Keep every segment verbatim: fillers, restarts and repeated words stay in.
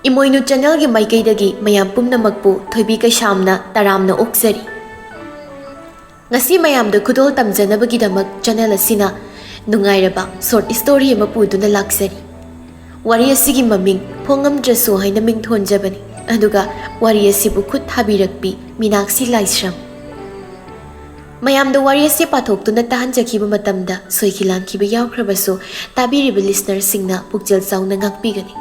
ꯏꯃꯣꯏꯅꯨ ꯆꯦꯅꯦꯜꯒꯤ ꯃꯥꯏꯀꯩꯗꯒꯤ ꯃꯌꯥꯝ ꯄꯨꯝꯅꯃꯛꯄꯨ ꯊꯣꯏꯕꯤ ꯀꯩꯁꯥꯝꯅ ꯇꯔꯥꯝꯅ ꯑꯣꯛꯆꯔꯤ꯫ ꯉꯁꯤ ꯃꯌꯥꯝꯗ ꯈꯨꯗꯣꯜ ꯇꯝꯖꯅꯕꯒꯤꯗꯃꯛ ꯆꯦꯅꯦꯜ ꯑꯁꯤꯅ ꯅꯨꯡꯉꯥꯏꯔꯕ ꯁꯣꯔꯠ ꯁ꯭ꯇꯣꯔꯤ ꯑꯃ ꯄꯨꯗꯨꯅ ꯂꯥꯛꯆꯔꯤ꯫ ꯋꯥꯔꯤ ꯑꯁꯤꯒꯤ ꯃꯃꯤꯡ ꯐꯣꯡꯉꯝꯗ꯭ꯔꯁꯨ ꯍꯥꯏꯅ ꯃꯤꯡꯊꯣꯟꯖꯕꯅꯤ, ꯑꯗꯨꯒ ꯋꯥꯔꯤ ꯑꯁꯤꯕꯨ ꯈꯨꯠ ꯊꯥꯕꯤꯔꯛꯄꯤ ꯃꯤꯅꯥꯛꯁꯤ ꯂꯥꯏꯁ꯭ꯔꯝ꯫ ꯃꯌꯥꯝꯗ ꯋꯥꯔꯤ ꯑꯁꯤ ꯄꯥꯊꯣꯛꯇꯨꯅ ꯇꯥꯍꯟꯖꯈꯤꯕ ꯃꯇꯝꯗ ꯁꯣꯏꯈꯤ ꯂꯥꯟꯈꯤꯕ ꯌꯥꯎꯈ꯭ꯔꯕꯁꯨ ꯇꯥꯕꯤꯔꯤꯕ ꯂꯤꯁꯅꯔꯁꯤꯡꯅ ꯄꯨꯛꯆꯦꯜ ꯆꯥꯎꯅ ꯉꯥꯛꯄꯤꯒꯅꯤ꯫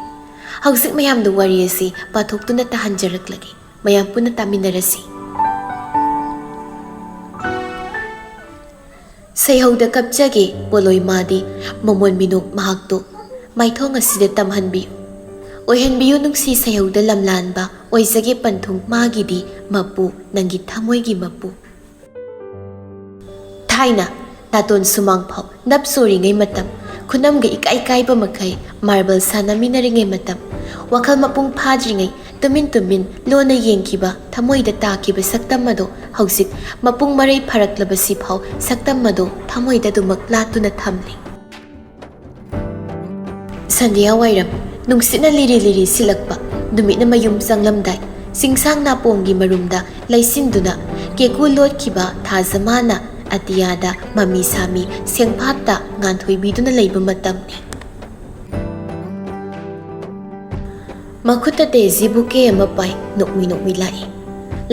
ꯍꯧꯖꯤꯛ ꯃꯌꯥꯝꯗ ꯋꯥꯔꯤ ꯑꯁꯤ ꯄꯥꯊꯣꯛꯇꯨꯅ ꯇꯥꯍꯟꯖꯔꯛꯂꯒꯦ꯫ ꯃꯌꯥꯝ ꯄꯨꯟꯅ ꯇꯥꯃꯤꯟꯅꯔꯁꯤ꯫ ꯁꯩꯍꯧꯗ ꯀꯞꯆꯒꯦ ꯄꯣꯂꯣꯏ ꯃꯥꯗꯤ, ꯃꯃꯣꯟ ꯃꯤꯅꯣꯛ ꯃꯍꯥꯛꯇꯣ ꯃꯥꯏꯊꯣꯡ ꯑꯁꯤꯗ ꯇꯝꯍꯟꯕꯤꯌꯨ꯫ ꯑꯣꯏꯍꯟꯕꯤꯌꯨ ꯅꯨꯡꯁꯤ ꯁꯩꯍꯧꯗ ꯂꯝꯂꯥꯟꯕ, ꯑꯣꯏꯖꯒꯦ ꯄꯟꯊꯨꯡ ꯃꯥꯒꯤꯗꯤ ꯃꯄꯨ, ꯅꯪꯒꯤ ꯊꯃꯣꯏꯒꯤ ꯃꯄꯨ꯫ ꯊꯥꯏꯅ ꯅꯥꯇꯣꯟ ꯁꯨꯃꯥꯡ ꯐꯥꯎ ꯅꯞ ꯆꯣꯔꯤꯉꯩ ꯃꯇꯝ, ꯈꯨꯅꯝꯒ ꯏꯀꯥꯏ ꯀꯥꯏꯕ ꯃꯈꯩ ꯃꯥꯔꯕꯜ ꯁꯥꯟꯅꯃꯤꯟꯅꯔꯤꯉꯩ ꯃꯇꯝ, ꯋꯥꯈꯜ ꯃꯄꯨꯡ ꯐꯥꯗ꯭ꯔꯤꯉꯩ ꯇꯨꯃꯤꯟ ꯇꯨꯃꯤꯟ ꯂꯣꯟꯅ ꯌꯦꯡꯈꯤꯕ ꯊꯃꯣꯏꯗ ꯇꯥꯈꯤꯕ ꯁꯛꯇꯝ ꯑꯗꯣ ꯍꯧꯖꯤꯛ ꯃꯄꯨꯡ ꯃꯔꯩ ꯐꯥꯔꯛꯂꯕꯁꯤ ꯐꯥꯎ ꯁꯛꯇꯝ ꯑꯗꯣ ꯊꯃꯣꯏꯗ ꯑꯗꯨꯃꯛ ꯂꯥꯠꯇꯨꯅ ꯊꯝꯂꯤ꯫ ꯁꯟꯙ꯭ꯌꯥ ꯋꯥꯏꯔꯝ, ꯅꯨꯡꯁꯤꯠꯅ ꯂꯤꯔꯤ ꯂꯤꯔꯤ ꯁꯤꯜꯂꯛꯄ, ꯅꯨꯃꯤꯠꯅ ꯃꯌꯨꯝ ꯆꯪꯂꯝꯗꯥꯏ, ꯆꯤꯡꯁꯥꯡ ꯅꯥꯄꯣꯡꯒꯤ ꯃꯔꯨꯝꯗ ꯂꯩꯁꯤꯟꯗꯨꯅ ꯀꯦꯀꯨ ꯂꯣꯠꯈꯤꯕ ꯊꯥꯖꯃꯥꯅ ꯑꯇꯤꯌꯥꯗ ꯃꯃꯤ ꯁꯥꯃꯤ ꯁꯦꯡꯐꯥꯠꯇ ꯉꯥꯟꯊꯣꯏꯕꯤꯗꯨꯅ ꯂꯩꯕ ꯃꯇꯝꯅꯤ꯫ ꯃꯈꯨꯠꯇ ꯗꯦꯖꯤ ꯕꯨꯀꯦ ꯑꯃ ꯄꯥꯏ, ꯅꯣꯛꯃꯤ ꯅꯣꯛꯃꯤ ꯂꯥꯛꯏ꯫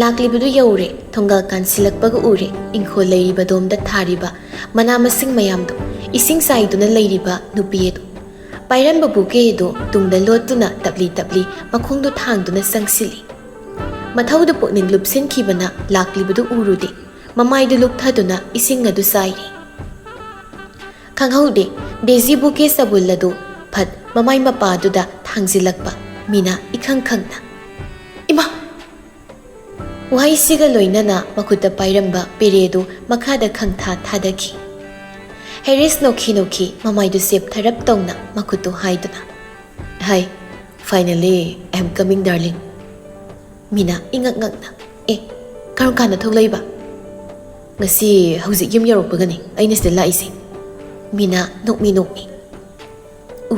ꯂꯥꯛꯂꯤꯕꯗꯨ ꯌꯧꯔꯦ, ꯊꯣꯡꯒꯥꯜ ꯀꯥꯟꯁꯤꯜꯂꯛꯄꯒ ꯎꯔꯦ, ꯏꯪꯈꯣꯜ ꯂꯩꯔꯤꯕ ꯑꯗꯣꯝꯗ ꯊꯥꯔꯤꯕ ꯃꯅꯥ ꯃꯁꯤꯡ ꯃꯌꯥꯝꯗꯨ ꯏꯁꯤꯡ ꯆꯥꯏꯗꯨꯅ ꯂꯩꯔꯤꯕ ꯅꯨꯄꯤ ꯑꯗꯨ꯫ ꯄꯥꯏꯔꯝꯕ ꯕꯨꯀꯦ ꯑꯗꯨ ꯇꯨꯡꯗ ꯂꯣꯠꯇꯨꯅ ꯇꯞꯂꯤ ꯇꯞꯂꯤ ꯃꯈꯣꯡꯗꯨ ꯊꯥꯡꯗꯨꯅ ꯆꯪꯁꯤꯜꯂꯤ꯫ ꯃꯊꯧꯗ ꯄꯨꯛꯅꯤꯡ ꯂꯨꯞꯁꯤꯟꯈꯤꯕꯅ ꯂꯥꯛꯂꯤꯕꯗꯨ ꯎꯔꯨꯗꯦ꯫ ꯃꯃꯥꯏꯗꯨ ꯂꯨꯞꯊꯗꯨꯅ ꯏꯁꯤꯡ ꯑꯗꯨ ꯆꯥꯏꯔꯤ꯫ ꯈꯪꯍꯧꯗꯦ, ꯗꯦꯖꯤ ꯕꯨꯀꯦ ꯆꯕꯨꯜ ꯑꯗꯨ ꯐꯠ ꯃꯃꯥꯏ ꯃꯄꯥꯗꯨꯗ ꯊꯥꯡꯖꯤꯜꯂꯛꯄ꯫ ꯃꯤꯅ ꯏꯈꯪ ꯈꯪꯅ, "ꯏꯃꯥ!" ꯋꯥꯍꯩꯁꯤꯒ ꯂꯣꯏꯅꯅ ꯃꯈꯨꯠꯇ ꯄꯥꯏꯔꯝꯕ ꯄꯦꯔꯦꯗꯨ ꯃꯈꯥꯗ ꯈꯪꯊꯥ ꯊꯥꯗꯈꯤ꯫ ꯍꯦꯔꯤꯁ ꯅꯣꯛꯈꯤ ꯅꯣꯛꯈꯤ, ꯃꯃꯥꯏꯗꯨ ꯆꯦꯞꯊꯔꯞ ꯇꯧꯅ ꯃꯈꯨꯠꯇꯨ ꯍꯥꯏꯗꯨꯅ, "Hi, finally, I am coming, darling." ꯃꯤꯅ ꯏꯉꯛ ꯉꯛꯅ, "ꯑꯦ, ꯀꯔꯝ ꯀꯥꯟꯗ ꯊꯣꯛꯂꯛꯏꯕ?" "ꯉꯁꯤ ꯍꯧꯖꯤꯛ ꯌꯨꯝ ꯌꯧꯔꯛꯄꯒꯅꯤ ꯑꯩꯅ ꯁꯤꯗ ꯂꯥꯛꯏꯁꯦ꯫" ꯃꯤꯅ ꯅꯣꯛꯃꯤ ꯅꯣꯛꯃꯤ꯫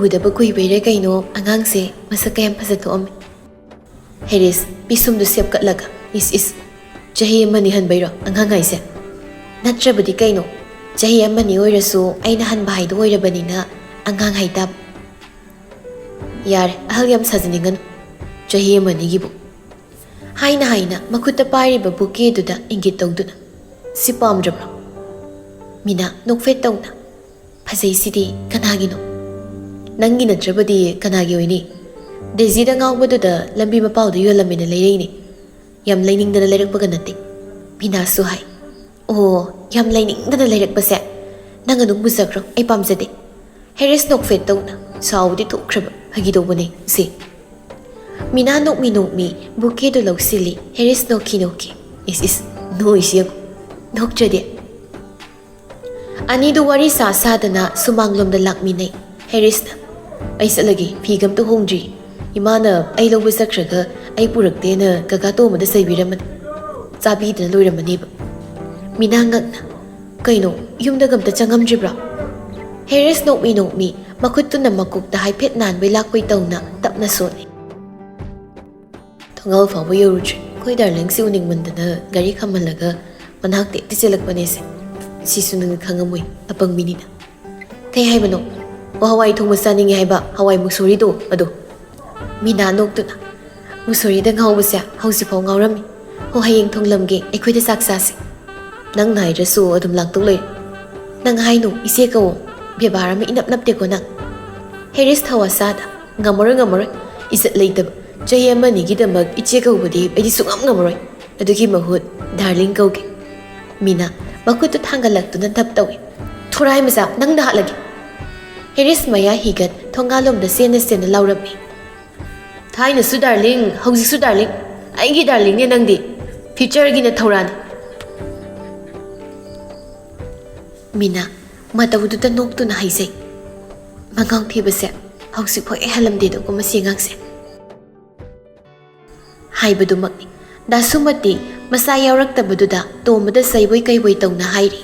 ꯎꯗꯕ ꯀꯨꯏꯕꯩꯔꯥ ꯀꯩꯅꯣ ꯑꯉꯥꯡꯁꯦ ꯃꯁꯛ ꯀꯌꯥꯝ ꯐꯖꯊꯣꯛꯑꯝꯃꯦ꯫ ꯍꯦꯔꯤꯁ ꯄꯤꯁꯨꯝꯗꯨ ꯁꯦꯞꯀꯠꯂꯒ, "ꯏꯁ ꯏꯁ, ꯆꯍꯤ ꯑꯃꯅꯤ ꯍꯟꯕꯩꯔꯣ ꯑꯉꯥꯡ ꯍꯥꯏꯁꯦ? ꯅꯠꯇ꯭ꯔꯕꯗꯤ ꯀꯩꯅꯣ? ꯆꯍꯤ ꯑꯃꯅꯤ ꯑꯣꯏꯔꯁꯨ ꯑꯩꯅ ꯍꯟꯕ ꯍꯥꯏꯗꯣ ꯑꯣꯏꯔꯕꯅꯤꯅ ꯑꯉꯥꯡ ꯍꯥꯏꯇꯥꯕ꯫ ꯌꯥꯔꯦ, ꯑꯍꯜ ꯌꯥꯝ ꯁꯥꯖꯅꯤꯡꯒꯅꯨ꯫ ꯆꯍꯤ ꯑꯃꯅꯤꯒꯤꯕꯨ"꯫ ꯍꯥꯏꯅ ꯍꯥꯏꯅ ꯃꯈꯨꯠꯇ ꯄꯥꯏꯔꯤꯕ ꯕꯨꯀꯦꯗꯨꯗ ꯏꯪꯒꯤꯠ ꯇꯧꯗꯨꯅ, "ꯁꯤ ꯄꯥꯝꯗ꯭ꯔꯕ꯭ꯔꯣ?" ꯃꯤꯅꯥ ꯅꯣꯛꯐꯦꯠ ꯇꯧꯅ, "ꯐꯖꯩꯁꯤꯗꯤ ꯀꯅꯥꯒꯤꯅꯣ? ꯅꯪꯒꯤ ꯅꯠꯇ꯭ꯔꯕꯗꯤ ꯀꯅꯥꯒꯤ ꯑꯣꯏꯅꯤ? ꯗꯦꯖꯤꯗ ꯉꯥꯎꯕꯗꯨꯗ ꯂꯝꯕꯤ ꯃꯄꯥꯎꯗ ꯌꯣꯜꯂꯝꯃꯦꯅ ꯂꯩꯔꯛꯏꯅꯦ꯫ ꯌꯥꯝ ꯂꯩꯅꯤꯡꯗꯅ ꯂꯩꯔꯛꯄꯒ ꯅꯠꯇꯦ"꯫ ꯃꯤꯅꯥꯁꯨ ꯍꯥꯏ, "ꯑꯣ, ꯌꯥꯝ ꯂꯩꯅꯤꯡꯗꯅ ꯂꯩꯔꯛꯄꯁꯦ ꯅꯪ ꯑꯗꯨꯝ ꯄꯨꯖꯈ꯭ꯔꯣ, ꯑꯩ ꯄꯥꯝꯖꯗꯦ"꯫ ꯍꯦꯔꯤꯁ ꯅꯣꯛꯐꯦꯠ ꯇꯧꯅ, "ꯁꯥꯎꯕꯗꯤ ꯊꯣꯛꯈ꯭ꯔꯕ, ꯐꯥꯒꯤ ꯇꯧꯕꯅꯦ ꯁꯤ"꯫ ꯃꯤꯅꯥ ꯅꯣꯛꯃꯤ ꯅꯣꯛꯃꯤ ꯕꯨꯀꯦꯗꯨ ꯂꯧꯁꯤꯜꯂꯤ꯫ ꯍꯦꯔꯤꯁ ꯅꯣꯛꯈꯤ ꯅꯣꯛꯈꯤ꯫ "ꯏꯁ ꯏꯁ, ꯅꯣꯛꯏꯁꯤ ꯌꯦꯡꯉꯨ, ꯅꯣꯛꯇ꯭ꯔꯗꯤ"꯫ ꯑꯅꯤꯗꯨ ꯋꯥꯔꯤ ꯁꯥ ꯁꯥꯗꯅ ꯁꯨꯃꯥꯡꯂꯣꯝꯗ ꯂꯥꯛꯃꯤꯟꯅꯩ꯫ ꯍꯦꯔꯤꯁꯅ, "ꯑꯩ ꯆꯠꯂꯒꯦ, ꯐꯤꯒ ꯑꯝꯇ ꯍꯣꯡꯗ꯭ꯔꯤ꯫ ꯏꯃꯥꯅ ꯑꯩ ꯂꯧꯕ ꯆꯠꯈ꯭ꯔꯒ ꯑꯩ ꯄꯨꯔꯛꯇꯦꯅ ꯀꯀꯥ ꯇꯣꯝꯕꯗ ꯆꯩꯕꯤꯔꯝꯃꯅꯤ꯫ ꯆꯥꯕꯤꯗꯅ ꯂꯣꯏꯔꯝꯃꯅꯦꯕ"꯫ ꯃꯤꯅꯥ ꯉꯛꯅ, "ꯀꯩꯅꯣ, ꯌꯨꯝꯗꯒ ꯑꯝꯇ ꯆꯪꯉꯝꯗ꯭ꯔꯤꯕ꯭ꯔꯣ?" ꯍꯦꯔꯤꯁ ꯅꯣꯛꯃꯤ ꯅꯣꯛꯃꯤ ꯃꯈꯨꯠꯇꯨꯅ ꯃꯀꯣꯛꯇ ꯍꯥꯏꯐꯦꯠ ꯅꯥꯟꯕꯩ ꯂꯥꯛꯄꯩ ꯇꯧꯅ ꯇꯞꯅ ꯁꯣꯜꯂꯤ꯫ "ꯊꯣꯡꯒꯥꯜ ꯐꯥꯎꯕ ꯌꯧꯔꯨꯗ꯭ꯔꯤ꯫ ꯑꯩꯈꯣꯏ ꯗꯥꯔꯂꯤꯡꯁꯤ ꯎꯅꯤꯡꯃꯟꯗꯅ ꯒꯥꯔꯤ ꯈꯥꯝꯍꯜꯂꯒ ꯃꯅꯥꯛꯇ ꯍꯦꯛꯇ ꯆꯦꯜꯂꯛꯄꯅꯦꯁꯦ꯫ ꯁꯤꯁꯨ ꯅꯪꯅ ꯈꯪꯉꯝꯃꯣꯏ, ꯑꯄꯪꯕꯤꯅꯤꯅ"꯫ "ꯀꯩ ꯍꯥꯏꯕꯅꯣ?" "ꯑꯣ, ꯍꯋꯥꯏ ꯊꯣꯡꯕ ꯆꯥꯅꯤꯡꯉꯦ ꯍꯥꯏꯕ, ꯍꯋꯥꯏ ꯃꯨꯛꯁꯣꯔꯤꯗꯣ ꯑꯗꯣ"꯫ ꯃꯤꯅꯥ ꯅꯣꯛꯇꯨꯅ, "ꯃꯨꯛꯁꯣꯔꯤꯗ ꯉꯥꯎꯕꯁꯦ ꯍꯧꯖꯤꯛꯐꯥꯎ ꯉꯥꯎꯔꯝꯃꯤ꯫ ꯍꯣ, ꯍꯌꯦꯡ ꯊꯣꯡꯂꯝꯒꯦ, ꯑꯩꯈꯣꯏꯗ ꯆꯥꯛ ꯆꯥꯁꯤ꯫ ꯅꯪ ꯅꯥꯏꯗ꯭ꯔꯁꯨ ꯑꯗꯨꯝ ꯂꯥꯛꯇꯧ ꯂꯩꯔꯦ꯫ ꯅꯪ ꯍꯥꯏꯅꯨ, ꯏꯆꯦ ꯀꯧꯋꯣ꯫ ꯕꯦꯕꯥꯔ ꯑꯃ ꯏꯅꯞ ꯅꯞꯇꯦꯀꯣ ꯅꯪ"꯫ ꯍꯦꯔꯤꯁ ꯊꯋꯥ ꯁꯥꯗ, "ꯉꯝꯃꯔꯣꯏ, ꯉꯝꯃꯔꯣꯏ꯫ ꯏꯖꯠ ꯂꯩꯇꯕ꯫ ꯆꯍꯤ ꯑꯃ ꯑꯅꯤꯒꯤꯗꯃꯛ ꯏꯆꯦ ꯀꯧꯕꯗꯤ ꯑꯩꯗꯤ ꯁꯨꯡꯉꯝ ꯉꯝꯃꯔꯣꯏ꯫ ꯑꯗꯨꯒꯤ ꯃꯍꯨꯠ ꯗꯥꯔꯂꯤꯡ ꯀꯧꯒꯦ"꯫ ꯃꯤꯅꯥ ꯃꯈꯨꯠꯇꯨ ꯊꯥꯡꯒꯠꯂꯛꯇꯨꯅ ꯙꯞ ꯇꯧꯏ꯫ "ꯊꯨꯔꯥꯏ ꯃꯆꯥ, ꯅꯪꯗ ꯍꯥꯠꯂꯒꯦ"꯫ ꯍꯦꯔꯤꯁ ꯃꯌꯥ ꯍꯤꯒꯠ ꯊꯣꯡꯒꯥꯜꯂꯣꯝꯗ ꯆꯦꯟꯅ ꯆꯦꯟꯅ ꯂꯥꯎꯔꯝꯃꯤ꯫ "ꯊꯥꯏꯅꯁꯨ ꯗꯥꯔꯂꯤꯡ, ꯍꯧꯖꯤꯛꯁꯨ ꯗꯥꯔꯂꯤꯡ꯫ ꯑꯩꯒꯤ ꯗꯥꯔꯂꯤꯡꯅꯦ ꯅꯪꯗꯤ꯫ ꯐ꯭ꯌꯨꯆꯔꯒꯤꯅ ꯊꯧꯔꯥꯅꯤ"꯫ ꯃꯤꯅꯥ ꯃꯇꯧꯗꯨꯗ ꯅꯣꯛꯇꯨꯅ ꯍꯥꯏꯖꯩ꯫ "ꯃꯉꯥꯎ ꯊꯤꯕꯁꯦ ꯍꯧꯖꯤꯛꯐꯥꯎ ꯍꯦꯛ ꯍꯜꯂꯝꯗꯦꯗꯀꯣ ꯃꯁꯤ ꯑꯉꯥꯡꯁꯦ"꯫ ꯍꯥꯏꯕꯗꯨꯃꯛꯅꯤ꯫ ꯗꯥꯁꯨꯃꯇꯤ ꯃꯆꯥ ꯌꯥꯎꯔꯛꯇꯕꯗꯨꯗ ꯇꯣꯝꯕꯗ ꯆꯩꯕꯣꯏ ꯀꯩꯕꯣꯏ ꯇꯧꯅ ꯍꯥꯏꯔꯤ꯫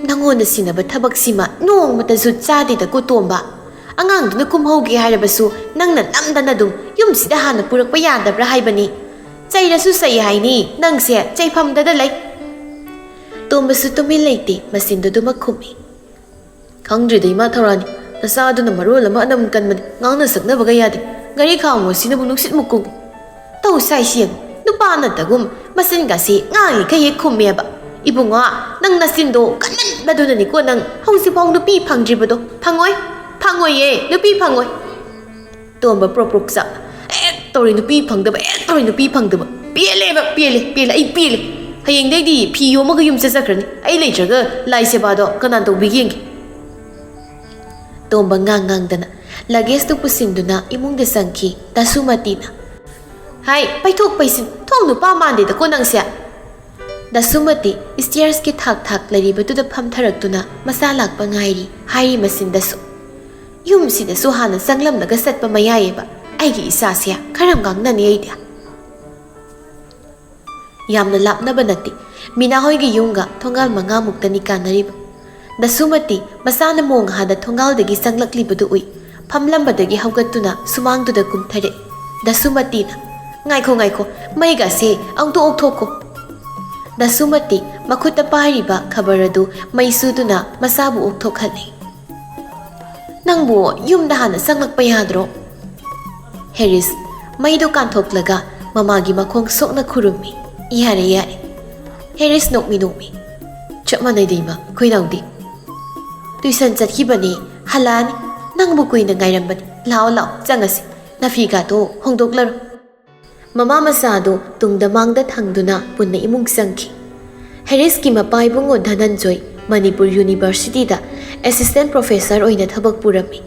"ꯅꯪꯉꯣꯟꯗ ꯁꯤꯟꯅꯕ ꯊꯕꯛꯁꯤꯃ ꯅꯣꯡꯃꯇ ꯖꯨꯠ ꯆꯥꯗꯦꯗꯀꯣ ꯇꯣꯝꯕ꯫ ꯑꯉꯥꯡꯗꯨꯅ ꯀꯨꯝꯍꯧꯒꯦ ꯍꯥꯏꯔꯕꯁꯨ ꯅꯪꯅ ꯅꯝꯗꯅ ꯑꯗꯨꯝ ꯌꯨꯝꯁꯤꯗ ꯍꯥꯟꯅ ꯄꯨꯔꯛꯄ ꯌꯥꯗꯕ꯭ꯔꯥ ꯍꯥꯏꯕꯅꯤ꯫ ꯆꯩꯔꯁꯨ ꯆꯩ ꯍꯥꯏꯅꯤ, ꯅꯪꯁꯦ ꯆꯩꯐꯝꯗꯗ ꯂꯩ꯫ ꯇꯣꯝꯕꯁꯨ ꯇꯨꯃꯤꯟ ꯂꯩꯇꯦ, ꯃꯆꯤꯟꯗꯨ ꯑꯗꯨꯃꯛ ꯈꯨꯝꯃꯤ꯫ ꯈꯪꯗ꯭ꯔꯤꯗ ꯏꯃꯥ ꯊꯧꯔꯥꯅꯤ, ꯅꯆꯥꯗꯨꯅ ꯃꯔꯣꯜ ꯑꯃ ꯑꯅꯝ ꯀꯟꯕꯅꯤ, ꯉꯥꯡꯅ ꯁꯛꯅꯕꯒ ꯌꯥꯗꯦ꯫ ꯉꯥꯔꯤ ꯈꯥꯎ ꯑꯁꯤꯅꯕꯨ ꯅꯨꯡꯁꯤꯠ ꯃꯨꯛꯀꯨꯝ꯫ ꯇꯧ ꯁꯥꯏꯁꯤ ꯌꯦꯡꯉꯨ, ꯅꯨꯄꯥ ꯅꯠꯇꯒꯨꯝ ꯃꯆꯤꯟꯒꯁꯤ ꯉꯥꯡꯉꯤꯈꯩ ꯍꯦꯛ ꯈꯨꯝꯃꯦꯕ꯫ ꯏꯕꯨꯡꯉꯣ, ꯅꯪ ꯅꯆꯤꯟꯗꯣ ꯀꯟꯃꯟꯕꯗꯨꯅꯅꯤꯀꯣ ꯅꯪ ꯍꯧꯖꯤꯛꯐꯥꯎ ꯅꯨꯄꯤ ꯐꯪꯗ꯭ꯔꯤꯕꯗꯣ꯫ ꯐꯪꯉꯣꯏ, ꯐꯪꯉꯣꯏꯌꯦ, ꯅꯨꯄꯤ ꯐꯪꯉꯣꯏ꯫ ꯇꯣꯝꯕ ꯄ꯭ꯔꯣꯛ ꯄ꯭ꯔꯣꯛ ꯆꯥꯛ꯫ ꯍꯦꯛ ꯇꯧꯔꯤ ꯅꯨꯄꯤ ꯐꯪꯗꯕ, ꯍꯦꯛ ꯇꯧꯔꯤ ꯅꯨꯄꯤ ꯐꯪꯗꯕ꯫ ꯄꯦꯜꯂꯦꯕ, ꯄꯦꯜꯂꯦ, ꯄꯦꯜꯂꯦ, ꯑꯩ ꯄꯦꯜꯂꯦ꯫ ꯍꯌꯦꯡꯗꯩꯗꯤ ꯐꯤ ꯌꯣꯝꯃꯒ ꯌꯨꯝ ꯆꯠꯆꯈ꯭ꯔꯅꯤ꯫ ꯑꯩ ꯂꯩꯇ꯭ꯔꯒ ꯂꯥꯏ ꯁꯦꯕꯥꯗꯣ ꯀꯅꯥ ꯇꯧꯕꯤꯒꯦ ꯌꯦꯡꯒꯦ꯫ ꯇꯣꯝꯕ ꯉꯥꯡ ꯉꯥꯡꯗꯅ ꯂꯒꯦꯖꯇꯨ ꯄꯨꯁꯤꯟꯗꯨꯅ ꯏꯃꯨꯡꯗ ꯆꯪꯈꯤ ꯗꯁꯨꯃꯇꯤꯅ꯫ ꯍꯥꯏ, ꯄꯩꯊꯣꯛ ꯄꯩꯁꯤꯟ, ꯊꯣꯡ ꯅꯨꯄꯥ ꯃꯥꯟꯗꯦꯗꯀꯣ ꯅꯪꯁꯦ꯫ ꯗꯁꯨꯃꯇꯤ ꯁ꯭ꯇꯤꯌꯔꯁꯀꯤ ꯊꯥꯛ ꯊꯥꯛ ꯂꯩꯔꯤꯕꯗꯨꯗ ꯐꯝꯊꯔꯛꯇꯨꯅ ꯃꯆꯥ ꯂꯥꯛꯄ ꯉꯥꯏꯔꯤ ꯍꯥꯏꯔꯤ ꯃꯆꯤꯟꯗꯁꯨ꯫ ꯌꯨꯝꯁꯤꯗꯁꯨ ꯍꯥꯟꯅ ꯆꯪꯂꯝꯂꯒ ꯆꯠꯄ ꯃꯌꯥꯏꯌꯦꯕ꯫ ꯑꯩꯒꯤ ꯏꯆꯥꯁꯦ ꯈꯔ ꯉꯥꯡꯅꯅꯤ ꯑꯩꯗꯤ꯫ ꯌꯥꯝꯅ ꯂꯥꯞꯅꯕ ꯅꯠꯇꯦ꯫ ꯃꯤꯅꯥ ꯍꯣꯏꯒꯤ ꯌꯨꯝꯒ ꯊꯣꯡꯒꯥꯜ ꯃꯉꯥꯃꯨꯛꯇꯅꯤ ꯀꯥꯟꯅꯔꯤꯕ꯫ ꯗꯁꯨꯃꯇꯤ ꯃꯆꯥꯅ ꯃꯣꯡ ꯍꯥꯗ ꯊꯣꯡꯒꯥꯜꯗꯒꯤ ꯆꯪꯂꯛꯂꯤꯕꯗꯨ ꯎꯏ꯫ ꯐꯝꯂꯝꯕꯗꯒꯤ ꯍꯧꯒꯠꯇꯨꯅ ꯁꯨꯃꯥꯡꯗꯨꯗ ꯀꯨꯝꯊꯔꯦ꯫ ꯗꯁꯨꯃꯇꯤꯅ, "ꯉꯥꯏꯈꯣ, ꯉꯥꯏꯈꯣ, ꯃꯩꯒꯁꯦ ꯑꯃꯨꯛꯇ ꯑꯣꯛꯊꯣꯛꯈꯣ꯫" ꯗꯁꯨꯃꯇꯤ ꯃꯈꯨꯠꯇ ꯄꯥꯏꯔꯤꯕ ꯈꯕꯔ ꯑꯗꯨ ꯃꯩ ꯆꯨꯗꯨꯅ ꯃꯆꯥꯕꯨ ꯑꯣꯛꯊꯣꯛꯍꯜꯂꯤ꯫ "ꯅꯪꯕꯨ ꯌꯨꯝꯗ ꯍꯥꯟꯅ ꯆꯪꯂꯛꯄ ꯌꯥꯗ꯭ꯔꯣ?" ꯍꯦꯔꯤꯁ ꯃꯩꯗꯣ ꯀꯥꯟꯊꯣꯛꯂꯒ ꯃꯃꯥꯒꯤ ꯃꯈꯣꯡ ꯁꯣꯛꯅ ꯈꯨꯔꯨꯝꯃꯤ꯫ "ꯌꯥꯔꯦ, ꯌꯥꯔꯦ꯫" ꯍꯦꯔꯤꯁ ꯅꯣꯛꯃꯤ ꯅꯣꯛꯃꯤ꯫ "ꯆꯞ ꯃꯥꯟꯅꯩꯗ ꯏꯃꯥ, ꯑꯩꯈꯣꯏ ꯅꯥꯎꯗꯤ ꯇꯨꯏꯁꯟ ꯆꯠꯈꯤꯕꯅꯤ, ꯍꯜꯂꯛꯑꯅꯤ꯫ ꯅꯪꯕꯨ ꯀꯨꯏꯅ ꯉꯥꯏꯔꯝꯕꯅꯤ꯫ ꯂꯥꯛꯑꯣ, ꯂꯥꯛꯑꯣ, ꯆꯪꯉꯁꯤ꯫ ꯅꯐꯤꯒꯥꯗꯣ ꯍꯣꯡꯗꯣꯛꯂꯔꯣ꯫" ꯃꯃꯥ ꯃꯆꯥꯗꯨ ꯇꯨꯡꯗ ꯃꯥꯡꯗ ꯊꯪꯗꯨꯅ ꯄꯨꯟꯅ ꯏꯃꯨꯡ ꯆꯪꯈꯤ꯫ ꯍꯦꯔꯤꯁꯀꯤ ꯃꯄꯥ ꯏꯕꯨꯡꯉꯣ ꯙꯅꯟꯖꯣꯏ ꯃꯅꯤꯄꯨꯔ ꯌꯨꯅꯤꯚꯔꯁꯤꯇꯤꯗ ꯑꯦꯁꯤꯁꯇꯦꯟꯠ ꯄ꯭ꯔꯣꯐꯦꯁꯔ ꯑꯣꯏꯅ ꯊꯕꯛ ꯄꯨꯔꯝꯃꯤ꯫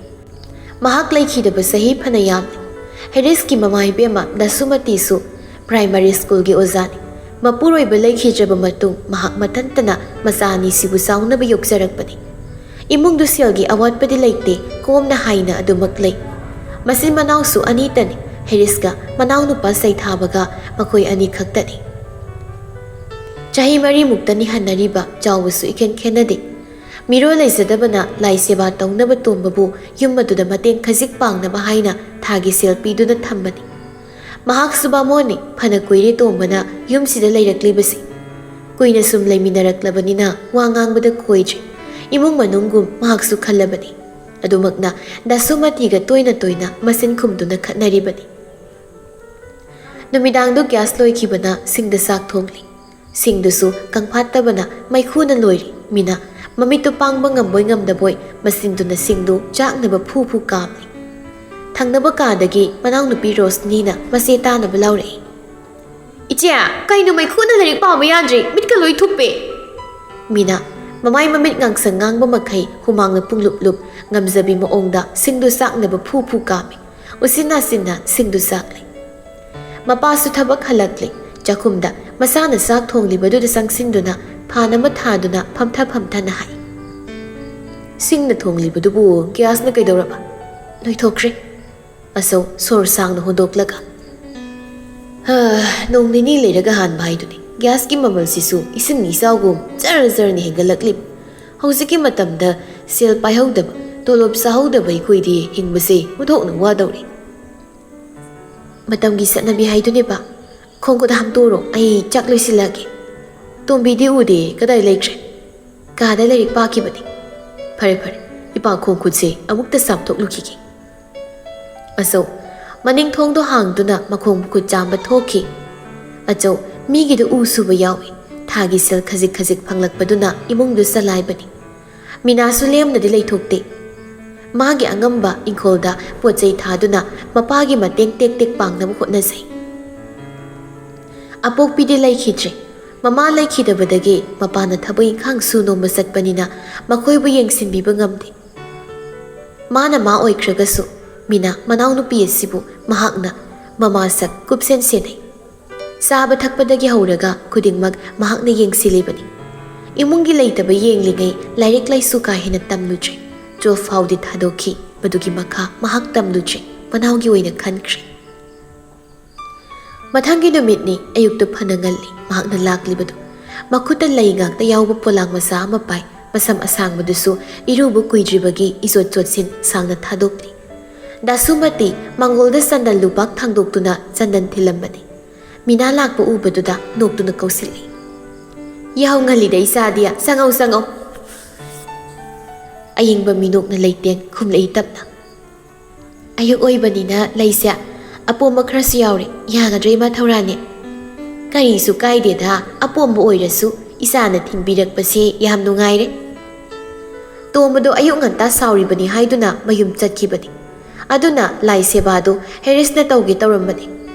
ꯃꯍꯥꯛ ꯂꯩꯈꯤꯗꯕ ꯆꯍꯤ ꯐꯅ ꯌꯥꯝꯂꯦ꯫ ꯍꯦꯔꯤꯁꯀꯤ ꯃꯃꯥ ꯏꯕꯦꯝꯃ ꯗꯁꯨꯃꯇꯤꯁꯨ ꯄ꯭ꯔꯥꯏꯃꯔꯤ ꯁ꯭ꯀꯨꯜꯒꯤ ꯑꯣꯖꯥꯅꯤ꯫ ꯃꯄꯨꯔꯣꯏꯕ ꯂꯩꯈꯤꯗ꯭ꯔꯕ ꯃꯇꯨꯡ ꯃꯍꯥꯛ ꯃꯊꯟꯇꯅ ꯃꯆꯥ ꯑꯅꯤꯁꯤꯕꯨ ꯆꯥꯎꯅꯕ ꯌꯣꯛꯆꯔꯛꯄꯅꯤ꯫ ꯏꯃꯨꯡꯗꯨ ꯁꯦꯜꯒꯤ ꯑꯋꯥꯠꯄꯗꯤ ꯂꯩꯇꯦ, ꯀꯣꯝꯅ ꯍꯥꯏꯅ ꯑꯗꯨꯃꯛ ꯂꯩ꯫ ꯃꯆꯤꯟ ꯃꯅꯥꯎꯁꯨ ꯑꯅꯤꯇꯅꯤ, ꯍꯦꯔꯤꯁꯀ ꯃꯅꯥꯎꯅꯨꯄꯥ ꯁꯩꯊꯥꯕꯒ ꯃꯈꯣꯏ ꯑꯅꯤ ꯈꯛꯇꯅꯤ꯫ ꯆꯍꯤ ꯃꯔꯤꯃꯨꯛꯇꯅꯤ ꯍꯟꯅꯔꯤꯕ, ꯆꯥꯎꯕꯁꯨ ꯏꯈꯦꯟ ꯈꯦꯟꯅꯗꯦ꯫ ꯃꯤꯔꯣꯜ ꯂꯩꯖꯗꯕꯅ ꯂꯥꯏ ꯁꯦꯕꯥ ꯇꯧꯅꯕ ꯇꯣꯝꯕꯕꯨ ꯌꯨꯝ ꯑꯗꯨꯗ ꯃꯇꯦꯡ ꯈꯖꯤꯛ ꯄꯥꯡꯅꯕ ꯍꯥꯏꯅ ꯊꯥꯒꯤ ꯁꯦꯜ ꯄꯤꯗꯨꯅ ꯊꯝꯕꯅꯤ꯫ ꯃꯍꯥꯛꯁꯨ ꯕꯥꯃꯣꯟꯅꯤ꯫ ꯐꯅ ꯀꯨꯏꯔꯦ ꯇꯣꯝꯕꯅ ꯌꯨꯝꯁꯤꯗ ꯂꯩꯔꯛꯂꯤꯕꯁꯤ꯫ ꯀꯨꯏꯅ ꯁꯨꯝ ꯂꯩꯃꯤꯟꯅꯔꯛꯂꯕꯅꯤꯅ ꯋꯥ ꯉꯥꯡꯕꯗ ꯈꯣꯏꯗ꯭ꯔꯤ꯫ ꯏꯃꯨꯡ ꯃꯅꯨꯡꯒꯨꯝ ꯃꯍꯥꯛꯁꯨ ꯈꯜꯂꯕꯅꯤ꯫ ꯑꯗꯨꯃꯛꯅ ꯗꯥꯁꯨꯃꯇꯤꯒ ꯇꯣꯏꯅ ꯇꯣꯏꯅ ꯃꯆꯤꯟ ꯈꯨꯝꯗꯨꯅ ꯈꯠꯅꯔꯤꯕꯅꯤ꯫ ꯅꯨꯃꯤꯗꯥꯡꯗꯨ ꯒ꯭ꯌꯥꯁ ꯂꯣꯏꯈꯤꯕꯅ ꯁꯤꯡꯗ ꯆꯥꯛ ꯊꯣꯡꯂꯤ꯫ ꯁꯤꯡꯗꯨꯁꯨ ꯀꯪꯐꯥꯠꯇꯕꯅ ꯃꯩꯈꯨꯅ ꯂꯣꯏꯔꯤ꯫ ꯃꯤꯅꯥ ꯃꯃꯤꯠꯇꯨ ꯄꯥꯡꯕ ꯉꯝꯕꯣꯏ ꯉꯝꯗꯕꯣꯏ ꯃꯆꯤꯟꯗꯨꯅ ꯁꯤꯡꯗꯨ ꯆꯥꯛꯅꯕ ꯐꯨ ꯐꯨ ꯀꯥꯝꯂꯤ꯫ ꯊꯪꯅꯕ ꯀꯥꯗꯒꯤ ꯃꯅꯥꯎꯅꯨꯄꯤ ꯔꯣꯁꯅꯤꯅ ꯃꯆꯦ ꯇꯥꯅꯕ ꯂꯥꯎꯔꯛꯏ꯫ "ꯏꯆꯦ, ꯀꯩꯅꯣ ꯃꯩꯈꯨꯅ ꯂꯥꯏꯔꯤꯛ ꯄꯥꯕ ꯌꯥꯗ꯭ꯔꯤ, ꯃꯤꯠꯀ ꯂꯣꯏ ꯊꯨꯞꯄꯦ!" ꯃꯤꯅꯥ ꯃꯃꯥꯏ ꯃꯃꯤꯠ ꯉꯥꯡꯁꯪ ꯉꯥꯡꯕ ꯃꯈꯩ ꯍꯨꯃꯥꯡꯅ ꯄꯨꯡꯂꯨꯞ ꯂꯨꯞ ꯉꯝꯖꯕꯤ ꯃꯑꯣꯡꯗ ꯁꯤꯡꯗꯨ ꯆꯥꯛꯅꯕ ꯐꯨ ꯐꯨ ꯀꯥꯝꯃꯤ꯫ ꯎꯆꯤꯟ ꯅꯥꯆꯤꯟꯅ ꯁꯤꯡꯗꯨ ꯆꯥꯛꯂꯤ꯫ ꯃꯄꯥꯁꯨ ꯊꯕꯛ ꯍꯜꯂꯛꯂꯤ꯫ ꯆꯥꯛꯈꯨꯝꯗ ꯃꯆꯥꯅ ꯆꯥꯛ ꯊꯣꯡꯂꯤꯕꯗꯨꯗ ꯆꯪꯁꯤꯟꯗꯨꯅ ꯐꯥꯟ ꯑꯃ ꯊꯥꯗꯨꯅ ꯐꯝꯊ ꯐꯝꯊꯅ ꯍꯥꯏ꯫ "ꯁꯤꯡꯅ ꯊꯣꯡꯂꯤꯕꯗꯨꯕꯨ ꯒ꯭ꯌꯥꯁꯅ ꯀꯩꯗꯧꯔꯕ?" "ꯂꯣꯏꯊꯣꯛꯈ꯭ꯔꯦ꯫" ꯑꯆꯧ ꯁꯣꯔ ꯁꯥꯡꯅ ꯍꯣꯟꯗꯣꯛꯂꯒ, "ꯍꯥ, ꯅꯣꯡ ꯅꯤꯅꯤ ꯂꯩꯔꯒ ꯍꯥꯟꯕ ꯍꯥꯏꯗꯨꯅꯤ꯫ ꯒ꯭ꯌꯥꯁꯀꯤ ꯃꯃꯜꯁꯤꯁꯨ ꯏꯁꯤꯡ ꯏꯆꯥꯎꯒꯨꯝ ꯖꯔ ꯖꯔꯅ ꯍꯦꯟꯒꯠꯂꯛꯂꯤꯕ꯫ ꯍꯧꯖꯤꯛꯀꯤ ꯃꯇꯝꯗ ꯁꯦꯜ ꯄꯥꯏꯍꯧꯗꯕ, ꯇꯣꯂꯣꯞ ꯆꯥꯍꯧꯗꯕ ꯑꯩꯈꯣꯏꯗꯤ ꯍꯤꯡꯕꯁꯦ ꯑꯣꯟꯊꯣꯛꯅ ꯋꯥꯗꯧꯔꯤ꯫" "ꯃꯇꯝꯒꯤ ꯆꯠꯅꯕꯤ ꯍꯥꯏꯗꯨꯅꯦꯕ꯫ ꯈꯣꯡ ꯈꯨꯠ ꯍꯥꯝꯇꯣꯛꯎꯔꯣ, ꯑꯩ ꯆꯥꯛ ꯂꯣꯏꯁꯤꯜꯂꯛꯑꯒꯦ꯫" ꯇꯣꯝꯕꯤꯗꯤ ꯎꯗꯦ, ꯀꯗꯥꯏ ꯂꯩꯈ꯭ꯔꯦ? "ꯀꯥꯗ ꯂꯥꯏꯔꯤꯛ ꯄꯥꯈꯤꯕꯅꯤ꯫" "ꯐꯔꯦ ꯐꯔꯦ, ꯏꯄꯥ ꯈꯣꯡ ꯈꯨꯠꯁꯦ ꯑꯃꯨꯛꯇ ꯆꯥꯝꯊꯣꯛꯂꯨꯈꯤꯒꯦ꯫" ꯑꯆꯧ ꯃꯅꯤꯡ ꯊꯣꯡꯗꯣ ꯍꯥꯡꯗꯨꯅ ꯃꯈꯣꯡ ꯃꯈꯨꯠ ꯆꯥꯝꯕ ꯊꯣꯛꯈꯤ꯫ ꯑꯆꯧ ꯃꯤꯒꯤꯗ ꯎ ꯁꯨꯕ ꯌꯥꯎꯏ꯫ ꯊꯥꯒꯤ ꯁꯦꯜ ꯈꯖꯤꯛ ꯈꯖꯤꯛ ꯐꯪꯂꯛꯄꯗꯨꯅ ꯏꯃꯨꯡꯗꯨ ꯆꯂꯥꯏꯕꯅꯤ꯫ ꯃꯤꯅꯥꯁꯨ ꯂꯦꯝꯅꯗꯤ ꯂꯩꯊꯣꯛꯇꯦ꯫ ꯃꯥꯒꯤ ꯑꯉꯝꯕ ꯏꯪꯈꯣꯜꯗ ꯄꯣꯠ ꯆꯩ ꯊꯥꯗꯨꯅ ꯃꯄꯥꯒꯤ ꯃꯇꯦꯡ ꯇꯦꯛ ꯇꯦꯛ ꯄꯥꯡꯅꯕ ꯍꯣꯠꯅꯖꯩ꯫ ꯑꯄꯣꯛꯄꯤꯗꯤ ꯂꯩꯈꯤꯗ꯭ꯔꯦ꯫ ꯃꯃꯥ ꯂꯩꯈꯤꯗꯕꯗꯒꯤ ꯃꯄꯥꯅ ꯊꯕꯛ ꯏꯪꯈꯥꯡ ꯁꯨ ꯅꯣꯝꯕ ꯆꯠꯄꯅꯤꯅ ꯃꯈꯣꯏꯕꯨ ꯌꯦꯡꯁꯤꯟꯕꯤꯕ ꯉꯝꯗꯦ꯫ ꯃꯥꯅ ꯃꯥ ꯑꯣꯏꯈ꯭ꯔꯒꯁꯨ ꯃꯤꯅꯥ ꯃꯅꯥꯎꯅꯨꯄꯤ ꯑꯁꯤꯕꯨ ꯃꯍꯥꯛꯅ ꯃꯃꯥ ꯁꯛ ꯀꯨꯞꯁꯦꯟ ꯁꯦꯟꯅꯩ꯫ ꯆꯥꯕ ꯊꯛꯄꯗꯒꯤ ꯍꯧꯔꯒ ꯈꯨꯗꯤꯡꯃꯛ ꯃꯍꯥꯛꯅ ꯌꯦꯡꯁꯤꯜꯂꯤꯕꯅꯤ꯫ ꯏꯃꯨꯡꯒꯤ ꯂꯩꯇꯕ ꯌꯦꯡꯂꯤꯉꯩ ꯂꯥꯏꯔꯤꯛ ꯂꯥꯏꯁꯨ ꯀꯥ ꯍꯦꯟꯅ ꯇꯝꯂꯨꯗ꯭ꯔꯦ꯫ ꯇꯨꯋꯦꯜꯐ ꯐꯥꯎꯗꯤ ꯊꯥꯗꯣꯛꯈꯤ꯫ ꯃꯗꯨꯒꯤ ꯃꯈꯥ ꯃꯍꯥꯛ ꯇꯝꯂꯨꯗ꯭ꯔꯦ꯫ ꯃꯅꯥꯎꯒꯤ ꯑꯣꯏꯅ ꯈꯟꯈ꯭ꯔꯦ꯫ ꯃꯊꯪꯒꯤ ꯅꯨꯃꯤꯠꯅꯤ꯫ ꯑꯌꯨꯛꯇ ꯐꯅ ꯉꯜꯂꯤ꯫ ꯃꯍꯥꯛꯅ ꯂꯥꯛꯂꯤꯕꯗꯨ ꯃꯈꯨꯠꯇ ꯂꯩ ꯉꯥꯛꯇ ꯌꯥꯎꯕ ꯄꯣꯂꯥꯡ ꯃꯆꯥ ꯑꯃ ꯄꯥꯏ꯫ ꯃꯁꯝ ꯑꯁꯥꯡꯕꯗꯨꯁꯨ ꯏꯔꯨꯕ ꯀꯨꯏꯗ꯭ꯔꯤꯕꯒꯤ ꯏꯆꯣꯠ ꯆꯣꯠꯁꯤꯟ ꯁꯥꯡꯅ ꯊꯥꯗꯣꯛꯂꯤ꯫ ꯗꯥꯁꯨꯃꯇꯤ ꯃꯪꯒꯣꯜꯗ ꯆꯟꯗꯟ ꯂꯨꯄꯥꯛ ꯊꯥꯡꯗꯣꯛꯇꯨꯅ ꯆꯟꯗꯟ ꯊꯤꯜꯂꯝꯕꯅꯤ꯫ ꯃꯤꯅꯥ ꯂꯥꯛꯄ ꯎꯕꯗꯨꯗ ꯅꯣꯛꯇꯨꯅ ꯀꯧꯁꯤꯜꯂꯤ꯫ "ꯌꯥꯍꯧ ꯉꯜꯂꯤꯗ ꯏꯆꯥꯗꯤ, ꯆꯪꯉꯧ, ꯆꯪꯉꯧ꯫" ꯑꯌꯤꯡꯕ ꯃꯤꯅꯣꯛꯅ ꯂꯩꯇꯦꯡ ꯈꯨꯝꯂꯛꯏ ꯇꯞꯅ꯫ "ꯑꯌꯨꯛ ꯑꯣꯏꯕꯅꯤꯅ ꯂꯩꯁꯦ ꯑꯄꯣꯝꯕ ꯈꯔꯁꯨ ꯌꯥꯎꯔꯦ, ꯌꯥꯒꯗ꯭ꯔꯥ ꯏꯃꯥ ꯊꯧꯔꯥꯅꯤ?" "ꯀꯔꯤꯁꯨ ꯀꯥꯏꯗꯦꯗ, ꯑꯄꯣꯝꯕ ꯑꯣꯏꯔꯁꯨ ꯏꯆꯥꯅ ꯊꯤꯟꯕꯤꯔꯛꯄꯁꯦ ꯌꯥꯝ ꯅꯨꯡꯉꯥꯏꯔꯦ꯫" ꯇꯣꯝꯕꯗꯣ ꯑꯌꯨꯛ ꯉꯟꯇꯥ ꯁꯥꯎꯔꯤꯕꯅꯤ ꯍꯥꯏꯗꯨꯅ ꯃꯌꯨꯝ ꯆꯠꯈꯤꯕꯅꯤ꯫ ꯑꯗꯨꯅ ꯂꯥꯏ ꯁꯦꯕꯥꯗꯨ ꯍꯦꯔꯤꯁꯅ ꯇꯧꯒꯦ ꯇꯧꯔꯝꯕꯅꯤ꯫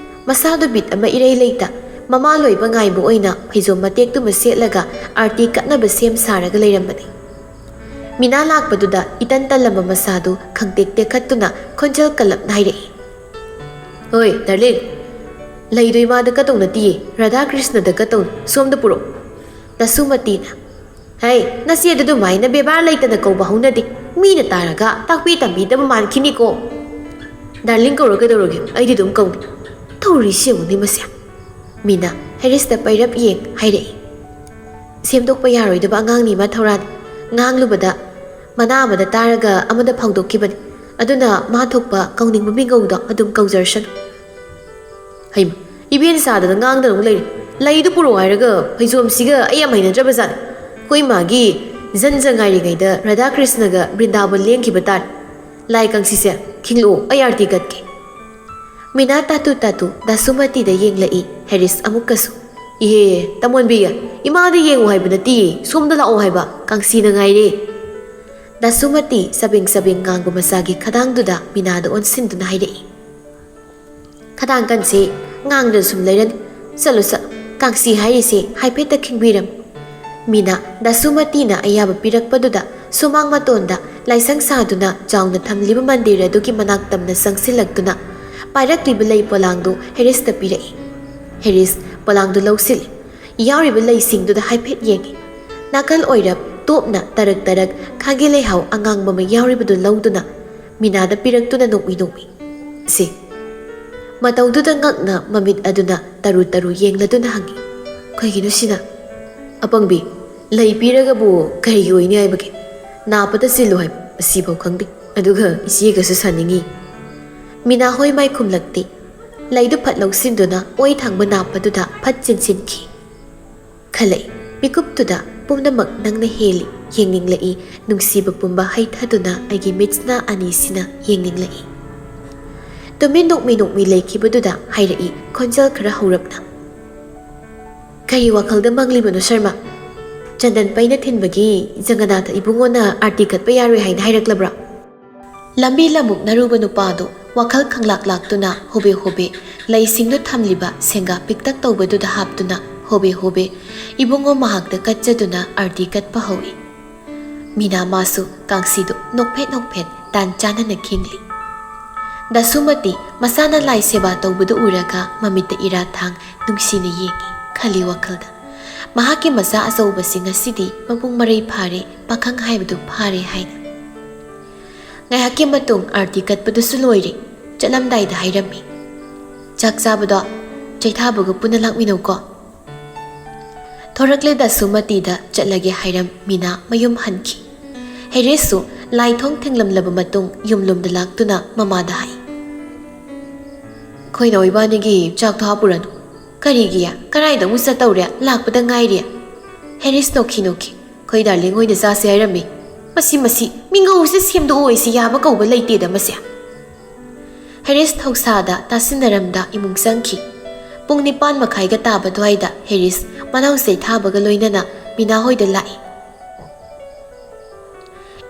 ꯃꯁꯥꯗꯨ ꯕꯤꯠ ꯑꯃ ꯏꯔꯩ ꯂꯩꯇ, ꯃꯃꯥ ꯂꯣꯏꯕ ꯉꯥꯏꯕ ꯑꯣꯏꯅ ꯐꯩꯖꯣꯝ ꯃꯇꯦꯛꯇꯨꯃ ꯁꯦꯠꯂꯒ ꯑꯥꯔꯇꯤ ꯀꯠꯅꯕ ꯁꯦꯝ ꯁꯥꯔꯒ ꯂꯩꯔꯝꯕꯅꯤ꯫ ꯃꯤꯅꯥ ꯂꯥꯛꯄꯗꯨꯗ ꯏꯇꯟ ꯇꯜꯂꯝꯕ ꯃꯁꯥꯗꯨ ꯈꯪꯇꯦꯛ ꯇꯦꯛꯈꯠꯇꯨꯅ ꯈꯣꯟꯖꯦꯜ ꯀꯜꯂꯞꯅ ꯍꯥꯏꯔꯛꯏ꯫ "ꯍꯣꯏ ꯗꯥꯔꯂꯤꯡ, ꯂꯩꯗꯣ ꯏꯃꯥꯗ ꯀꯠꯇꯧ ꯅꯠꯇꯤꯌꯦ, ꯔꯥꯙꯥ ꯀ꯭ꯔꯤꯁꯅꯗ ꯀꯠꯇꯧꯅꯤ, ꯁꯣꯝꯗ ꯄꯨꯔꯛꯑꯣ꯫" ꯗꯥꯁꯨꯃꯇꯤꯅ, "ꯍꯩ, ꯅꯆꯦꯗꯨ ꯑꯗꯨꯃꯥꯏꯅ ꯕꯦꯕꯥꯔ ꯂꯩꯇꯅ ꯀꯧꯕ ꯍꯧꯅꯗꯦ, ꯃꯤꯅ ꯇꯥꯔꯒ ꯇꯥꯛꯄꯤ ꯇꯝꯕꯤꯗꯕ ꯃꯥꯟꯈꯤꯅꯤꯀꯣ꯫" "ꯗꯥꯔꯂꯤꯡ ꯀꯧꯔꯣ ꯀꯩꯗꯧꯔꯒꯦ, ꯑꯩꯗꯤ ꯑꯗꯨꯝ ꯀꯧꯅꯤ꯫" "ꯇꯧꯔꯤꯁꯤ ꯌꯦꯡꯉꯨꯅꯦ ꯃꯁꯦ꯫" ꯃꯤꯅ ꯍꯦꯔꯤꯁꯇ ꯄꯩꯔꯞ ꯌꯦꯡ ꯍꯥꯏꯔꯛꯏ꯫ "ꯁꯦꯝꯗꯣꯛꯄ ꯌꯥꯔꯣꯏꯗꯕ ꯑꯉꯥꯡꯅꯤ ꯏꯃꯥ ꯊꯧꯔꯥꯅꯤ꯫ ꯉꯥꯡꯂꯨꯕꯗ ꯃꯅꯥ ꯑꯃꯗ ꯇꯥꯔꯒ ꯑꯃꯗ ꯐꯥꯎꯗꯣꯛꯈꯤꯕꯅꯤ꯫ ꯑꯗꯨꯅ ꯃꯥ ꯊꯣꯛꯄ ꯀꯧꯅꯤꯡꯕ ꯃꯤꯡꯒꯧꯗꯣ ꯑꯗꯨꯝ ꯀꯧꯖꯔꯁꯅꯨ꯫" "ꯍꯩꯃ, ꯏꯕꯦꯟ ꯁꯥꯗꯅ ꯉꯥꯡꯗꯅ ꯑꯃꯨꯛ ꯂꯩꯔꯦ꯫ ꯂꯩꯗꯨ ꯄꯨꯔꯛꯑꯣ ꯍꯥꯏꯔꯒ ꯐꯩꯖꯣꯝꯁꯤꯒ ꯑꯩ ꯌꯥꯝ ꯍꯩꯅꯗ꯭ꯔꯕ ꯖꯥꯠꯅꯤ꯫ ꯑꯩꯈꯣꯏ ꯃꯥꯒꯤ ꯖꯟꯖ ꯉꯥꯏꯔꯤꯉꯩꯗ ꯔꯥꯙꯥ ꯀ꯭ꯔꯤꯁꯅꯒ ꯕ꯭ꯔꯤꯟꯗꯥꯕꯟ ꯂꯦꯡꯈꯤꯕ ꯇꯥꯔꯦ꯫ ꯂꯥꯏ ꯀꯥꯡꯁꯤꯁꯦ, ꯈꯤꯡꯂꯛꯑꯣ, ꯑꯩ ꯑꯥꯔꯇꯤ ꯀꯠꯀꯦ꯫" ꯃꯤꯅꯥ ꯇꯥꯇꯨ ꯇꯥꯇꯨ ꯗꯥꯁꯨꯃꯇꯤꯗ ꯌꯦꯡꯂꯛꯏ ꯍꯦꯔꯤꯁ ꯑꯃꯨꯛꯀꯁꯨ꯫ "ꯏꯍꯦ, ꯇꯃꯣꯟꯕꯤ, ꯏꯃꯥꯗ ꯌꯦꯡꯉꯨ ꯍꯥꯏꯕ ꯅꯠꯇꯤꯌꯦ, ꯁꯣꯝꯗ ꯂꯥꯛꯑꯣ ꯍꯥꯏꯕ, ꯀꯥꯡꯁꯤꯅ ꯉꯥꯏꯔꯦ꯫" ꯗꯥꯁꯨꯃꯇꯤ ꯆꯕꯦꯡ ꯆꯕꯦꯡ ꯉꯥꯡꯕ ꯃꯆꯥꯒꯤ ꯈꯗꯥꯡꯗꯨꯗ ꯃꯤꯅꯥꯗ ꯑꯣꯟꯁꯤꯟꯗꯨꯅ ꯍꯥꯏꯔꯛꯏ꯫ "ꯈꯗꯥꯡ ꯀꯟꯁꯦ, ꯉꯥꯡꯗꯅ ꯁꯨꯝ ꯂꯩꯔꯅꯤ꯫ ꯆꯠꯂꯣ, ꯆꯠꯂꯣ, ꯀꯥꯡꯁꯤ ꯍꯥꯏꯔꯤꯁꯦ ꯍꯥꯏꯐꯦꯠꯇ ꯈꯤꯡꯕꯤꯔꯝꯃꯨ꯫" ꯃꯤꯅ ꯗꯥꯁꯨꯃꯇꯤꯅ ꯑꯌꯥꯕ ꯄꯤꯔꯛꯄꯗꯨꯗ ꯁꯨꯃꯥꯡ ꯃꯇꯣꯟꯗ ꯂꯥꯏꯁꯪ ꯁꯥꯗꯨꯅ ꯆꯥꯎꯅ ꯊꯝꯂꯤꯕ ꯃꯟꯗꯤꯔ ꯑꯗꯨꯒꯤ ꯃꯅꯥꯛ ꯇꯝꯅ ꯆꯪꯁꯤꯜꯂꯛꯇꯨꯅ ꯄꯥꯏꯔꯛꯂꯤꯕ ꯂꯩ ꯄꯣꯂꯥꯡꯗꯨ ꯍꯦꯔꯤꯁꯇ ꯄꯤꯔꯛꯏ꯫ ꯍꯦꯔꯤꯁ ꯄꯣꯂꯥꯡꯗꯨ ꯂꯧꯁꯤꯜꯂꯤ꯫ ꯌꯥꯎꯔꯤꯕ ꯂꯩꯁꯤꯡꯗꯨꯗ ꯍꯥꯏꯐꯦꯠ ꯌꯦꯡꯉꯤ꯫ ꯅꯥꯀꯜ ꯑꯣꯏꯔꯞ ꯇꯣꯞꯅ ꯇꯔꯛ ꯇꯔꯛ ꯈꯥꯒꯤ ꯂꯩꯍꯥꯎ ꯑꯉꯥꯡꯕ ꯑꯃ ꯌꯥꯎꯔꯤꯕꯗꯨ ꯂꯧꯗꯨꯅ ꯃꯤꯅꯥꯗ ꯄꯤꯔꯛꯇꯨꯅ ꯅꯣꯛꯃꯤ ꯅꯣꯛꯃꯤ꯫ ꯁꯤ꯫ ꯃꯇꯧꯗꯨꯗ ꯉꯛꯅ ꯃꯃꯤꯠ ꯑꯗꯨꯅ ꯇꯔꯨ ꯇꯔꯨ ꯌꯦꯡꯂꯗꯨꯅ ꯍꯪꯉꯤ, "ꯀꯩꯒꯤꯅꯣ ꯁꯤꯅ?" "ꯑꯄꯪꯕꯤ, "ꯂꯩ ꯄꯤꯔꯒꯕꯨ ꯀꯔꯤꯒꯤ ꯑꯣꯏꯅꯤ ꯍꯥꯏꯕꯒꯦ? ꯅꯥꯞꯄꯗ ꯁꯤꯜꯂꯨ ꯍꯥꯏꯕ ꯑꯁꯤꯐꯥꯎ ꯈꯪꯗꯦ, ꯑꯗꯨꯒ ꯏꯆꯦꯒꯁꯨ ꯁꯥꯅꯤꯡꯉꯤ?" ꯃꯤꯅꯥ ꯍꯣꯏ ꯃꯥꯏ ꯈꯨꯝꯂꯛꯇꯦ꯫ ꯂꯩꯗꯨ ꯐꯠ ꯂꯧꯁꯤꯟꯗꯨꯅ ꯑꯣꯏ ꯊꯪꯕ ꯅꯥꯞꯄꯗꯨꯗ ꯐꯠ ꯆꯤꯟꯁꯤꯟꯈꯤ꯫ ꯈꯜꯂꯛꯏ꯫ ꯃꯤꯀꯨꯞꯇꯨꯗ ꯄꯨꯝꯅꯃꯛ ꯅꯪꯅ ꯍꯦꯜꯂꯤ꯫ ꯌꯦꯡꯅꯤꯡꯂꯛꯏ꯫ ꯅꯨꯡꯁꯤꯕ ꯄꯨꯝꯕ ꯍꯩꯊꯗꯨꯅ ꯑꯩꯒꯤ ꯃꯤꯠꯁꯅꯥ ꯑꯅꯤꯁꯤꯅ ꯌꯦꯡꯅꯤꯡꯂꯛꯏ꯫ ꯇꯨꯃꯤꯟ ꯅꯣꯛꯃꯤ ꯅꯣꯛꯃꯤ ꯂꯩꯈꯤꯕꯗꯨꯗ ꯍꯥꯏꯔꯛꯏ ꯈꯣꯟꯖꯦꯜ ꯈꯔ ꯍꯧꯔꯞꯅ, "ꯀꯔꯤ ꯋꯥꯈꯜꯗ ꯃꯪꯂꯤꯕꯅꯣ ꯁꯔꯃ? ꯆꯟꯗꯟ ꯄꯩꯅ ꯊꯤꯟꯕꯒꯤ ꯖꯒꯅꯥꯊ ꯏꯕꯨꯡꯉꯣꯅ ꯑꯥꯔꯇꯤ ꯀꯠꯄ ꯌꯥꯔꯣꯏ ꯍꯥꯏꯅ ꯍꯥꯏꯔꯛꯂꯕ꯭ꯔꯥ?" ꯂꯝꯕꯤ ꯂꯝꯃꯨꯛꯅꯔꯨꯕ ꯅꯨꯄꯥꯗꯨ ꯋꯥꯈꯜ ꯈꯪꯂꯥꯛ ꯂꯥꯛꯇꯨꯅ ꯍꯣꯕꯦ ꯍꯣꯕꯦ ꯂꯩꯁꯤꯡꯗꯨ ꯊꯝꯂꯤꯕ ꯁꯦꯡꯒꯥ ꯄꯤꯛꯇꯛ ꯇꯧꯕꯗꯨꯗ ꯍꯥꯞꯇꯨꯅ ꯍꯣꯕꯦ ꯍꯣꯕꯦ ꯏꯕꯨꯡꯉꯣ ꯃꯍꯥꯛꯇ ꯀꯠꯆꯗꯨꯅ ꯑꯥꯔꯇꯤ ꯀꯠꯄ ꯍꯧꯏ꯫ ꯃꯤꯅꯥ ꯃꯥꯁꯨ ꯀꯥꯡꯁꯤꯗꯨ ꯅꯣꯛꯐꯦꯠ ꯅꯣꯛꯐꯦꯠ ꯇꯥꯟ ꯆꯥꯅꯅ ꯈꯤꯡꯂꯤ꯫ ꯗꯥꯁꯨꯃꯇꯤ ꯃꯆꯥꯅ ꯂꯥꯏ ꯁꯦꯕꯥ ꯇꯧꯕꯗꯨ ꯎꯔꯒ ꯃꯃꯤꯠꯇ ꯏꯔꯥ ꯊꯥꯡ ꯅꯨꯡꯁꯤꯅ ꯌꯦꯡꯏ ꯈꯜꯂꯤ ꯋꯥꯈꯜꯗ꯫ ꯃꯍꯥꯛꯀꯤ ꯃꯆꯥ ꯑꯆꯧꯕꯁꯤ ꯉꯁꯤꯗꯤ ꯃꯄꯨꯡ ꯃꯔꯩ ꯐꯥꯔꯦ, ꯄꯥꯈꯪ ꯍꯥꯏꯕꯗꯨ ꯐꯥꯔꯦ ꯍꯥꯏꯅ꯫ ꯉꯥꯏꯍꯥꯛꯀꯤ ꯃꯇꯨꯡ ꯑꯥꯔꯇꯤ ꯀꯠꯄꯗꯨꯁꯨ ꯂꯣꯏꯔꯦ꯫ ꯆꯠꯂꯝꯗꯥꯏꯗ ꯍꯥꯏꯔꯝꯃꯤ, "ꯆꯥꯛ ꯆꯥꯕꯗꯣ ꯆꯩꯊꯥꯕꯒ ꯄꯨꯟꯅ ꯂꯥꯛꯃꯤꯟꯅꯧꯀꯣ"꯫ ꯊꯣꯔꯛꯂꯦ ꯗꯥꯁꯨꯃꯇꯤꯗ ꯆꯠꯂꯒꯦ ꯍꯥꯏꯔꯝ ꯃꯤꯅꯥ ꯃꯌꯨꯝ ꯍꯟꯈꯤ꯫ ꯍꯦꯔꯤꯁꯁꯨ ꯂꯥꯏ ꯊꯣꯡ ꯊꯤꯡꯂꯝꯂꯕ ꯃꯇꯨꯡ ꯌꯨꯝꯂꯣꯝꯗ ꯂꯥꯛꯇꯨꯅ ꯃꯃꯥꯗ ꯍꯥꯏ, "ꯑꯩꯈꯣꯏꯅ ꯑꯣꯏꯕꯥꯅꯤꯒꯤ ꯆꯥꯛꯇꯣ ꯍꯥꯞꯄꯨꯔꯅꯨ꯫ ꯀꯔꯤꯒꯤ? ꯀꯔꯥꯏꯗ ꯑꯃꯨꯛ ꯆꯠꯇꯧꯔꯦ? ꯂꯥꯛꯄꯗ ꯉꯥꯏꯔꯤ"꯫ ꯍꯦꯔꯤꯁ ꯅꯣꯛꯈꯤ ꯅꯣꯛꯈꯤ꯫ "ꯑꯩꯈꯣꯏ ꯗꯥꯔꯂꯤꯡ ꯍꯣꯏꯅ ꯆꯥꯁꯦ ꯍꯥꯏꯔꯝꯃꯤ꯫ ꯃꯁꯤ, ꯃꯁꯤ, ꯃꯤꯉꯧꯁꯦ ꯁꯦꯝꯗꯣꯛꯑꯣꯏꯁꯤ ꯌꯥꯕ ꯀꯧꯕ ꯂꯩꯇꯦꯗ ꯃꯁꯦ"꯫ ꯍꯦꯔꯤꯁ ꯊꯧꯁꯥꯗ ꯇꯥꯁꯤꯟꯅꯔꯝꯗ ꯏꯃꯨꯡ ꯆꯪꯈꯤ꯫ ꯄꯨꯡ ꯅꯤꯄꯥꯟ ꯃꯈꯥꯏꯒ ꯇꯥꯕ ꯑꯗꯨꯋꯥꯏꯗ ꯍꯦꯔꯤꯁ ꯃꯅꯥꯎ ꯆꯩꯊꯥꯕꯒ ꯂꯣꯏꯅꯅ ꯃꯤꯅꯥ ꯍꯣꯏꯗ ꯂꯥꯛꯏ꯫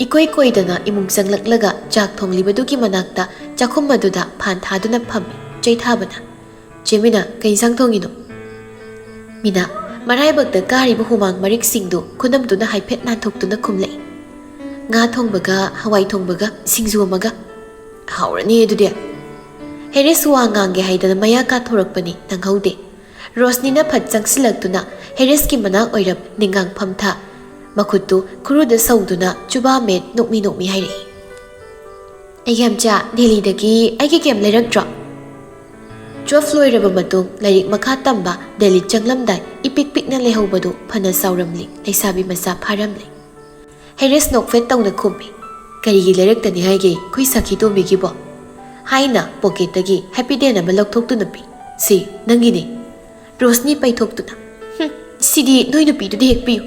ꯏꯀꯣꯏ ꯀꯣꯏꯗꯅ ꯏꯃꯨꯡ ꯆꯪꯂꯛꯂꯒ ꯆꯥꯛ ꯊꯣꯡꯂꯤꯕꯗꯨꯒꯤ ꯃꯅꯥꯛꯇ ꯆꯥꯛꯈꯨꯝ ꯑꯗꯨꯗ ꯐꯥꯟ ꯊꯥꯗꯨꯅ ꯐꯝꯃꯤ ꯆꯩꯊꯥꯕꯅ꯫ "ꯆꯦ ꯃꯤꯅꯥ, ꯀꯩ ꯏꯟꯁꯥꯡ ꯊꯣꯡꯉꯤꯅꯣ?" ꯃꯤꯅꯥ, ꯃꯔꯥꯏꯕꯛꯇ ꯀꯥꯔꯤꯕ ꯍꯨꯃꯥꯡ ꯃꯔꯤꯛꯁꯤꯡꯗꯨ ꯈꯨꯅꯝꯗꯨꯅ ꯍꯥꯏꯐꯦꯠ ꯅꯥꯟꯊꯣꯛꯇꯨꯅ ꯈꯨꯝꯂꯛꯏ꯫ "ꯉꯥ ꯊꯣꯡꯕꯒ ꯍꯋꯥꯏ ꯊꯣꯡꯕꯒ ꯁꯤꯡꯖꯨ ꯑꯃꯒ꯫ ꯍꯥꯎꯔꯅꯤ ꯑꯗꯨꯗꯤ"꯫ ꯍꯦꯔꯤꯁ ꯋꯥ ꯉꯥꯡꯒꯦ ꯍꯥꯏꯗꯅ ꯃꯌꯥ ꯀꯥꯊꯣꯔꯛꯄꯅꯤ, ꯅꯪꯍꯧꯗꯦ꯫ ꯔꯣꯁꯅꯤꯅ ꯐꯠ ꯆꯪꯁꯤꯜꯂꯛꯇꯨꯅ ꯍꯦꯔꯤꯁꯀꯤ ꯃꯅꯥꯛ ꯑꯣꯏꯔꯞ ꯅꯤꯡꯒꯥꯡ ꯐꯝꯊ, ꯃꯈꯨꯠꯇꯨ ꯈꯨꯔꯨꯗ ꯁꯧꯗꯨꯅ ꯆꯨꯕꯥ ꯃꯦꯠ ꯅꯣꯛꯃꯤ ꯅꯣꯛꯃꯤ ꯍꯥꯏꯔꯛꯏ꯫ "ꯑꯩꯒꯤ ꯌꯥꯝꯆꯥ, ꯗꯦꯜꯂꯤꯗꯒꯤ ꯑꯩꯒꯤ ꯀꯩꯝ ꯂꯩꯔꯛꯇ꯭ꯔꯣ?" ꯇ꯭ꯋꯦꯜꯐ ꯂꯣꯏꯔꯕ ꯃꯇꯨꯡ ꯂꯥꯏꯔꯤꯛ ꯃꯈꯥ ꯇꯝꯕ ꯗꯦꯜꯂꯤ ꯆꯪꯂꯝꯗꯥꯏ ꯏꯞ ꯄꯤꯛ ꯄꯤꯛꯅ ꯂꯩꯍꯧꯕꯗꯨ ꯐꯅ ꯆꯥꯎꯔꯝꯂꯤ, ꯂꯩꯁꯥꯕꯤ ꯃꯆꯥ ꯐꯥꯔꯝꯂꯤ꯫ ꯍꯦꯔꯤꯁ ꯅꯣꯛꯐꯦꯠ ꯇꯧꯅ ꯈꯨꯝꯃꯤ, "ꯀꯔꯤꯒꯤ ꯂꯩꯔꯛꯇꯅꯤ ꯍꯥꯏꯒꯦ ꯑꯩꯈꯣꯏ ꯁꯥꯈꯤ ꯇꯣꯝꯕꯤꯒꯤꯕꯣ?" ꯍꯥꯏꯅ ꯄꯣꯀꯦꯠꯇꯒꯤ ꯍꯦꯄꯤ ꯗꯦꯟ ꯑꯃ ꯂꯧꯊꯣꯛꯇꯨꯅ ꯄꯤ꯫ "ꯁꯤ ꯅꯪꯒꯤꯅꯤ꯫" ꯔꯣꯁꯅꯤ ꯄꯩꯊꯣꯛꯇꯨꯅ, "ꯍꯨꯝ, ꯁꯤꯗꯤ ꯅꯣꯏ ꯅꯨꯄꯤꯗꯨꯗ ꯍꯦꯛ ꯄꯤꯌꯨ꯫"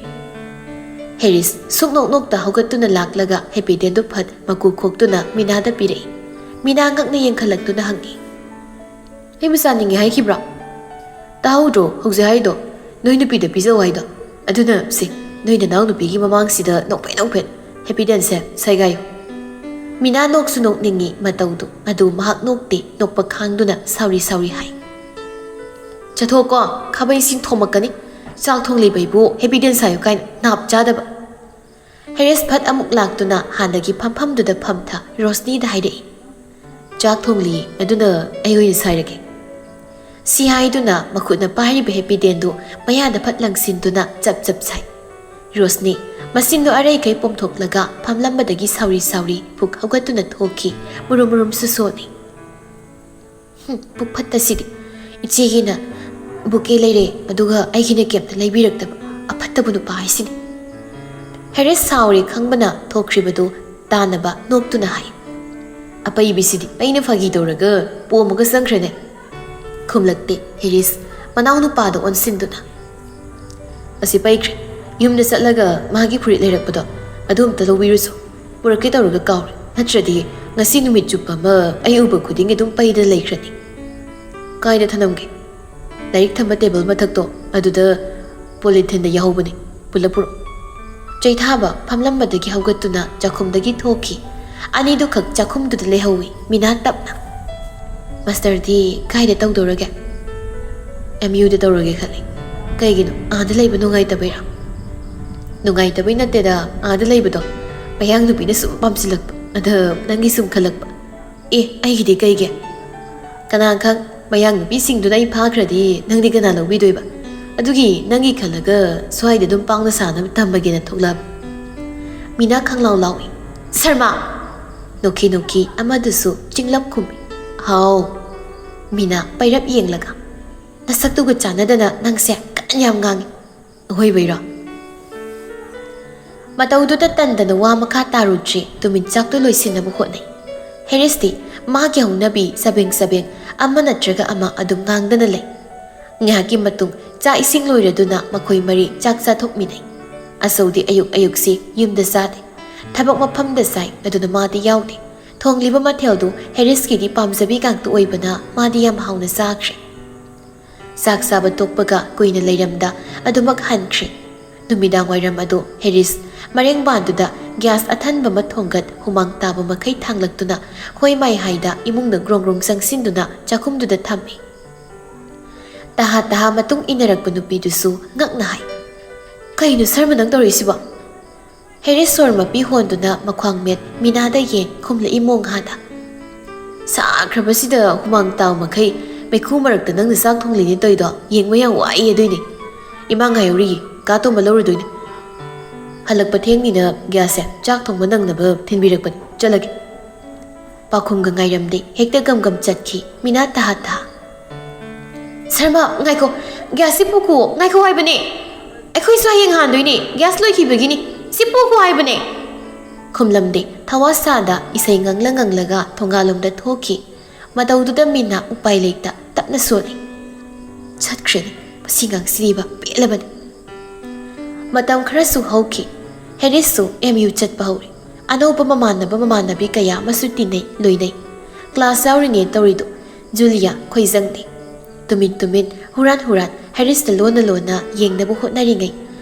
ꯍꯦꯔꯤꯁ ꯁꯨꯛꯅꯣꯛ ꯅꯣꯛꯇ ꯍꯧꯒꯠꯇꯨꯅ ꯂꯥꯛꯂꯒ ꯍꯦꯄꯤ ꯗꯦꯟꯗꯨ ꯐꯠ ꯃꯀꯨ ꯈꯣꯛꯇꯨꯅ ꯃꯤꯅꯥꯗ ꯄꯤꯔꯛꯏ꯫ ꯃꯤꯅꯥ ꯉꯛꯅ ꯌꯦꯡꯈꯠꯂꯛꯇꯨꯅ ꯍꯪꯉꯤ, "ꯑꯩꯕꯨ ꯆꯥꯅꯤꯡꯉꯦ ꯍꯥꯏꯈꯤꯕ꯭ꯔꯣ?" "ꯇꯥꯍꯧꯗ꯭ꯔꯣ ꯍꯧꯖꯤꯛ ꯍꯥꯏꯗꯣ? ꯅꯣꯏ ꯅꯨꯄꯤꯗ ꯄꯤꯖꯧ ꯍꯥꯏꯗꯣ꯫ ꯑꯗꯨꯅ ꯁꯦ, ꯅꯣꯏ ꯅꯅꯥꯎ ꯅꯨꯄꯤꯒꯤ ꯃꯃꯥꯡꯁꯤꯗ ꯅꯣꯛꯐꯦꯠ ꯅꯣꯛꯐꯦꯠ ꯍꯦꯄꯤ ꯗꯦꯟꯁꯦ ꯁꯥꯏꯒꯥꯏꯌꯨ꯫" ꯃꯤꯅꯥ ꯅꯣꯛꯁꯨ ꯅꯣꯛꯅꯤꯡꯉꯤ ꯃꯇꯧꯗꯨ ꯑꯗꯨ ꯃꯍꯥꯛ ꯅꯣꯛꯇꯦ, ꯅꯣꯛꯄ ꯈꯥꯡꯗꯨꯅ ꯁꯥꯎꯔꯤ ꯁꯥꯎꯔꯤ ꯍꯥꯏ, "ꯆꯠꯊꯣꯛꯀꯣ, ꯈꯥꯕꯩꯁꯤꯡ ꯊꯣꯝꯃꯛꯀꯅꯤ꯫ ꯆꯥꯛ ꯊꯣꯡꯂꯤꯕ ꯑꯩꯕꯨ ꯍꯦꯄꯤ ꯗꯦꯟꯁ ꯍꯥꯏꯌꯨ ꯀꯥꯏꯅ ꯅꯥꯞ ꯆꯥꯗꯕ꯫" ꯍꯦꯔꯤꯁ ꯐꯠ ꯑꯃꯨꯛ ꯂꯥꯛꯇꯨꯅ ꯍꯥꯟꯅꯒꯤ ꯐꯝꯐꯝꯗꯨꯗ ꯐꯝꯊ ꯔꯣꯁꯅꯤꯗ ꯍꯥꯏꯔꯛꯏ, "ꯆꯥꯛ ꯊꯣꯡꯂꯤ, ꯑꯗꯨꯅ ꯑꯩ ꯑꯣꯏꯅ ꯁꯥꯏꯔꯒꯦ꯫" ꯁꯤ ꯍꯥꯏꯗꯨꯅ ꯃꯈꯨꯠꯅ ꯄꯥꯏꯔꯤꯕ ꯍꯦꯄꯤ ꯗꯦꯟꯗꯨ ꯃꯌꯥꯗ ꯐꯠ ꯂꯪꯁꯤꯟꯗꯨꯅ ꯆꯞ ꯆꯞ ꯁꯥꯏ꯫ ꯔꯣꯁꯅꯤ ꯃꯆꯤꯟꯗꯨ ꯑꯔꯩꯈꯩ ꯄꯣꯝꯊꯣꯛꯂꯒ ꯐꯝꯂꯝꯕꯗꯒꯤ ꯁꯥꯎꯔꯤ ꯁꯥꯎꯔꯤ ꯐꯨꯛ ꯍꯧꯒꯠꯇꯨꯅ ꯊꯣꯛꯈꯤ, ꯃꯨꯔꯨꯝ ꯃꯨꯔꯨꯝꯁꯨ ꯁꯣꯜꯂꯤ꯫ "ꯍꯨꯝ, ꯄꯨꯛ ꯐꯠꯇꯁꯤꯗꯤ꯫ ꯏꯆꯦꯒꯤꯅ ꯕꯨꯀꯦ ꯂꯩꯔꯦ, ꯑꯗꯨꯒ ꯑꯩꯒꯤꯅ ꯀꯩꯝꯇ ꯂꯩꯕꯤꯔꯛꯇꯕ꯫ ꯑꯐꯠꯇꯕ ꯅꯨꯄꯥ ꯍꯥꯏꯁꯤꯅꯤ꯫" ꯍꯦꯔꯤꯁ ꯁꯥꯎꯔꯦ ꯈꯪꯕꯅ ꯊꯣꯛꯈ꯭ꯔꯤꯕꯗꯨ ꯇꯥꯅꯕ ꯅꯣꯛꯇꯨꯅ ꯍꯥꯏ, "ꯑꯄꯩꯕꯤꯁꯤꯗꯤ ꯑꯩꯅ ꯐꯥꯒꯤ ꯇꯧꯔꯒ ꯄꯣꯝꯃꯒ ꯆꯪꯈ꯭ꯔꯦꯅꯦ꯫" ꯈꯨꯝꯂꯛꯇꯦ ꯍꯦꯔꯤꯁ, ꯃꯅꯥꯎ ꯅꯨꯄꯥꯗ ꯑꯣꯟꯁꯤꯟꯗꯨꯅ꯫ "ꯑꯁꯤ ꯄꯩꯈ꯭ꯔꯦ꯫ ꯌꯨꯝꯗ ꯆꯠꯂꯒ ꯃꯥꯒꯤ ꯐꯨꯔꯤꯠ ꯂꯩꯔꯛꯄꯗꯣ ꯑꯗꯨ ꯑꯝꯇ ꯂꯧꯕꯤꯔꯨꯁꯣ꯫ ꯄꯨꯔꯛꯀꯦ ꯇꯧꯔꯒ ꯀꯥꯎꯔꯦ꯫ ꯅꯠꯇ꯭ꯔꯗꯤ ꯉꯁꯤ ꯅꯨꯃꯤꯠ ꯆꯨꯞꯄ ꯑꯃ ꯑꯩ ꯎꯕ ꯈꯨꯗꯤꯡꯒꯤ ꯑꯗꯨꯝ ꯄꯩꯗꯅ ꯂꯩꯈ꯭ꯔꯅꯤ꯫" "ꯀꯥꯏꯗ ꯊꯅꯝꯒꯦ?" "ꯂꯥꯏꯔꯤꯛ ꯊꯝꯕ ꯇꯦꯕꯜ ꯃꯊꯛꯇꯣ ꯑꯗꯨꯗ ꯄꯣꯂꯤꯊꯤꯟꯗ ꯌꯥꯍꯧꯕꯅꯦ꯫ ꯄꯨꯂꯞ ꯄꯨꯔꯛꯑꯣ꯫" ꯆꯩꯊꯥꯕ ꯐꯝꯂꯝꯕꯗꯒꯤ ꯍꯧꯒꯠꯇꯨꯅ ꯆꯥꯛꯈꯨꯝꯗꯒꯤ ꯊꯣꯛꯈꯤ꯫ ꯑꯅꯤꯗꯨꯈꯛ ꯆꯥꯛꯈꯨꯝꯗꯨꯗ ꯂꯩꯍꯧꯏ꯫ ꯃꯤꯅꯥ ꯇꯞꯅ, "ꯃꯥꯁꯇꯔꯗꯤ ꯀꯥꯏꯗ ꯇꯧꯗꯧꯔꯒꯦ?" "ꯑꯦꯝ ꯌꯨꯗ ꯇꯧꯔꯒꯦ ꯈꯜꯂꯤ꯫" "ꯀꯩꯒꯤꯅꯣ? ꯑꯥꯗ ꯂꯩꯕ ꯅꯨꯡꯉꯥꯏꯇꯕꯩꯔꯣ?" "ꯅꯨꯡꯉꯥꯏꯇꯕꯩ ꯅꯠꯇꯦꯗ, ꯑꯥꯗ ꯂꯩꯕꯗꯣ ꯃꯌꯥꯡ ꯅꯨꯄꯤꯅ ꯁꯨꯝ ꯄꯥꯝꯁꯤꯜꯂꯛꯄ, ꯑꯗ ꯅꯪꯒꯤ ꯁꯨꯝ ꯈꯜꯂꯛꯄ꯫" "ꯑꯦ, ꯑꯩꯒꯤꯗꯤ ꯀꯩꯒꯤ?" "ꯀꯅꯥ ꯈꯪ, ꯃꯌꯥꯡ ꯅꯨꯄꯤꯁꯤꯡꯗꯨꯅ ꯑꯩ ꯐꯥꯈ꯭ꯔꯗꯤ ꯅꯪꯗꯤ ꯀꯅꯥ ꯂꯧꯕꯤꯗꯣꯏꯕ? ꯑꯗꯨꯒꯤ ꯅꯪꯒꯤ ꯈꯜꯂꯒ ꯁ꯭ꯋꯥꯏꯗ ꯑꯗꯨꯝ ꯄꯥꯡꯅ ꯁꯥꯅꯕ ꯊꯝꯃꯒꯦꯅ ꯊꯣꯛꯂꯛꯑꯕ꯫" ꯃꯤꯅꯥ ꯈꯪꯂꯥꯎ ꯂꯥꯎꯏ꯫ "ꯁꯔꯃꯥ!" ꯅꯣꯛꯈꯤ ꯅꯣꯛꯈꯤ ꯑꯃꯗꯨꯁꯨ ꯆꯤꯡꯂꯞ ꯈꯨꯝꯃꯤ꯫ "ꯍꯥꯎ?" ꯃꯤꯅꯥ ꯄꯩꯔꯞ ꯌꯦꯡꯂꯒ, "ꯅꯁꯛꯇꯨꯒ ꯆꯥꯟꯅꯗꯅ ꯅꯪꯁꯦ ꯀ-, ꯌꯥꯝ ꯉꯥꯡꯉꯤ꯫ ꯑꯍꯣꯏꯕꯩꯔꯣ? ꯃꯇꯧꯗꯨꯗ ꯇꯟꯗꯅ ꯋꯥ ꯃꯈꯥ ꯇꯥꯔꯨꯗ꯭ꯔꯤ, ꯇꯨꯃꯤꯟ ꯆꯥꯛꯇꯨ ꯂꯣꯏꯁꯤꯟꯅꯕ ꯍꯣꯠꯅꯩ꯫ ꯍꯦꯔꯤꯁꯇꯤ ꯃꯥꯒꯤ ꯍꯧꯅꯕꯤ ꯆꯕꯦꯡ ꯆꯕꯦꯡ ꯑꯃ ꯅꯠꯇ꯭ꯔꯒ ꯑꯃ ꯑꯗꯨꯝ ꯉꯥꯡꯗꯅ ꯂꯩ꯫ ꯉꯥꯏꯍꯥꯛꯀꯤ ꯃꯇꯨꯡ ꯆꯥꯛ ꯏꯁꯤꯡ ꯂꯣꯏꯔꯗꯨꯅ ꯃꯈꯣꯏ ꯃꯔꯤ ꯆꯥꯛ ꯆꯥꯊꯣꯛꯃꯤꯟꯅꯩ꯫ ꯑꯆꯧꯗꯤ ꯑꯌꯨꯛ ꯑꯌꯨꯛꯁꯤ ꯌꯨꯝꯗ ꯆꯥꯗꯦ, ꯊꯕꯛ ꯃꯐꯝꯗ ꯆꯥꯏ, ꯑꯗꯨꯅ ꯃꯥꯗꯤ ꯌꯥꯎꯗꯦ꯫ ꯊꯣꯡꯂꯤꯕ ꯃꯊꯦꯜꯗꯨ ꯍꯦꯔꯤꯁꯀꯤꯗꯤ ꯄꯥꯝꯖꯕꯤ ꯉꯥꯛꯇ ꯑꯣꯏꯕꯅ ꯃꯥꯗꯤ ꯌꯥꯝ ꯍꯥꯎꯅ ꯆꯥꯈ꯭ꯔꯦ꯫ ꯆꯥꯛ ꯆꯥꯕ ꯇꯣꯛꯄꯒ ꯀꯨꯏꯅ ꯂꯩꯔꯝꯗ ꯑꯗꯨꯃꯛ ꯍꯟꯈ꯭ꯔꯦ꯫ ꯅꯨꯃꯤꯗꯥꯡ ꯋꯥꯏꯔꯝ ꯑꯗꯨ ꯍꯦꯔꯤꯁ ꯃꯔꯦꯡꯕꯥꯟꯗꯨꯗ ꯒ꯭ꯌꯥꯁ ꯑꯊꯟꯕ ꯑꯃ ꯊꯣꯡꯒꯠ ꯍꯨꯃꯥꯡ ꯇꯥꯕ ꯃꯈꯩ ꯊꯥꯡꯂꯛꯇꯨꯅ ꯍꯣꯏ ꯃꯥꯏ ꯍꯥꯏꯗ ꯏꯃꯨꯡꯗ ꯒ꯭ꯔꯣꯡ ꯒ꯭ꯔꯣꯡ ꯆꯪꯁꯤꯟꯗꯨꯅ ꯆꯥꯛꯈꯨꯝꯗꯨꯗ ꯊꯝꯃꯤ꯫ ꯇꯍꯥ ꯇꯍꯥ ꯃꯇꯨꯡ ꯏꯟꯅꯔꯛꯄ ꯅꯨꯄꯤꯗꯨꯁꯨ ꯉꯛꯅ ꯍꯥꯏ, "ꯀꯩꯅꯣ ꯁꯔꯃ ꯅꯪ ꯇꯧꯔꯤꯁꯤꯕꯣ?" ꯍꯦꯔꯤꯁ ꯁꯣꯔ ꯃꯄꯤ ꯍꯣꯟꯗꯨꯅ ꯃꯈ꯭ꯋꯥꯡ ꯃꯦꯠ ꯃꯤꯅꯥꯗ ꯌꯦꯡ ꯈꯨꯝꯂꯛꯏ ꯃꯣꯡꯍꯥꯗ꯫ "ꯁꯥꯈ꯭ꯔꯕꯁꯤꯗ ꯍꯨꯃꯥꯡ ꯇꯥꯎ ꯃꯈꯩ ꯃꯩꯈꯨ ꯃꯔꯛꯇ ꯅꯪꯅ ꯆꯥꯛ ꯊꯣꯡꯂꯤꯅꯦ ꯇꯧꯏꯗꯣ ꯌꯦꯡꯕ ꯌꯥꯝ ꯋꯥꯏꯌꯦ ꯑꯗꯨꯏꯅꯦ꯫ ꯏꯃꯥ ꯉꯥꯏꯍꯧꯔꯤꯌꯦ, ꯀꯥ ꯇꯣꯝꯕ ꯂꯧꯔꯨꯗꯣꯏꯅꯦ꯫ ꯍꯜꯂꯛꯄ ꯊꯦꯡꯅꯤꯅ ꯒ꯭ꯌꯥꯁꯁꯦ ꯆꯥꯛ ꯊꯣꯡꯕ ꯅꯪꯅꯕ ꯊꯤꯟꯕꯤꯔꯛꯄꯅꯤ, ꯆꯠꯂꯒꯦ꯫" ꯄꯥꯎꯈꯨꯝꯒ ꯉꯥꯏꯔꯝꯗꯦ, ꯍꯦꯛꯇ ꯒꯝ ꯒꯝ ꯆꯠꯈꯤ ꯃꯤꯅꯥ ꯇꯍꯥ ꯇꯍꯥ꯫ "ꯁꯔꯃ, ꯉꯥꯏꯈꯣ, ꯒ꯭ꯌꯥꯁꯁꯤ ꯄꯨꯈꯣ, ꯉꯥꯏꯈꯣ ꯍꯥꯏꯕꯅꯦ꯫ ꯑꯩꯈꯣꯏꯁꯨ ꯍꯌꯦꯡ ꯍꯥꯟꯗꯣꯏꯅꯦ, ꯒ꯭ꯌꯥꯁ ꯂꯣꯏꯈꯤꯕꯒꯤꯅꯤ꯫ ꯁꯤ ꯄꯨꯈꯣ ꯍꯥꯏꯕꯅꯦ꯫" ꯈꯨꯝꯂꯝꯗꯦ, ꯊꯋꯥ ꯁꯥꯗ ꯏꯁꯩ ꯉꯪꯂ ꯉꯪꯂꯒ ꯊꯣꯡꯒꯥꯜꯂꯣꯝꯗ ꯊꯣꯛꯈꯤ꯫ ꯃꯇꯧꯗꯨꯗ ꯃꯤꯅꯥ ꯎꯄꯥꯏ ꯂꯩꯇ ꯇꯞꯅ ꯁꯣꯜꯂꯤ꯫ "ꯆꯠꯈ꯭ꯔꯦꯅꯦ, ꯃꯁꯤ ꯉꯥꯡꯁꯤꯗꯤꯕ ꯄꯦꯜꯂꯕꯅꯤ꯫" ꯃꯇꯝ ꯈꯔꯁꯨ ꯍꯧꯈꯤ꯫ ꯍꯦꯔꯤꯁꯁꯨ ꯑꯦꯝ ꯌꯨ ꯆꯠꯄ ꯍꯧꯔꯦ꯫ ꯑꯅꯧꯕ ꯃꯃꯥꯟꯅꯕ ꯃꯃꯥꯟꯅꯕꯤ ꯀꯌꯥ ꯑꯃꯁꯨ ꯇꯤꯟꯅꯩ, ꯂꯣꯏꯅꯩ꯫ ꯀ꯭ꯂꯥꯁ ꯌꯥꯎꯔꯤꯉꯩ ꯇꯧꯔꯤꯗꯨ ꯖꯨꯂꯤꯌꯥ ꯈꯣꯏꯖꯪꯗꯦ꯫ ꯇꯨꯃꯤꯟ ꯇꯨꯃꯤꯟ, ꯍꯨꯔꯥꯟ ꯍꯨꯔꯥꯟ ꯍꯦꯔꯤꯁꯇ ꯂꯣꯟꯅ ꯂꯣꯟꯅ ꯌꯦꯡꯅꯕ ꯍꯣꯠꯅꯔꯤꯉꯩ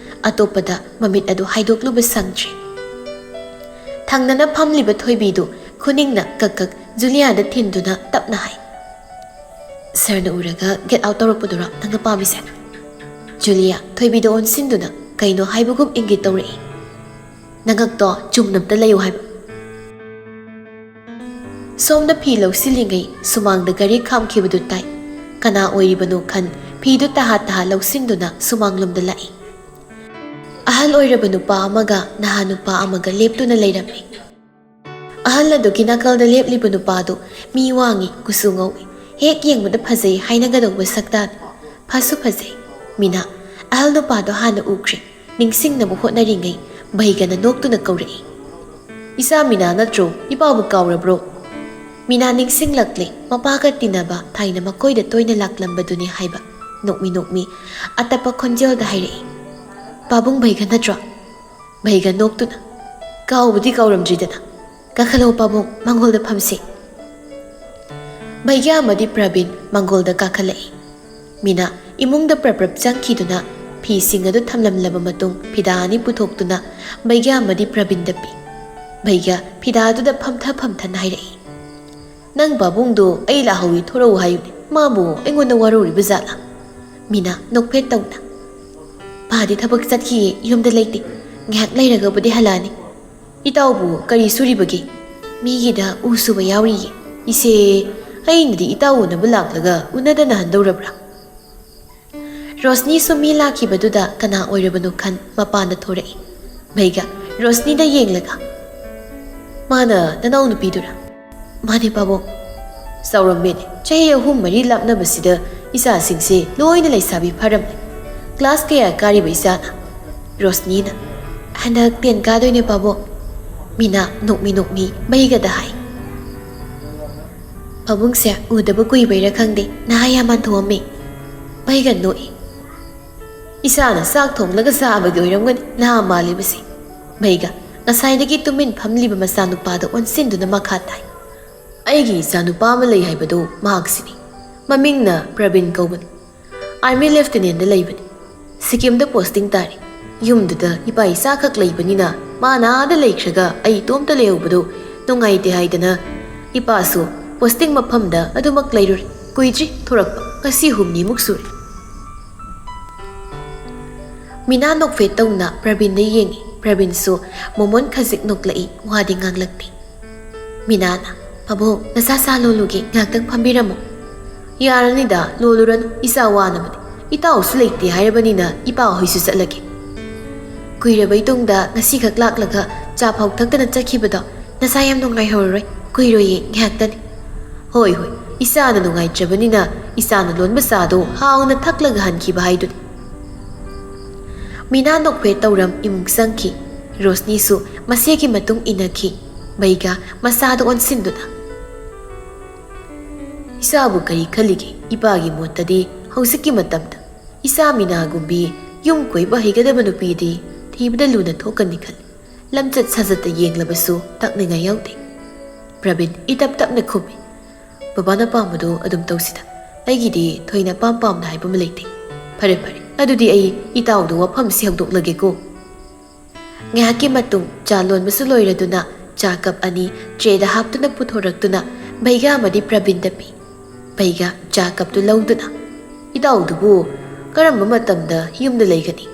ꯑꯇꯣꯞꯄꯗ ꯃꯃꯤꯠ ꯑꯗꯨ ꯍꯥꯏꯗꯣꯛꯂꯨꯕ ꯁꯪꯗ꯭ꯔꯦ꯫ ꯊꯪꯅꯅ ꯐꯝꯂꯤꯕ ꯊꯣꯏꯕꯤꯗꯨ ꯈꯨꯅꯤꯡꯅ ꯀꯛ ꯀꯛ ꯖꯨꯂꯤꯌꯥꯗ ꯊꯤꯟꯗꯨꯅ ꯇꯞꯅ ꯍꯥꯏ, "ꯁꯔꯅ ꯎꯔꯒ ꯒꯦꯠ ꯑꯥꯎꯠ ꯇꯧꯔꯛꯄꯗꯨꯔꯣ ꯅꯪꯅ ꯄꯥꯝꯃꯤꯁꯦ?" ꯖꯨꯂꯤꯌꯥ ꯊꯣꯏꯕꯤꯗ ꯑꯣꯟꯁꯤꯟꯗꯨꯅ ꯀꯩꯅꯣ ꯍꯥꯏꯕꯒꯨꯝ ꯏꯪꯒꯤꯠ ꯇꯧꯔꯛꯏ꯫ "ꯅꯉꯛꯇꯣ ꯆꯨꯝꯅ ꯑꯝꯇ ꯂꯩꯌꯨ ꯍꯥꯏꯕ꯫" ꯁꯣꯝꯗ ꯐꯤ ꯂꯧꯁꯤꯜꯂꯤꯉꯩ ꯁꯨꯃꯥꯡꯗ ꯒꯥꯔꯤ ꯈꯥꯝꯈꯤꯕꯗꯨ ꯇꯥꯏ꯫ ꯀꯅꯥ ꯑꯣꯏꯔꯤꯕꯅꯣ ꯈꯟ ꯐꯤꯗꯨ ꯇꯍꯥ ꯇꯍꯥ ꯂꯧꯁꯤꯟꯗꯨꯅ ꯁꯨꯃꯥꯡꯂꯣꯝꯗ ꯂꯥꯛꯏ꯫ ꯑꯍꯜ ꯑꯣꯏꯔꯕ ꯅꯨꯄꯥ ꯑꯃꯒ ꯅꯍꯥ ꯅꯨꯄꯥ ꯑꯃꯒ ꯂꯦꯞꯇꯨꯅ ꯂꯩꯔꯝꯃꯤ꯫ ꯑꯍꯜ ꯑꯗꯨꯒꯤ ꯅꯥꯀꯜꯗ ꯂꯦꯞꯂꯤꯕ ꯅꯨꯄꯥꯗꯨ ꯃꯤ ꯋꯥꯡꯏ, ꯀꯨꯆꯨ ꯉꯧꯏ, ꯍꯦꯛ ꯌꯦꯡꯕꯗ ꯐꯖꯩ ꯍꯥꯏꯅꯒꯗꯧꯕ ꯁꯛꯇꯥꯅꯤ꯫ ꯐꯁꯨ ꯐꯖꯩ꯫ ꯃꯤꯅ ꯑꯍꯜ ꯅꯨꯄꯥꯗꯣ ꯍꯥꯟꯅ ꯎꯈ꯭ꯔꯦ꯫ ꯅꯤꯡꯁꯤꯡꯅꯕ ꯍꯣꯠꯅꯔꯤꯉꯩ ꯚꯩꯒꯅ ꯅꯣꯛꯇꯨꯅ ꯀꯧꯔꯛꯏ, "ꯏꯆꯥ ꯃꯤꯅꯥ ꯅꯠꯇ꯭ꯔꯣ? ꯏꯄꯥꯕꯨ ꯀꯥꯎꯔꯕ꯭ꯔꯣ?" ꯃꯤꯅꯥ ꯅꯤꯡꯁꯤꯡꯂꯛꯂꯦ꯫ ꯃꯄꯥꯒ ꯇꯤꯟꯅꯕ ꯊꯥꯏꯅ ꯃꯈꯣꯏꯗ ꯇꯣꯏꯅ ꯂꯥꯛꯂꯝꯕꯗꯨꯅꯤ ꯍꯥꯏꯕ ꯅꯣꯛꯃꯤ ꯅꯣꯛꯃꯤ ꯑꯇꯞꯄ ꯈꯣꯟꯖꯦꯜꯗ ꯍꯥꯏꯔꯛꯏ, "ꯄꯥꯕꯨꯡ ꯚꯩꯒ ꯅꯠꯇ꯭ꯔꯣ?" ꯚꯩꯒ ꯅꯣꯛꯇꯨꯅ, "ꯀꯥꯎꯕꯗꯤ ꯀꯥꯎꯔꯝꯗ꯭ꯔꯤꯗꯅ꯫ ꯀꯥꯈꯠꯂꯣ ꯄꯥꯕꯨꯡ, ꯃꯥꯡꯒꯣꯜꯗ ꯐꯝꯁꯤ꯫" ꯚꯩꯒ ꯑꯃꯗꯤ ꯄ꯭ꯔꯕꯤꯟ ꯃꯥꯡꯒꯣꯜꯗ ꯀꯥꯈꯠꯂꯛꯏ꯫ ꯃꯤꯅꯥ ꯏꯃꯨꯡꯗ ꯄ꯭ꯔꯞ ꯄ꯭ꯔꯞ ꯆꯪꯈꯤꯗꯨꯅ ꯐꯤꯁꯤꯡ ꯑꯗꯨ ꯊꯝꯂꯝꯂꯕ ꯃꯇꯨꯡ ꯐꯤꯗꯥ ꯑꯅꯤ ꯄꯨꯊꯣꯛꯇꯨꯅ ꯚꯩꯒ ꯑꯃꯗꯤ ꯄ꯭ꯔꯕꯤꯟꯗ ꯄꯤ꯫ ꯚꯩꯒ ꯐꯤꯗꯥꯗꯨꯗ ꯐꯝꯊ ꯐꯝꯊꯅ ꯍꯥꯏꯔꯛꯏ, "ꯅꯪ ꯄꯥꯕꯨꯡꯗꯣ ꯑꯩ ꯂꯥꯛꯍꯧꯏ, ꯊꯣꯔꯛꯎ ꯍꯥꯏꯌꯨꯅꯦ꯫ ꯃꯥꯕꯨ ꯑꯩꯉꯣꯟꯗ ꯋꯥꯔꯧꯔꯤꯕ ꯖꯥꯠꯂꯥ?" ꯃꯤꯅꯥ ꯅꯣꯛꯐꯦꯠ ꯇꯧꯅ, "ꯄꯥꯗꯤ ꯊꯕꯛ ꯆꯠꯈꯤꯌꯦ, ꯌꯨꯝꯗ ꯂꯩꯇꯦ꯫ ꯉꯥꯏꯍꯥꯛ ꯂꯩꯔꯒꯕꯨꯗꯤ ꯍꯜꯂꯛꯑꯅꯤ꯫ ꯏꯇꯥꯎꯕꯨ ꯀꯔꯤ ꯁꯨꯔꯤꯕꯒꯦ? ꯃꯤꯒꯤꯗ ꯎ ꯁꯨꯕ ꯌꯥꯎꯔꯤꯌꯦ꯫ ꯏꯆꯦ, ꯑꯩꯅꯗꯤ ꯏꯇꯥꯎ ꯎꯅꯕ ꯂꯥꯛꯂꯒ ꯎꯅꯗꯅ ꯍꯟꯗꯧꯔꯕ꯭ꯔꯥ?" ꯔꯣꯁꯅꯤꯁꯨ ꯃꯤ ꯂꯥꯛꯈꯤꯕꯗꯨꯗ ꯀꯅꯥ ꯑꯣꯏꯔꯕꯅꯣ ꯈꯟ ꯃꯄꯥꯟꯗ ꯊꯣꯔꯛꯏ꯫ ꯚꯩꯒ ꯔꯣꯁꯅꯤꯗ ꯌꯦꯡꯂꯒ, "ꯃꯥꯅ ꯅꯅꯥꯎ ꯅꯨꯄꯤꯗꯨꯔꯥ?" "ꯃꯥꯅꯦ ꯄꯥꯕꯨꯡ꯫" "ꯆꯥꯎꯔꯝꯃꯦꯅꯦ, ꯆꯍꯤ ꯑꯍꯨꯝ ꯃꯔꯤ ꯂꯥꯞꯅꯕꯁꯤꯗ ꯏꯆꯥꯁꯤꯡꯁꯦ ꯂꯣꯏꯅ ꯂꯩꯁꯥꯕꯤ ꯐꯔꯝꯃꯦ꯫ ꯀ꯭ꯂꯥꯁ ꯀꯌꯥ ꯀꯥꯔꯤꯕ ꯏꯆꯥꯅ?" ꯔꯣꯁꯅꯤꯅ, "ꯍꯟꯗꯛ ꯇꯦꯟ ꯀꯥꯗꯣꯏꯅꯦ ꯄꯥꯕꯨꯡ꯫" ꯃꯤꯅꯥ ꯅꯣꯛꯃꯤ ꯅꯣꯛꯃꯤ ꯚꯩꯒꯗ ꯍꯥꯏ꯫ "ꯄꯥꯕꯨꯡꯁꯦ ꯎꯗꯕ ꯀꯨꯏꯕꯩꯔꯥ ꯈꯪꯗꯦ, ꯅꯍꯥ ꯌꯥꯝ ꯃꯥꯟꯊꯣꯛꯑꯝꯃꯦ꯫" ꯚꯩꯒ ꯅꯣꯛꯏ꯫ "ꯏꯆꯥꯅ ꯆꯥꯛ ꯊꯣꯡꯂꯒ ꯆꯥꯕꯒꯤ ꯑꯣꯏꯔꯝꯒꯅꯤ ꯅꯍꯥ ꯃꯥꯜꯂꯤꯕꯁꯦ꯫" ꯚꯩꯒ ꯉꯁꯥꯏꯗꯒꯤ ꯇꯨꯃꯤꯟ ꯐꯝꯂꯤꯕ ꯃꯆꯥꯅꯨꯄꯥꯗ ꯑꯣꯟꯁꯤꯟꯗꯨꯅ ꯃꯈꯥ ꯇꯥꯏ꯫ "ꯑꯩꯒꯤ ꯏꯆꯥꯅꯨꯄꯥ ꯑꯃ ꯂꯩ ꯍꯥꯏꯕꯗꯨ ꯃꯍꯥꯛꯁꯤꯅꯤ꯫ ꯃꯃꯤꯡꯅ ꯄ꯭ꯔꯕꯤꯟ ꯀꯧꯕꯅꯤ꯫ ꯑꯥꯔꯃꯤ ꯂꯦꯐꯇꯤꯅꯦꯟꯗ ꯂꯩꯕꯅꯤ꯫ ꯁꯤꯛꯀꯤꯝꯗ ꯄꯣꯁꯇꯤꯡ ꯇꯥꯔꯤ꯫ ꯌꯨꯝꯗꯨꯗ ꯏꯄꯥ ꯏꯆꯥꯈꯛ ꯂꯩꯕꯅꯤꯅ ꯃꯥꯅ ꯑꯥꯗ ꯂꯩꯈ꯭ꯔꯒ ꯑꯩ ꯏꯇꯣꯝꯇ ꯂꯩꯍꯧꯕꯗꯨ ꯅꯨꯡꯉꯥꯏꯇꯦ ꯍꯥꯏꯗꯅ ꯏꯄꯥꯁꯨ ꯄꯣꯁꯇꯤꯡ ꯃꯐꯝꯗ ꯑꯗꯨꯃꯛ ꯂꯩꯔꯨꯔꯦ꯫ ꯀꯨꯏꯗ꯭ꯔꯤ ꯊꯣꯔꯛꯄ, ꯉꯁꯤ ꯍꯨꯝꯅꯤꯃꯨꯛ ꯁꯨꯔꯦ꯫" ꯃꯤꯅꯥ ꯅꯣꯛꯐꯦꯠ ꯇꯧꯅ ꯄ꯭ꯔꯕꯤꯟꯗ ꯌꯦꯡꯏ꯫ ꯄ꯭ꯔꯕꯤꯟꯁꯨ ꯃꯣꯃꯣꯟ ꯈꯖꯤꯛ ꯅꯣꯛꯂꯛꯏ, ꯋꯥꯗꯤ ꯉꯥꯡꯂꯛꯇꯦ꯫ ꯃꯤꯅꯥꯅ, "ꯄꯥꯕꯨꯡ, ꯅꯆꯥ ꯆꯥ ꯂꯣꯜꯂꯨꯒꯦ, ꯉꯥꯏꯍꯥꯛꯇꯪ ꯐꯝꯕꯤꯔꯝꯃꯣ꯫" "ꯌꯥꯔꯅꯤꯗ, ꯂꯣꯜꯂꯨꯔꯅꯨ, ꯏꯆꯥ ꯋꯥꯅꯕꯅꯤ꯫ ꯏꯇꯥꯎꯁꯨ ꯂꯩꯇꯦ ꯍꯥꯏꯔꯕꯅꯤꯅ ꯏꯄꯥ ꯍꯣꯏꯁꯨ ꯆꯠꯂꯒꯦ꯫ ꯀꯨꯏꯔꯕꯩ ꯇꯨꯡꯗ ꯉꯁꯤꯈꯛ ꯂꯥꯛꯂꯒ ꯆꯥ ꯐꯥꯎ ꯊꯛꯇꯅ ꯆꯠꯈꯤꯕꯗꯣ ꯅꯆꯥ ꯌꯥꯝ ꯅꯨꯡꯉꯥꯏꯍꯧꯔꯔꯣꯏ꯫ ꯀꯨꯏꯔꯣꯏꯌꯦ, ꯉꯥꯏꯍꯥꯛꯇꯅꯤ꯫" "ꯍꯣꯏ, ꯍꯣꯏ, ꯏꯆꯥꯅ ꯅꯨꯡꯉꯥꯏꯇ꯭ꯔꯕꯅꯤꯅ ꯏꯆꯥꯅ ꯂꯣꯟꯕ ꯆꯥꯗꯣ ꯍꯥꯎꯅ ꯊꯛꯂꯒ ꯍꯟꯈꯤꯕ ꯍꯥꯏꯗꯨꯅꯤ꯫" ꯃꯤꯅꯥ ꯅꯣꯛꯐꯦꯠ ꯇꯧꯔꯝ ꯏꯃꯨꯡ ꯆꯪꯈꯤ꯫ ꯔꯣꯁꯅꯤꯁꯨ ꯃꯆꯦꯒꯤ ꯃꯇꯨꯡ ꯏꯟꯅꯈꯤ꯫ ꯚꯩꯒꯥ ꯃꯆꯥꯗ ꯑꯣꯟꯁꯤꯟꯗꯨꯅ, "ꯏꯆꯥꯕꯨ ꯀꯔꯤ ꯈꯜꯂꯤꯒꯦ? ꯏꯄꯥꯒꯤ ꯃꯣꯠꯇꯗꯤ ꯍꯧꯖꯤꯛꯀꯤ ꯃꯇꯝꯗ ꯏꯆꯥ ꯃꯤꯅꯥꯒꯨꯝꯕꯤ ꯌꯨꯝ ꯀꯣꯏꯕ ꯍꯩꯒꯗꯕ ꯅꯨꯄꯤꯗꯤ ꯊꯤꯕꯗ ꯂꯨꯅ ꯊꯣꯛꯀꯅꯤ ꯈꯜꯂꯤ꯫ ꯂꯝꯆꯠ ꯁꯥꯖꯠꯇ ꯌꯦꯡꯂꯕꯁꯨ ꯇꯛꯅꯤꯡꯉꯥꯏ ꯌꯥꯎꯗꯦ꯫" ꯄ꯭ꯔꯕꯤꯟ ꯏꯇꯞ ꯇꯞꯅ ꯈꯨꯝꯃꯤ꯫ "ꯕꯕꯥꯅ ꯄꯥꯝꯕꯗꯣ ꯑꯗꯨꯝ ꯇꯧꯁꯤꯗ꯫ ꯑꯩꯒꯤꯗꯤ ꯊꯣꯏꯅ ꯑꯄꯥꯝ ꯄꯥꯝꯗ ꯍꯥꯏꯕ ꯑꯃ ꯂꯩꯇꯦ꯫ ꯐꯔꯦ ꯐꯔꯦ, ꯑꯗꯨꯗꯤ ꯑꯩ ꯏꯇꯥꯎꯗ ꯋꯥꯐꯝꯁꯤ ꯍꯧꯗꯣꯛꯂꯒꯦꯀꯣ꯫" ꯉꯥꯏꯍꯥꯛꯀꯤ ꯃꯇꯨꯡ ꯆꯥ ꯂꯣꯟꯕꯁꯨ ꯂꯣꯏꯔꯗꯨꯅ ꯆꯥ ꯀꯞ ꯑꯅꯤ ꯇ꯭ꯔꯦꯗ ꯍꯥꯞꯇꯨꯅ ꯄꯨꯊꯣꯔꯛꯇꯨꯅ ꯚꯩꯒꯥ ꯑꯃꯗꯤ ꯄ꯭ꯔꯕꯤꯟꯗ ꯄꯤ꯫ ꯚꯩꯒꯥ ꯆꯥ ꯀꯞꯇꯨ ꯂꯧꯗꯨꯅ, "ꯏꯇꯥꯎꯗꯨꯕꯨ ꯀꯔꯝꯕ ꯃꯇꯝꯗ ꯌꯨꯝꯗ ꯂꯩꯒꯅꯤ?"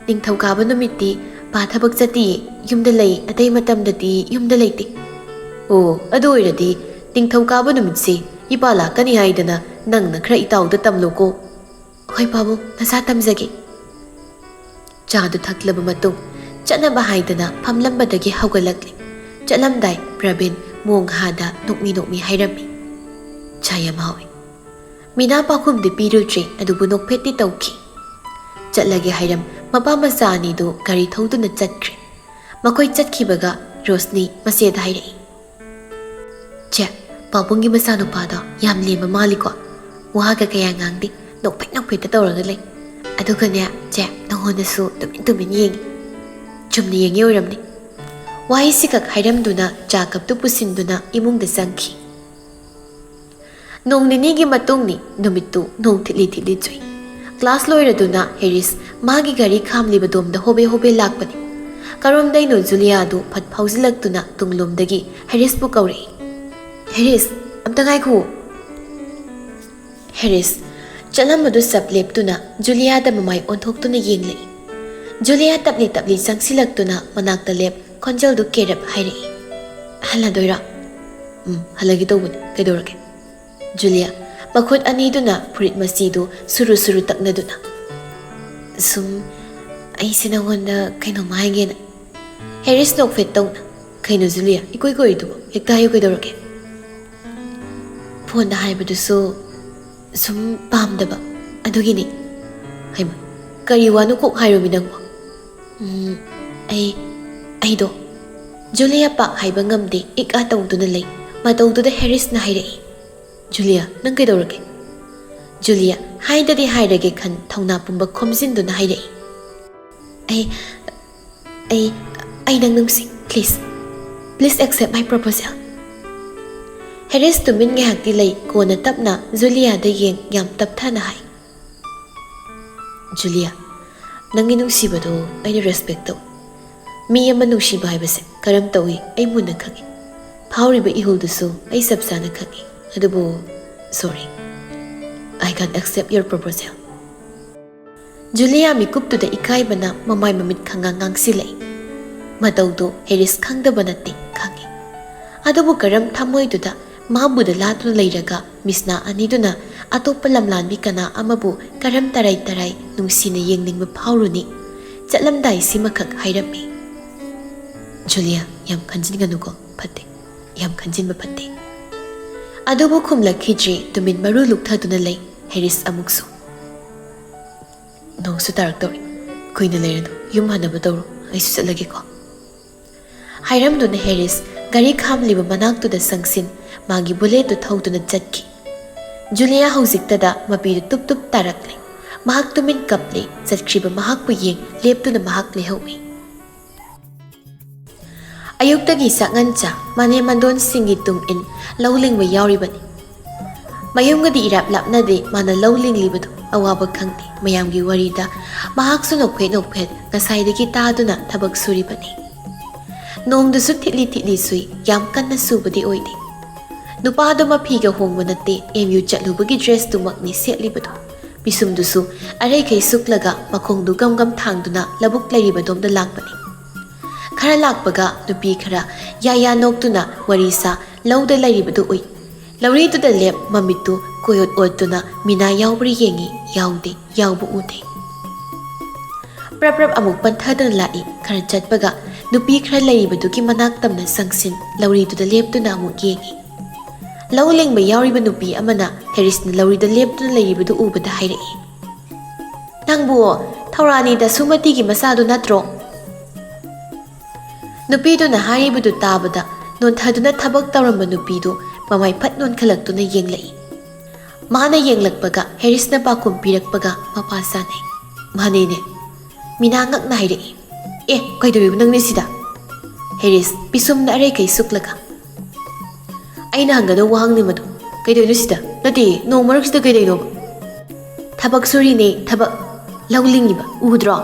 "ꯅꯤꯡꯊꯧꯀꯥꯕ ꯅꯨꯃꯤꯠꯇꯤ ꯄꯥ ꯊꯕꯛ ꯆꯠꯇꯤꯌꯦ, ꯌꯨꯝꯗ ꯂꯩ, ꯑꯇꯩ ꯃꯇꯝꯗꯗꯤ ꯌꯨꯝꯗ ꯂꯩꯇꯦ꯫" "ꯑꯣ, ꯑꯗꯨ ꯑꯣꯏꯔꯗꯤ ꯅꯤꯡꯊꯧꯀꯥꯕ ꯅꯨꯃꯤꯠꯁꯦ ꯏꯄꯥ ꯂꯥꯛꯀꯅꯤ ꯍꯥꯏꯗꯅ ꯅꯪꯅ ꯈꯔ ꯏꯇꯥꯎꯗ ꯇꯝꯂꯣꯀꯣ꯫" "ꯍꯣꯏ ꯄꯥꯕꯨꯡ, ꯅꯆꯥ ꯇꯝꯖꯒꯦ꯫" ꯆꯥꯗꯨ ꯊꯛꯂꯕ ꯃꯇꯨꯡ ꯆꯠꯅꯕ ꯍꯥꯏꯗꯅ ꯐꯝꯂꯝꯕꯗꯒꯤ ꯍꯧꯒꯠꯂꯛꯂꯤ꯫ ꯆꯠꯂꯝꯗꯥꯏ ꯄ꯭ꯔꯕꯤꯟ ꯃꯣꯡ ꯍꯥꯗ ꯅꯣꯛꯃꯤ ꯅꯣꯛꯃꯤ ꯍꯥꯏꯔꯝꯃꯤ, "ꯆꯥ ꯌꯥꯝ ꯍꯥꯎꯏ꯫" ꯃꯤꯅꯥ ꯄꯥꯎꯈꯨꯝꯗꯤ ꯄꯤꯔꯨꯗ꯭ꯔꯦ, ꯑꯗꯨꯕꯨ ꯅꯣꯛꯐꯦꯠꯇꯤ ꯇꯧꯈꯤ꯫ ꯆꯠꯂꯒꯦ ꯍꯥꯏꯔꯝ ꯃꯄꯥ ꯃꯆꯥ ꯑꯅꯤꯗꯨ ꯒꯥꯔꯤ ꯊꯧꯗꯨꯅ ꯆꯠꯈ꯭ꯔꯦ꯫ ꯃꯈꯣꯏ ꯆꯠꯈꯤꯕꯒ ꯔꯣꯁꯅꯤ ꯃꯆꯦꯗ ꯍꯥꯏꯔꯛꯏ, "ꯆꯦ, ꯄꯥꯕꯨꯡꯒꯤ ꯃꯆꯥꯅꯨꯄꯥꯗꯣ ꯌꯥꯝ ꯂꯦꯝꯕ ꯃꯥꯜꯂꯤꯀꯣ꯫ ꯋꯥꯒ ꯀꯌꯥ ꯉꯥꯡꯗꯦ, ꯅꯣꯛꯐꯦꯠ ꯅꯣꯛꯐꯦꯠꯇ ꯇꯧꯔꯒ ꯂꯩ꯫ ꯑꯗꯨꯒꯅꯦ ꯆꯦ, ꯅꯉꯣꯟꯗꯁꯨ ꯇꯨꯃꯤꯟ ꯇꯨꯃꯤꯟ ꯌꯦꯡꯉꯤ꯫" ꯆꯨꯝꯅ ꯌꯦꯡꯉꯤ ꯑꯣꯏꯔꯝꯅꯤ꯫ ꯋꯥꯍꯩꯁꯤꯈꯛ ꯍꯥꯏꯔꯝꯗꯨꯅ ꯆꯥ ꯀꯞꯇꯨ ꯄꯨꯁꯤꯟꯗꯨꯅ ꯏꯃꯨꯡꯗ ꯆꯪꯈꯤ꯫ ꯅꯣꯡ ꯅꯤꯅꯤꯒꯤ ꯃꯇꯨꯡꯅꯤ, ꯅꯨꯃꯤꯠꯇꯨ ꯅꯣꯡ ꯊꯤꯠꯂꯤ ꯊꯤꯠꯂꯤ ꯆꯨꯏ꯫ ꯀ꯭ꯂꯥꯁ ꯂꯣꯏꯔꯗꯨꯅ ꯍꯦꯔꯤꯁ ꯃꯥꯒꯤ ꯒꯥꯔꯤ ꯈꯥꯝꯂꯤꯕꯗꯣꯝꯗ ꯍꯣꯕꯦ ꯍꯣꯕꯦ ꯂꯥꯛꯄꯅꯤ꯫ ꯀꯔꯣꯝꯗꯩꯅꯣ ꯖꯨꯂꯤꯌꯥꯗꯨ ꯐꯠ ꯐꯥꯎꯖꯤꯜꯂꯛꯇꯨꯅ ꯇꯨꯡꯂꯣꯝꯗꯒꯤ ꯍꯦꯔꯤꯁꯄꯨ ꯀꯧꯔꯛꯏ, "ꯍꯦꯔꯤꯁ, ꯑꯝꯇ ꯉꯥꯏꯈꯨꯑꯣ꯫" ꯍꯦꯔꯤꯁ ꯆꯠꯂꯝꯕꯗꯨ ꯆꯞ ꯂꯦꯞꯇꯨꯅ ꯖꯨꯂꯤꯌꯥꯗ ꯃꯃꯥꯏ ꯑꯣꯟꯊꯣꯛꯇꯨꯅ ꯌꯦꯡꯂꯛꯏ꯫ ꯖꯨꯂꯤꯌꯥ ꯇꯞꯂꯤ ꯇꯞꯂꯤ ꯆꯪꯁꯤꯜꯂꯛꯇꯨꯅ ꯃꯅꯥꯛꯇ ꯂꯦꯞ ꯈꯣꯟꯖꯦꯜꯗꯨ ꯀꯦꯔꯞ ꯍꯥꯏꯔꯛꯏ, "ꯍꯜꯂꯗꯣꯏꯔꯣ?" "ꯎꯝ, ꯍꯜꯂꯒꯦ ꯇꯧꯕꯅꯤ꯫ ꯀꯩꯗꯧꯔꯒꯦ?" ꯖꯨꯂꯤꯌꯥ ꯃꯈꯨꯠ ꯑꯅꯤꯗꯨꯅ ꯐꯨꯔꯤꯠ ꯃꯆꯤꯗꯨ ꯁꯨꯔꯨ ꯁꯨꯔꯨ ꯇꯛꯅꯗꯨꯅ, "ꯁꯨꯝ, ꯑꯩꯁꯦ ꯅꯉꯣꯟꯗ ꯀꯩꯅꯣꯝꯃ ꯍꯥꯏꯒꯦꯅ꯫" ꯍꯦꯔꯤꯁ ꯅꯣꯛꯐꯦꯠ ꯇꯧꯅ, "ꯀꯩꯅꯣ ꯖꯨꯂꯤꯌꯥ, ꯏꯀꯣꯏ ꯀꯣꯏꯔꯤꯗꯨꯕꯣ? ꯍꯦꯛꯇ ꯍꯥꯏꯌꯨ, ꯀꯩꯗꯧꯔꯒꯦ?" "ꯐꯣꯟꯗ ꯍꯥꯏꯕꯗꯨꯁꯨ ꯁꯨꯝ ꯄꯥꯝꯗꯕ, ꯑꯗꯨꯒꯤꯅꯤ꯫" "ꯍꯩꯃꯥ, ꯀꯔꯤ ꯋꯥꯅꯣ ꯀꯣꯛ ꯍꯥꯏꯔꯣꯃꯤ ꯅꯪꯕꯣ? "ꯎꯝ, ꯑꯩ, ꯑꯩꯗꯣ"꯫ ꯖꯨꯂꯤꯌꯥ ꯄꯥꯛ ꯍꯥꯏꯕ ꯉꯝꯗꯦ, ꯏꯛ ꯑꯥ ꯇꯧꯗꯨꯅ ꯂꯩ꯫ ꯃꯇꯧꯗꯨꯗ ꯍꯦꯔꯤꯁꯅ ꯍꯥꯏꯔꯛꯏ, "ꯖꯨꯂꯤꯌꯥ, ꯅꯪ ꯀꯩꯗꯧꯔꯒꯦ?" ꯖꯨꯂꯤꯌꯥ ꯍꯥꯏꯗꯗꯤ ꯍꯥꯏꯔꯒꯦ ꯈꯟ ꯊꯧꯅꯥ ꯄꯨꯝꯕ ꯈꯣꯝꯖꯤꯟꯗꯨꯅ ꯍꯥꯏꯔꯛꯏ, "ꯑꯩ, ꯑꯩ, ꯑꯩ ꯅꯪ ꯅꯨꯡꯁꯤ꯫ Please, please accept my proposal." ꯍꯦꯔꯤꯁ ꯇꯨꯃꯤꯟ ꯉꯥꯏꯍꯥꯛꯇꯤ ꯂꯩ, ꯀꯣꯟꯅ ꯇꯞꯅ ꯖꯨꯂꯤꯌꯥꯗ ꯌꯦꯡ ꯌꯥꯝ ꯇꯞꯊꯅ ꯍꯥꯏ, "ꯖꯨꯂꯤꯌꯥ, ꯅꯪꯒꯤ ꯅꯨꯡꯁꯤꯕꯗꯣ ꯑꯩꯅ respect ꯇꯧꯏ꯫ ꯃꯤ ꯑꯃ ꯅꯨꯡꯁꯤꯕ ꯍꯥꯏꯕꯁꯦ ꯀꯔꯝ ꯇꯧꯏ ꯑꯩ ꯃꯨꯟꯅ ꯈꯪꯏ꯫ ꯐꯥꯎꯔꯤꯕ ꯏꯍꯨꯜꯗꯨꯁꯨ ꯑꯩ ꯆꯞ ꯆꯥꯅ ꯈꯪꯏ꯫ ꯑꯗꯨꯕꯨ, sorry, I can't accept your proposal." ꯖꯨꯂꯤꯌꯥ ꯃꯤꯀꯨꯞꯇꯨꯗ ꯏꯀꯥꯏꯕꯅ ꯃꯃꯥꯏ ꯃꯃꯤꯠ ꯈꯪꯉꯥꯡ ꯉꯥꯡꯁꯤꯜꯂꯛꯏ꯫ ꯃꯇꯧꯗꯨ ꯍꯦꯔꯤꯁ ꯈꯪꯗꯕ ꯅꯠꯇꯦ, ꯈꯪꯏ꯫ ꯑꯗꯨꯕꯨ ꯀꯔꯝ ꯊꯃꯣꯏꯗꯨꯗ ꯃꯥꯕꯨꯗ ꯂꯥꯠꯇꯨꯅ ꯂꯩꯔꯒ ꯃꯤꯁꯅꯥ ꯑꯅꯤꯗꯨꯅ ꯑꯇꯣꯞꯄ ꯂꯝꯂꯥꯟꯕꯤ ꯀꯅꯥ ꯑꯃꯕꯨ ꯀꯔꯝ ꯇꯔꯥꯏ ꯇꯔꯥꯏ ꯅꯨꯡꯁꯤꯅ ꯌꯦꯡꯅꯤꯡꯕ ꯐꯥꯎꯔꯨꯅꯤ? ꯆꯠꯂꯝꯗꯥꯏꯁꯤꯃꯈꯛ ꯍꯥꯏꯔꯝꯃꯤ, "ꯖꯨꯂꯤꯌꯥ, ꯌꯥꯝ ꯈꯟꯖꯤꯟꯒꯅꯨꯀꯣ, ꯐꯠꯇꯦ, ꯌꯥꯝ ꯈꯟꯖꯤꯟꯕ ꯐꯠꯇꯦ"꯫ ꯑꯗꯨꯕꯨ ꯈꯨꯝꯂꯛꯈꯤꯗ꯭ꯔꯤ, ꯇꯨꯃꯤꯟ ꯃꯔꯨ ꯂꯨꯛꯊꯗꯨꯅ ꯂꯩ ꯍꯦꯔꯤꯁ ꯑꯃꯨꯛꯁꯨ꯫ "ꯅꯣꯡꯁꯨ ꯇꯥꯔꯛꯇꯧꯔꯤ, ꯀꯨꯏꯅ ꯂꯩꯔꯅꯨ, ꯌꯨꯝ ꯍꯟꯅꯕ ꯇꯧꯔꯣ, ꯑꯩꯁꯨ ꯆꯠꯂꯒꯦꯀꯣ"꯫ ꯍꯥꯏꯔꯝꯗꯨꯅ ꯍꯦꯔꯤꯁ ꯒꯥꯔꯤ ꯈꯥꯝꯂꯤꯕ ꯃꯅꯥꯛꯇꯨꯗ ꯆꯪꯁꯤꯟ, ꯃꯥꯒꯤ ꯕꯨꯂꯦꯠꯇꯨ ꯊꯧꯗꯨꯅ ꯆꯠꯈꯤ꯫ ꯖꯨꯂꯤꯌꯥ ꯍꯧꯖꯤꯛꯇꯗ ꯃꯄꯤꯗꯨ ꯇꯨꯞ ꯇꯨꯞ ꯇꯥꯔꯛꯂꯦ꯫ ꯃꯍꯥꯛ ꯇꯨꯃꯤꯟ ꯀꯞꯂꯦ꯫ ꯆꯠꯈ꯭ꯔꯤꯕ ꯃꯍꯥꯛꯄꯨ ꯌꯦꯡ ꯂꯦꯞꯇꯨꯅ ꯃꯍꯥꯛ ꯂꯩꯍꯧꯏ꯫ ꯑꯌꯨꯛꯇꯒꯤ ꯆꯥꯛꯉꯟ ꯆꯥ, ꯃꯅꯦꯝ ꯃꯟꯗꯣꯟꯁꯤꯡꯒꯤ ꯇꯨꯡ ꯏꯟ ꯂꯧ ꯂꯤꯡꯕ ꯌꯥꯎꯔꯤꯕꯅꯤ꯫ ꯃꯌꯨꯝꯒꯗꯤ ꯏꯔꯥꯞ ꯂꯥꯞꯅꯗꯦ, ꯃꯥꯅ ꯂꯧ ꯂꯤꯡꯂꯤꯕꯗꯨ ꯑꯋꯥꯕ ꯈꯪꯗꯦ꯫ ꯃꯌꯥꯝꯒꯤ ꯋꯥꯔꯤꯗ ꯃꯍꯥꯛꯁꯨ ꯅꯣꯛꯐꯦꯠ ꯅꯣꯛꯐꯦꯠ ꯉꯁꯥꯏꯗꯒꯤ ꯇꯥꯗꯨꯅ ꯊꯕꯛ ꯁꯨꯔꯤꯕꯅꯤ꯫ ꯅꯣꯡꯗꯨꯁꯨ ꯊꯤꯠꯂꯤ ꯊꯤꯠꯂꯤ ꯆꯨꯏ, ꯌꯥꯝ ꯀꯟꯅ ꯆꯨꯕꯗꯤ ꯑꯣꯏꯗꯦ꯫ ꯅꯨꯄꯥꯗꯨ ꯃꯐꯤꯒ ꯍꯣꯡꯕ ꯅꯠꯇꯦ, ꯑꯦꯝ ꯌꯨ ꯆꯠꯂꯨꯕꯒꯤ ꯗ꯭ꯔꯦꯁꯇꯨꯃꯛꯅꯤ ꯁꯦꯠꯂꯤꯕꯗꯨ꯫ ꯄꯤꯁꯨꯝꯗꯨꯁꯨ ꯑꯔꯩꯈꯩ ꯁꯨꯛꯂꯒ ꯃꯈꯣꯡꯗꯨ ꯒꯝ ꯒꯝ ꯊꯥꯡꯗꯨꯅ ꯂꯧꯕꯨꯛ ꯂꯩꯔꯤꯕꯗꯣꯝꯗ ꯂꯥꯛꯄꯅꯤ꯫ ꯈꯔ ꯂꯥꯛꯄꯒ ꯅꯨꯄꯤ ꯈꯔ ꯌꯥ ꯌꯥ ꯅꯣꯛꯇꯨꯅ ꯋꯥꯔꯤ ꯁꯥ ꯂꯧꯗ ꯂꯩꯔꯤꯕꯗꯨ ꯎꯏ꯫ ꯂꯧꯔꯤꯗꯨꯗ ꯂꯦꯞ ꯃꯃꯤꯠꯇꯨ ꯀꯣꯏꯑꯣꯠ ꯑꯣꯠꯇꯨꯅ ꯃꯤꯅꯥ ꯌꯥꯎꯕ꯭ꯔꯥ ꯌꯦꯡꯏ, ꯌꯥꯎꯗꯦ, ꯌꯥꯎꯕ ꯎꯗꯦ꯫ ꯄ꯭ꯔꯞ ꯄ꯭ꯔꯞ ꯑꯃꯨꯛ ꯄꯟꯊꯗꯨꯅ ꯂꯥꯛꯏ꯫ ꯈꯔ ꯆꯠꯄꯒ ꯅꯨꯄꯤ ꯈꯔ ꯂꯩꯔꯤꯕꯗꯨꯒꯤ ꯃꯅꯥꯛ ꯇꯝꯅ ꯆꯪꯁꯤꯟ ꯂꯧꯔꯤꯗꯨꯗ ꯂꯦꯞꯇꯨꯅ ꯑꯃꯨꯛ ꯌꯦꯡꯏ꯫ ꯂꯧ ꯂꯤꯡꯕ ꯌꯥꯎꯔꯤꯕ ꯅꯨꯄꯤ ꯑꯃꯅ ꯍꯦꯔꯤꯁꯅ ꯂꯧꯔꯤꯗ ꯂꯦꯞꯇꯨꯅ ꯂꯩꯔꯤꯕꯗꯨ ꯎꯕꯗ ꯍꯥꯏꯔꯛꯏ, "ꯅꯪꯕꯨ ꯊꯧꯔꯥꯅꯤꯗ ꯁꯨꯃꯇꯤꯒꯤ ꯃꯆꯥꯗꯨ ꯅꯠꯇ꯭ꯔꯣ? ꯅꯨꯄꯤꯗꯨꯅ ꯍꯥꯏꯔꯤꯕꯗꯨ ꯇꯥꯕꯗ ꯅꯣꯟꯊꯗꯨꯅ ꯊꯕꯛ ꯇꯧꯔꯝꯕ ꯅꯨꯄꯤꯗꯨ ꯃꯃꯥꯏ ꯐꯠ ꯅꯣꯟꯈꯠꯂꯛꯇꯨꯅ ꯌꯦꯡꯂꯛꯏ꯫ ꯃꯥꯅ ꯌꯦꯡꯂꯛꯄꯒ ꯍꯦꯔꯤꯁꯅ ꯄꯥꯎꯈꯨꯝ ꯄꯤꯔꯛꯄꯒ ꯃꯄꯥ ꯆꯥꯅꯩ꯫ "ꯃꯥꯅꯦꯅꯦ," ꯃꯤꯅꯥ ꯉꯛꯅ ꯍꯥꯏꯔꯛꯏ꯫ "ꯑꯦ, ꯀꯩꯗꯧꯔꯤꯕ ꯅꯪꯅꯦ ꯁꯤꯗ?" ꯍꯦꯔꯤꯁ ꯄꯤꯁꯨꯝꯅ ꯑꯔꯩꯈꯩ ꯁꯨꯛꯂꯒ꯫ "ꯑꯩꯅ ꯍꯪꯒꯗꯧꯕ ꯋꯥꯍꯪꯅꯤ ꯃꯗꯨ꯫ ꯀꯩꯗꯧꯔꯤꯅꯣ ꯁꯤꯗ? ꯅꯠꯇꯦ, ꯅꯣꯡ ꯃꯔꯛꯁꯤꯗ ꯀꯩꯗꯧꯔꯤꯅꯣꯕ?" "ꯊꯕꯛ ꯁꯨꯔꯤꯅꯦ, ꯊꯕꯛ꯫ ꯂꯧ ꯂꯤꯡꯉꯤꯕ ꯎꯗ꯭ꯔꯣ?"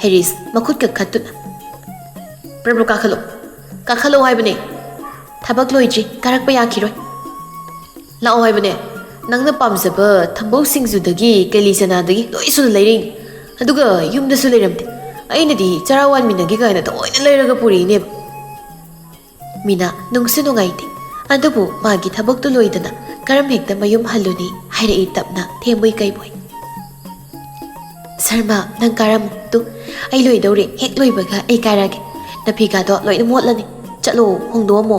ꯍꯦꯔꯤꯁ ꯃꯈꯨꯠ ꯀꯛꯈꯠꯇꯨꯅ꯫ "ꯄ꯭ꯔꯞ ꯄ꯭ꯔꯞ ꯀꯥꯈꯠꯂꯣ꯫ ꯀꯥꯈꯠꯂꯣ ꯍꯥꯏꯕꯅꯦ꯫ ꯊꯕꯛ ꯂꯣꯏꯗ꯭ꯔꯤ, ꯀꯥꯔꯛꯄ ꯌꯥꯈꯤꯔꯣꯏ꯫ ꯂꯥꯛꯑꯣ ꯍꯥꯏꯕꯅꯦ꯫ ꯅꯪꯅ ꯄꯥꯝꯖꯕ ꯊꯝꯕꯧ ꯁꯤꯡꯖꯨꯗꯒꯤ ꯀꯦꯂꯤ ꯆꯅꯥꯗꯒꯤ ꯂꯣꯏ ꯁꯨꯅ ꯂꯩꯔꯛꯏꯅꯤ꯫ ꯑꯗꯨꯒ ꯌꯨꯝꯗꯁꯨ ꯂꯩꯔꯝꯗꯦ꯫ ꯑꯩꯅꯗꯤ ꯆꯔꯥ ꯋꯥꯟꯃꯤꯟꯅꯒꯦ ꯀꯥꯏꯅ ꯊꯑꯣꯏꯅ ꯂꯩꯔꯒ ꯄꯨꯔꯛꯏꯅꯦꯕ꯫" ꯃꯤꯅꯥ ꯅꯨꯡꯁꯨ ꯅꯨꯡꯉꯥꯏꯇꯦ꯫ ꯑꯗꯨꯕꯨ ꯃꯥꯒꯤ ꯊꯕꯛꯇꯨ ꯂꯣꯏꯗꯅ ꯀꯔꯝ ꯍꯦꯛꯇ ꯃꯌꯨꯝ ꯍꯜꯂꯨꯅꯤ ꯍꯥꯏꯔꯛꯏ ꯇꯞꯅ ꯊꯦꯝꯕꯣꯏ ꯀꯩꯕꯣꯏ꯫ "ꯁꯔꯃ, ꯅꯪ ꯀꯥꯔꯝꯃꯨ꯫ ꯇꯨ, ꯑꯩ ꯂꯣꯏꯗꯧꯔꯦ꯫ ꯍꯦꯛ ꯂꯣꯏꯕꯒ ꯑꯩ ꯀꯥꯔꯛꯑꯒꯦ꯫ ꯅꯐꯤꯒꯥꯗꯣ ꯂꯣꯏꯅ ꯃꯣꯠꯂꯅꯤ꯫ ꯆꯠꯂꯣ, ꯍꯣꯡꯗꯣꯛꯑꯝꯃꯣ꯫"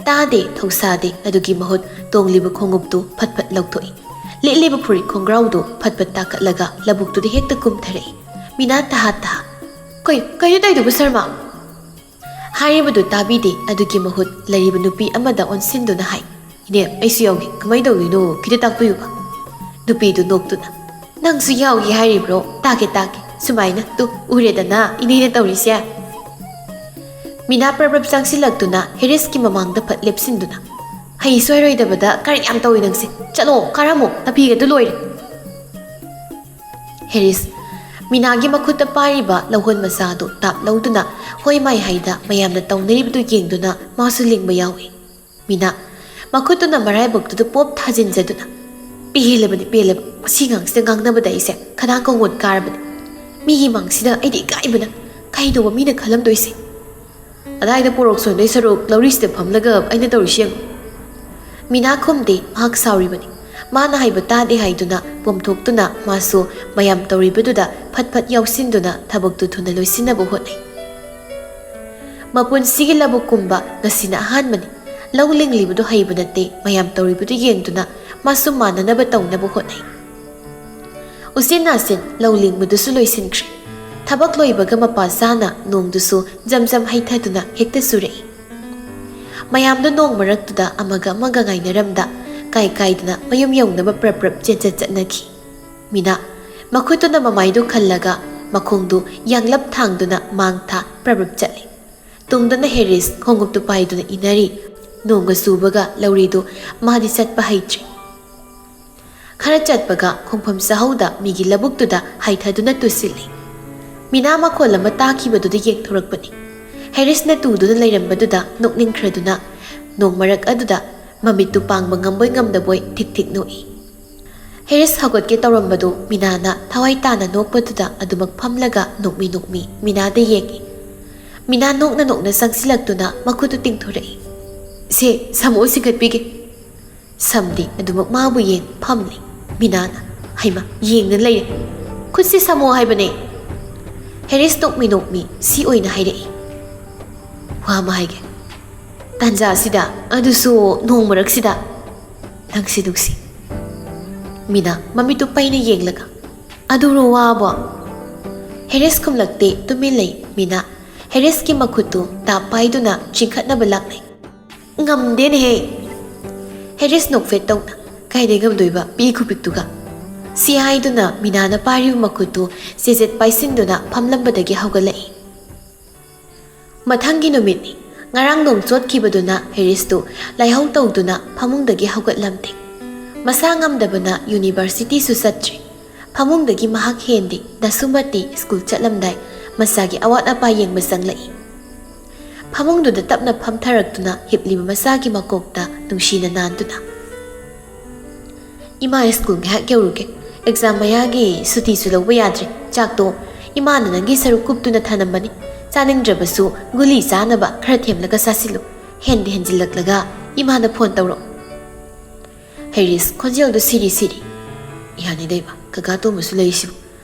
ꯇꯥꯗꯦ, ꯊꯧꯁꯥꯗꯦ꯫ ꯑꯗꯨꯒꯤ ꯃꯍꯨꯠ ꯇꯣꯡꯂꯤꯕ ꯈꯣꯡꯎꯞꯇꯨ ꯐꯠ ꯐꯠ ꯂꯧꯊꯣꯛꯏ꯫ ꯂꯤꯠꯂꯤꯕ ꯐꯨꯔꯤꯠ ꯈꯣꯡꯒ꯭ꯔꯥꯎꯗꯨ ꯐꯠ ꯐꯠ ꯇꯥꯈꯠꯂꯒ ꯂꯧꯕꯨꯛꯇꯨꯗ ꯍꯦꯛꯇ ꯀꯨꯝꯊꯔꯛꯏ꯫ ꯃꯤꯅꯥ ꯇꯍꯥ ꯇꯍꯥ꯫ "ꯀꯩ, ꯀꯩꯅꯣ ꯇꯧꯗꯨꯕꯨ, ꯁꯔꯃ?" ꯍꯥꯏꯔꯤꯕꯗꯨ ꯇꯥꯕꯤꯗꯦ꯫ ꯑꯗꯨꯒꯤ ꯃꯍꯨꯠ ꯂꯩꯔꯤꯕ ꯅꯨꯄꯤ ꯑꯃꯗ ꯑꯣꯟꯁꯤꯟꯗꯨꯅ ꯍꯥꯏ, "ꯏꯅꯦ, ꯑꯩꯁꯨ ꯌꯥꯎꯒꯦ꯫ ꯀꯃꯥꯏꯅ ꯇꯧꯗꯣꯏꯅꯣ? ꯈꯤꯇ ꯇꯥꯛꯄꯤꯌꯨꯕ꯫" ꯅꯨꯄꯤꯗꯨ ꯅꯣꯛꯇꯨꯅ, "ꯅꯪꯁꯨ ꯌꯥꯎꯒꯦ ꯍꯥꯏꯔꯤꯕ꯭ꯔꯣ? ꯇꯥꯛꯀꯦ, ꯇꯥꯛꯀꯦ꯫ ꯁꯨꯃꯥꯏꯅ, ꯇꯨ, ꯎꯔꯦꯗꯅ ꯏꯅꯦꯅ ꯇꯧꯔꯤꯁꯦ꯫" ꯃꯤꯅꯥ ꯄ꯭ꯔꯞ ꯄ꯭ꯔꯞ ꯆꯪꯁꯤꯜꯂꯛꯇꯨꯅ ꯍꯦꯔꯤꯁꯀꯤ ꯃꯃꯥꯡꯗ ꯐꯠ ꯂꯦꯞꯁꯤꯟꯗꯨꯅ, "ꯍꯩ ꯁꯣꯏꯔꯣꯏꯗꯕꯗ ꯀꯔꯟ ꯌꯥꯝ ꯇꯧꯏ ꯅꯪꯁꯦ꯫ ꯆꯠꯂꯣ, ꯀꯥꯔꯝꯃꯣ, ꯅꯐꯤꯒꯗꯨ ꯂꯣꯏꯔꯦ꯫" ꯍꯦꯔꯤꯁ ꯃꯤꯅꯥꯒꯤ ꯃꯈꯨꯠꯇ ꯄꯥꯏꯔꯤꯕ ꯂꯧꯍꯣꯟ ꯃꯆꯥꯗꯨ ꯇꯥꯞ ꯂꯧꯗꯨꯅ ꯍꯣꯏ ꯃꯥꯏ ꯍꯩꯗ ꯃꯌꯥꯝꯅ ꯇꯧꯅꯔꯤꯕꯗꯨ ꯌꯦꯡꯗꯨꯅ ꯃꯥꯁꯨ ꯂꯤꯡꯕ ꯌꯥꯎꯏ꯫ ꯃꯤꯅꯥ ꯃꯈꯨꯠꯇꯨꯅ ꯃꯔꯥꯏꯕꯛꯇꯨꯗ ꯄꯣꯞ ꯊꯥꯖꯤꯟꯖꯗꯨꯅ, "ꯄꯦꯜꯂꯕꯅꯤ, ꯄꯦꯜꯂꯕ꯫ ꯃꯁꯤ ꯑꯉꯥꯡꯁꯤꯅ ꯉꯥꯡꯅꯕꯗ ꯑꯩꯁꯦ ꯈꯗꯥꯡ ꯀꯣꯡꯒꯣꯟ ꯀꯥꯔꯕꯅꯤ꯫ ꯃꯤꯒꯤ ꯃꯥꯡꯁꯤꯗ ꯑꯩꯗꯤ ꯏꯀꯥꯏꯕꯅ ꯀꯩꯅꯣꯕ ꯃꯤꯅ ꯈꯜꯂꯝꯗꯣꯏꯁꯦ꯫ ꯑꯗꯥꯏꯗ ꯄꯣꯔꯣꯛ ꯁꯣꯟꯗꯣꯏ ꯁꯔꯨꯛ ꯂꯧꯔꯤꯁꯤꯗ ꯐꯝꯂꯒ ꯑꯩꯅ ꯇꯧꯔꯤꯁꯤ ꯌꯦꯡꯉꯨ꯫" ꯃꯤꯅꯥ ꯈꯨꯝꯗꯦ, ꯃꯍꯥꯛ ꯁꯥꯎꯔꯤꯕꯅꯤ꯫ ꯃꯥꯅ ꯍꯥꯏꯕ ꯇꯥꯗꯦ ꯍꯥꯏꯗꯨꯅ ꯄꯣꯝꯊꯣꯛꯇꯨꯅ ꯃꯥꯁꯨ ꯃꯌꯥꯝ ꯇꯧꯔꯤꯕꯗꯨꯗ ꯐꯠ ꯐꯠ ꯌꯥꯎꯁꯤꯟꯗꯨꯅ ꯊꯕꯛꯇꯨ ꯊꯨꯅ ꯂꯣꯏꯁꯤꯟꯅꯕ ꯍꯣꯠꯅꯩ꯫ ꯃꯄꯨꯟꯁꯤꯒꯤ ꯂꯧꯕꯨꯛ ꯀꯨꯝꯕ ꯉꯁꯤꯅ ꯑꯍꯥꯟꯕꯅꯤ꯫ ꯂꯧ ꯂꯤꯡꯂꯤꯕꯗꯨ ꯍꯩꯕ ꯅꯠꯇꯦ, ꯃꯌꯥꯝ ꯇꯧꯔꯤꯕꯗꯨ ꯌꯦꯡꯗꯨꯅ ꯃꯥꯁꯨ ꯃꯥꯟꯅꯅꯕ ꯇꯧꯅꯕ ꯍꯣꯠꯅꯩ꯫ ꯎꯆꯤꯟ ꯅꯥꯆꯤꯟ ꯂꯧ ꯂꯤꯡꯕꯗꯨꯁꯨ ꯂꯣꯏꯁꯤꯟꯈ꯭ꯔꯦ꯫ ꯊꯕꯛ ꯂꯣꯏꯕꯒ ꯃꯄꯥ ꯆꯥꯅ ꯅꯣꯡꯗꯨꯁꯨ ꯖꯝ ꯖꯝ ꯍꯩꯊꯗꯨꯅ ꯍꯦꯛꯇ ꯆꯨꯔꯛꯏ꯫ ꯃꯌꯥꯝꯗꯣ ꯅꯣꯡ ꯃꯔꯛꯇꯨꯗ ꯑꯃꯒ ꯑꯃꯒ ꯉꯥꯏꯅꯔꯝꯗ ꯀꯥꯏ ꯀꯥꯏꯗꯅ ꯃꯌꯨꯝ ꯌꯧꯅꯕ ꯄ꯭ꯔꯞ ꯄ꯭ꯔꯞ ꯆꯦꯟꯆꯠ ꯆꯠꯅꯈꯤ꯫ ꯃꯤꯅꯥ ꯃꯈꯨꯠꯇꯨꯅ ꯃꯃꯥꯏꯗꯨ ꯈꯜꯂꯒ ꯃꯈꯣꯡꯗꯨ ꯌꯥꯡꯂꯞ ꯊꯥꯡꯗꯨꯅ ꯃꯥꯡ ꯊꯥ ꯄ꯭ꯔꯞ ꯄ꯭ꯔꯞ ꯆꯠꯂꯤ꯫ ꯇꯨꯡꯗꯅ ꯍꯦꯔꯤꯁ ꯈꯣꯡꯎꯞꯇꯨ ꯄꯥꯏꯗꯨꯅ ꯏꯟꯅꯔꯤ꯫ ꯅꯣꯡꯒ ꯆꯨꯕꯒ ꯂꯧꯔꯤꯗꯨ ꯃꯥꯗꯤ ꯆꯠꯄ ꯍꯩꯇ꯭ꯔꯤ꯫ ꯈꯔ ꯆꯠꯄꯒ ꯈꯣꯡꯐꯝ ꯆꯥꯍꯧꯗ ꯃꯤꯒꯤ ꯂꯧꯕꯨꯛꯇꯨꯗ ꯍꯥꯏꯊꯗꯨꯅ ꯇꯨꯁꯤꯜꯂꯤ꯫ ꯃꯤꯅꯥ ꯃꯈꯣꯜ ꯑꯃ ꯇꯥꯈꯤꯕꯗꯨꯗ ꯌꯦꯡꯊꯣꯔꯛꯄꯅꯤ꯫ ꯍꯦꯔꯤꯁꯅ ꯇꯨꯗꯨꯅ ꯂꯩꯔꯝꯕꯗꯨꯗ ꯅꯣꯛꯅꯤꯡꯈ꯭ꯔꯗꯨꯅ ꯅꯣꯡ ꯃꯔꯛ ꯑꯗꯨꯗ ꯃꯃꯤꯠꯇꯨ ꯄꯥꯡꯕ ꯉꯝꯕꯣꯏ ꯉꯝꯗꯕꯣꯏ ꯊꯤꯛ ꯊꯤꯛ ꯅꯣꯛꯏ꯫ ꯍꯦꯔꯤꯁ ꯍꯧꯒꯠꯀꯦ ꯇꯧꯔꯝꯕꯗꯨ ꯃꯤꯅꯥꯅ ꯊꯋꯥꯏ ꯇꯥꯅ ꯅꯣꯛꯄꯗꯨꯗ ꯑꯗꯨꯃꯛ ꯐꯝꯂꯒ ꯅꯣꯛꯃꯤ ꯅꯣꯛꯃꯤ ꯃꯤꯅꯥꯗ ꯌꯦꯡꯏ꯫ ꯃꯤꯅꯥ ꯅꯣꯛꯅ ꯅꯣꯛꯅ ꯆꯪꯁꯤꯜꯂꯛꯇꯨꯅ ꯃꯈꯨꯠꯇꯨ ꯇꯤꯡꯊꯣꯔꯛꯏ꯫ "ꯁꯦ, ꯁꯥꯃꯨ ꯆꯤꯡꯈꯠꯄꯤꯒꯦ꯫" ꯁꯝꯗꯤ ꯑꯗꯨꯃꯛ ꯃꯥꯕꯨ ꯌꯦꯡ ꯐꯝꯂꯤ꯫ ꯃꯤꯅꯥꯅ, "ꯍꯩꯃꯥ, ꯌꯦꯡꯗꯨꯅ ꯂꯩꯔꯦ꯫ ꯈꯨꯠꯁꯤ ꯁꯥꯃꯨ ꯍꯥꯏꯕꯅꯦ꯫" ꯍꯦꯔꯤꯁ ꯅꯣꯛꯃꯤ ꯅꯣꯛꯃꯤ ꯁꯤ ꯑꯣꯏꯅ ꯍꯥꯏꯔꯛꯏ꯫ "ꯋꯥ ꯑꯃ ꯍꯥꯏꯒꯦ꯫ ꯇꯥꯟꯖꯥ ꯑꯁꯤꯗ, ꯑꯗꯨꯁꯨ ꯅꯣꯡ ꯃꯔꯛꯁꯤꯗ, ꯅꯪꯁꯤ ꯅꯨꯡꯁꯤ꯫" ꯃꯤꯅꯥ ꯃꯃꯤꯠꯇꯨ ꯄꯩꯅ ꯌꯦꯡꯂꯒ, "ꯑꯗꯨꯔꯣ ꯋꯥꯕꯣ?" ꯍꯦꯔꯤꯁ ꯈꯨꯝꯂꯛꯇꯦ, ꯇꯨꯃꯤꯟ ꯂꯩ꯫ ꯃꯤꯅꯥ ꯍꯦꯔꯤꯁꯀꯤ ꯃꯈꯨꯠꯇꯨ ꯇꯥꯞ ꯄꯥꯏꯗꯨꯅ ꯆꯤꯡꯈꯠꯅꯕ ꯂꯥꯛꯅꯩ꯫ "ꯉꯝꯗꯦꯅꯦꯍꯦ!" ꯍꯦꯔꯤꯁ ꯅꯣꯛꯐꯦꯠ ꯇꯧꯅ, "ꯀꯥꯏꯗꯩ ꯉꯝꯗꯣꯏꯕ, ꯄꯤ ꯈꯨꯄꯤꯛꯇꯨꯒ?" ꯁꯤ ꯍꯥꯏꯗꯨꯅ ꯃꯤꯅꯥꯅ ꯄꯥꯏꯔꯤꯕ ꯃꯈꯨꯠꯇꯨ ꯆꯦꯖꯦꯠ ꯄꯥꯏꯁꯤꯟꯗꯨꯅ ꯐꯝꯂꯝꯕꯗꯒꯤ ꯍꯧꯒꯠꯂꯛꯏ꯫ ꯃꯊꯪꯒꯤ ꯅꯨꯃꯤꯠꯅꯤ꯫ ꯉꯔꯥꯡ ꯅꯣꯡ ꯆꯣꯠꯈꯤꯕꯗꯨꯅ ꯍꯦꯔꯤꯁꯇꯨ ꯂꯥꯏꯍꯧ ꯇꯧꯗꯨꯅ ꯐꯃꯨꯡꯗꯒꯤ ꯍꯧꯒꯠꯂꯝꯗꯦ꯫ ꯃꯁꯥ ꯉꯝꯗꯕꯅ ꯌꯨꯅꯤꯚꯔꯁꯤꯇꯤꯁꯨ ꯆꯠꯇ꯭ꯔꯤ꯫ ꯐꯃꯨꯡꯗꯒꯤ ꯃꯍꯥꯛ ꯍꯦꯟꯗꯦ꯫ ꯗꯁꯨꯃꯇꯤ ꯁ꯭ꯀꯨꯜ ꯆꯠꯂꯝꯗꯥꯏ ꯃꯆꯥꯒꯤ ꯑꯋꯥꯠ ꯑꯄꯥ ꯌꯦꯡꯕ ꯆꯪꯂꯛꯏ꯫ ꯐꯃꯨꯡꯗꯨꯗ ꯇꯞꯅ ꯐꯝꯊꯔꯛꯇꯨꯅ ꯍꯤꯞꯂꯤꯕ ꯃꯆꯥꯒꯤ ꯃꯀꯣꯛꯇ ꯅꯨꯡꯁꯤꯅ ꯅꯥꯟꯗꯨꯅ, "ꯏꯃꯥ, ꯁ꯭ꯀꯨꯜ ꯉꯥꯏꯍꯥꯛ ꯌꯧꯔꯨꯒꯦ꯫ ꯑꯦꯛꯖꯥꯝ ꯃꯌꯥꯒꯤ ꯁꯨꯇꯤꯁꯨ ꯂꯧꯕ ꯌꯥꯗ꯭ꯔꯦ꯫ ꯆꯥꯛꯇꯣ ꯏꯃꯥꯅ ꯅꯪꯒꯤ ꯁꯔꯨꯛ ꯀꯨꯞꯇꯨꯅ ꯊꯅꯝꯕꯅꯤ꯫ ꯆꯥꯅꯤꯡꯗ꯭ꯔꯕꯁꯨ ꯒꯨꯂꯤ ꯆꯥꯅꯕ ꯈꯔ ꯊꯦꯝꯂꯒ ꯆꯥꯁꯤꯜꯂꯨ꯫ ꯍꯦꯟꯗ ꯍꯦꯟꯖꯤꯜꯂꯛꯂꯒ ꯏꯃꯥꯗ ꯐꯣꯟ ꯇꯧꯔꯛꯑꯣ꯫" ꯍꯦꯔꯤꯁ ꯈꯣꯟꯖꯦꯜꯗꯨ ꯁꯤꯔꯤ ꯁꯤꯔꯤ꯫ "ꯌꯥꯅꯤꯗ ꯏꯃꯥ, ꯀꯀꯥ ꯇꯣꯝꯕꯁꯨ ꯂꯩꯔꯤꯁꯤꯕꯨ꯫